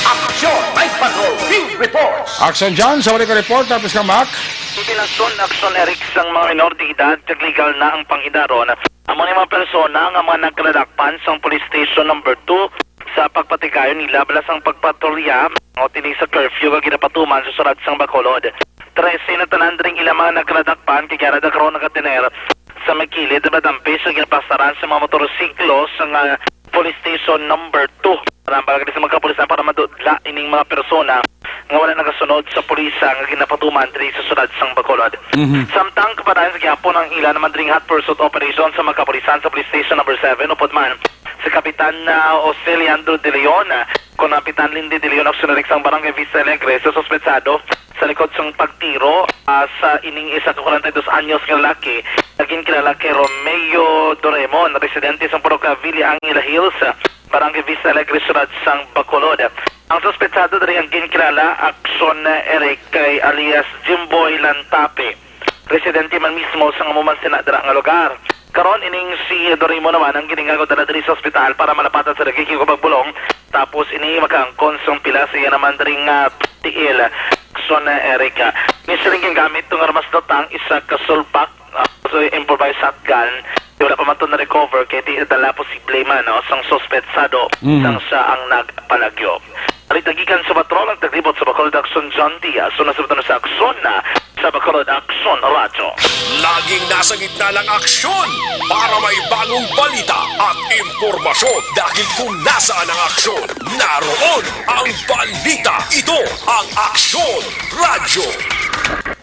Aksyon! Bike Patrol Field Reports! Aksyon John, sa uli ka report, tapos ka, Mac. Ipinanson, Aksyon Eric, sang mga minor de edad, kag legal na ang pang-idaron. Amo ni mga persona nga mga nagkaladakpan sang Police Station Number Two sa pagpatigayon nila bala sang pagpatrolya o tining sa curfew nga ginapatuman sa syudad sang Bacolod. Trese na tanan dring ila mga nagkaladakpan kag yara da karon nagatener sa may kilid nga madampi sa ginapasaran sa mga motorsiklo sang, ah, Police Station Number Two. Nambal kini sa mga kapulisan para madudla ining mga persona nga wala nagasunod sa pulisa nga ginapatuman diri sa syudad sang Bacolod. Mhm. Samtang kapadayon sa gihapon ang ila naman dring hot pursuit operation sa mga kapulisan sa Police Station Number Seven, upod man si Kapitan, ah, Jose Leandro De Leon, ah, kon Kapitan Lindy De Leon, Aksyon Eric, sang Barangay Vista Alegre, sa suspetsado sa likod sang pagtiro, ah, sa ining isa ka kwarenta y dos anyos nga lalaki nga ginkilala kay Romeo Doremon, residente sa Purok Villa Angela Hills, Barangay Vista Alegre, syudad sang Bacolod. Ang suspetsado diri ang ginkilala, Aksyon Eric, kay alias Jimboy Lantape. Residente man mismo sang amo man sina dira nga lugar. Karon, ining si Dorimo naman ang ginhingagaw dala diri sa ospital para malapatan sa dagig nga pagbulong. Tapos ini makaangkon sang pila sa iya naman diri nga tiil, Aksyon Eric. Ni siling gingamit tong armas na ta ang isa ka sulpak, ah, so improvised shotgun. Wala pa man to na-recover kay di nadala posible man, no, sang suspetsado Mhm. sang siya ang nagpalagyo. Balita gikan sa Bacolod, ang taglibot sa Bacolod, Aksyon John Diaz. So, nasubutan na sa Aksyon na sa Bacolod Aksyon Radyo. Laging nasa gitna ng aksyon para may bagong balita at impormasyon. Dahil kung nasaan ang aksyon, naroon ang balita. Ito ang Aksyon Radyo.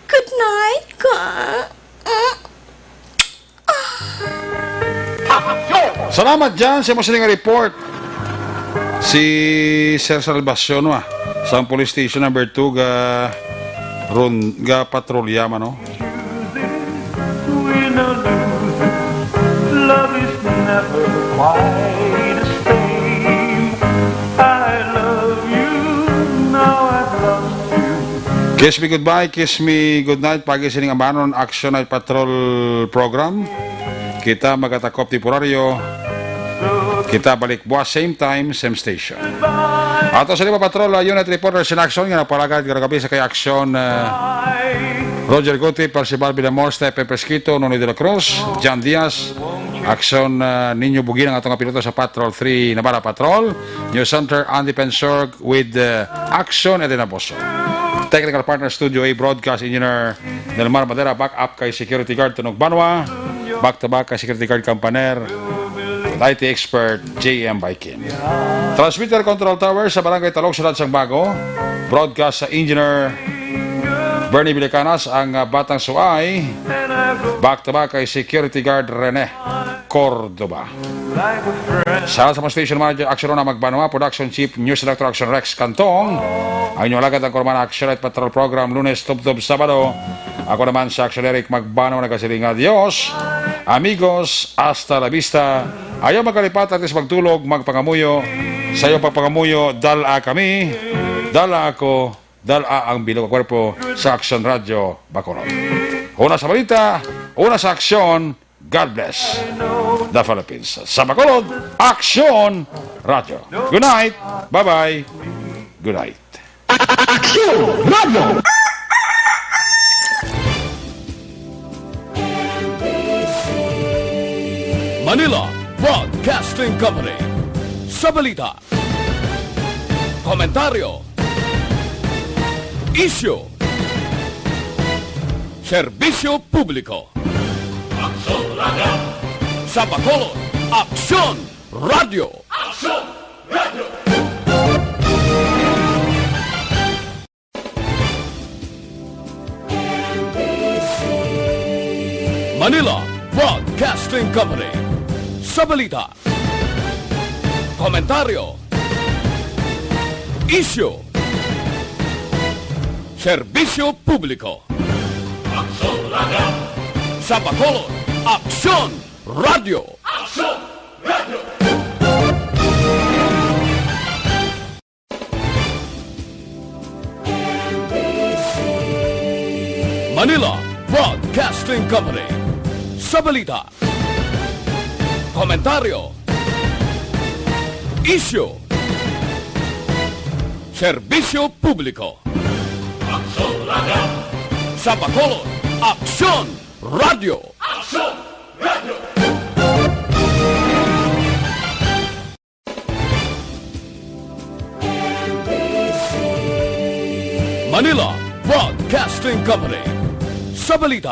Good night, ka. Mm. Salamat dyan sa imo sining report. Si Sir Salvacion, wa, sa police station number two, ga ron-, ga patrolya man, no? Love is never quite the same. I love you, now I've lost you. Kiss me goodbye, kiss me goodnight. Pagi sining amanon, Action Night Patrol program. Kita magatakop temporaryo. Kita balik buwas, same time, same station. Ato sa lima patrol, uh, unit reporters in action nga napalagad karong gabi sa kay Action, uh, Roger Guti, Percival Villamor, Stephen Presquito, Nonoy de la Cruz, John Diaz, Action, uh, Nino Bugin ang atong piloto sa Patrol three Navarra Patrol, News Center, Andy Pensor with, uh, Action Edina Boso. Technical partner, Studio A, broadcast engineer, Nelmar Madera, backup kay security guard Tunog Banwa, back to back kay security guard Campaner, with I T expert J M Baikin. Transmitter control tower sa Barangay Talog, Siyudad sang Bago, broadcast sa engineer Bernie Bilicanas, ang, ah, Batang Suay, back to back kay security guard Rene Cordoba. Sa, sa mga station manager, Action Rona Magbanwa, production chief, news director, Action Rex Cantong. Ang inyong alagad, ang Kurman Action Night Patrol Program, Lunes, tubtob, Sabado. Ako naman sa Action Eric Magbanwa, nagasiling nga, "Adios, amigos, hasta la vista." Ayaw magkalipat, at least magtulog, magpangamuyo. Sa iyong pagpangamuyo, dala kami, dala ako, dala ang bilog nga kwerpo sa Action Radio Bacolod. Una sa balita, una sa aksyon, God bless the Philippines. Sa Bacolod, Aksyon Radio. Good night. Bye-bye. Good night. Aksyon Radio. Manila Broadcasting Company. Sa balita, komentaryo, isyu, serbisyo publiko. Aksyon Radio. Sa Bacolod, Aksyon Radio. Aksyon Radio. Manila Broadcasting Company. Sa balita, komentaryo, isyu, serbisyo publiko. Aksyon Radio. Sa Bacolod, Aksyon Radio. Aksyon Radio. Manila Broadcasting Company. Sa balita, komentaryo, isyu, serbisyo publiko. Aksyon Radio. Sa Bacolod, Aksyon Radio. Aksyon Radio. Manila Broadcasting Company. Sa balita,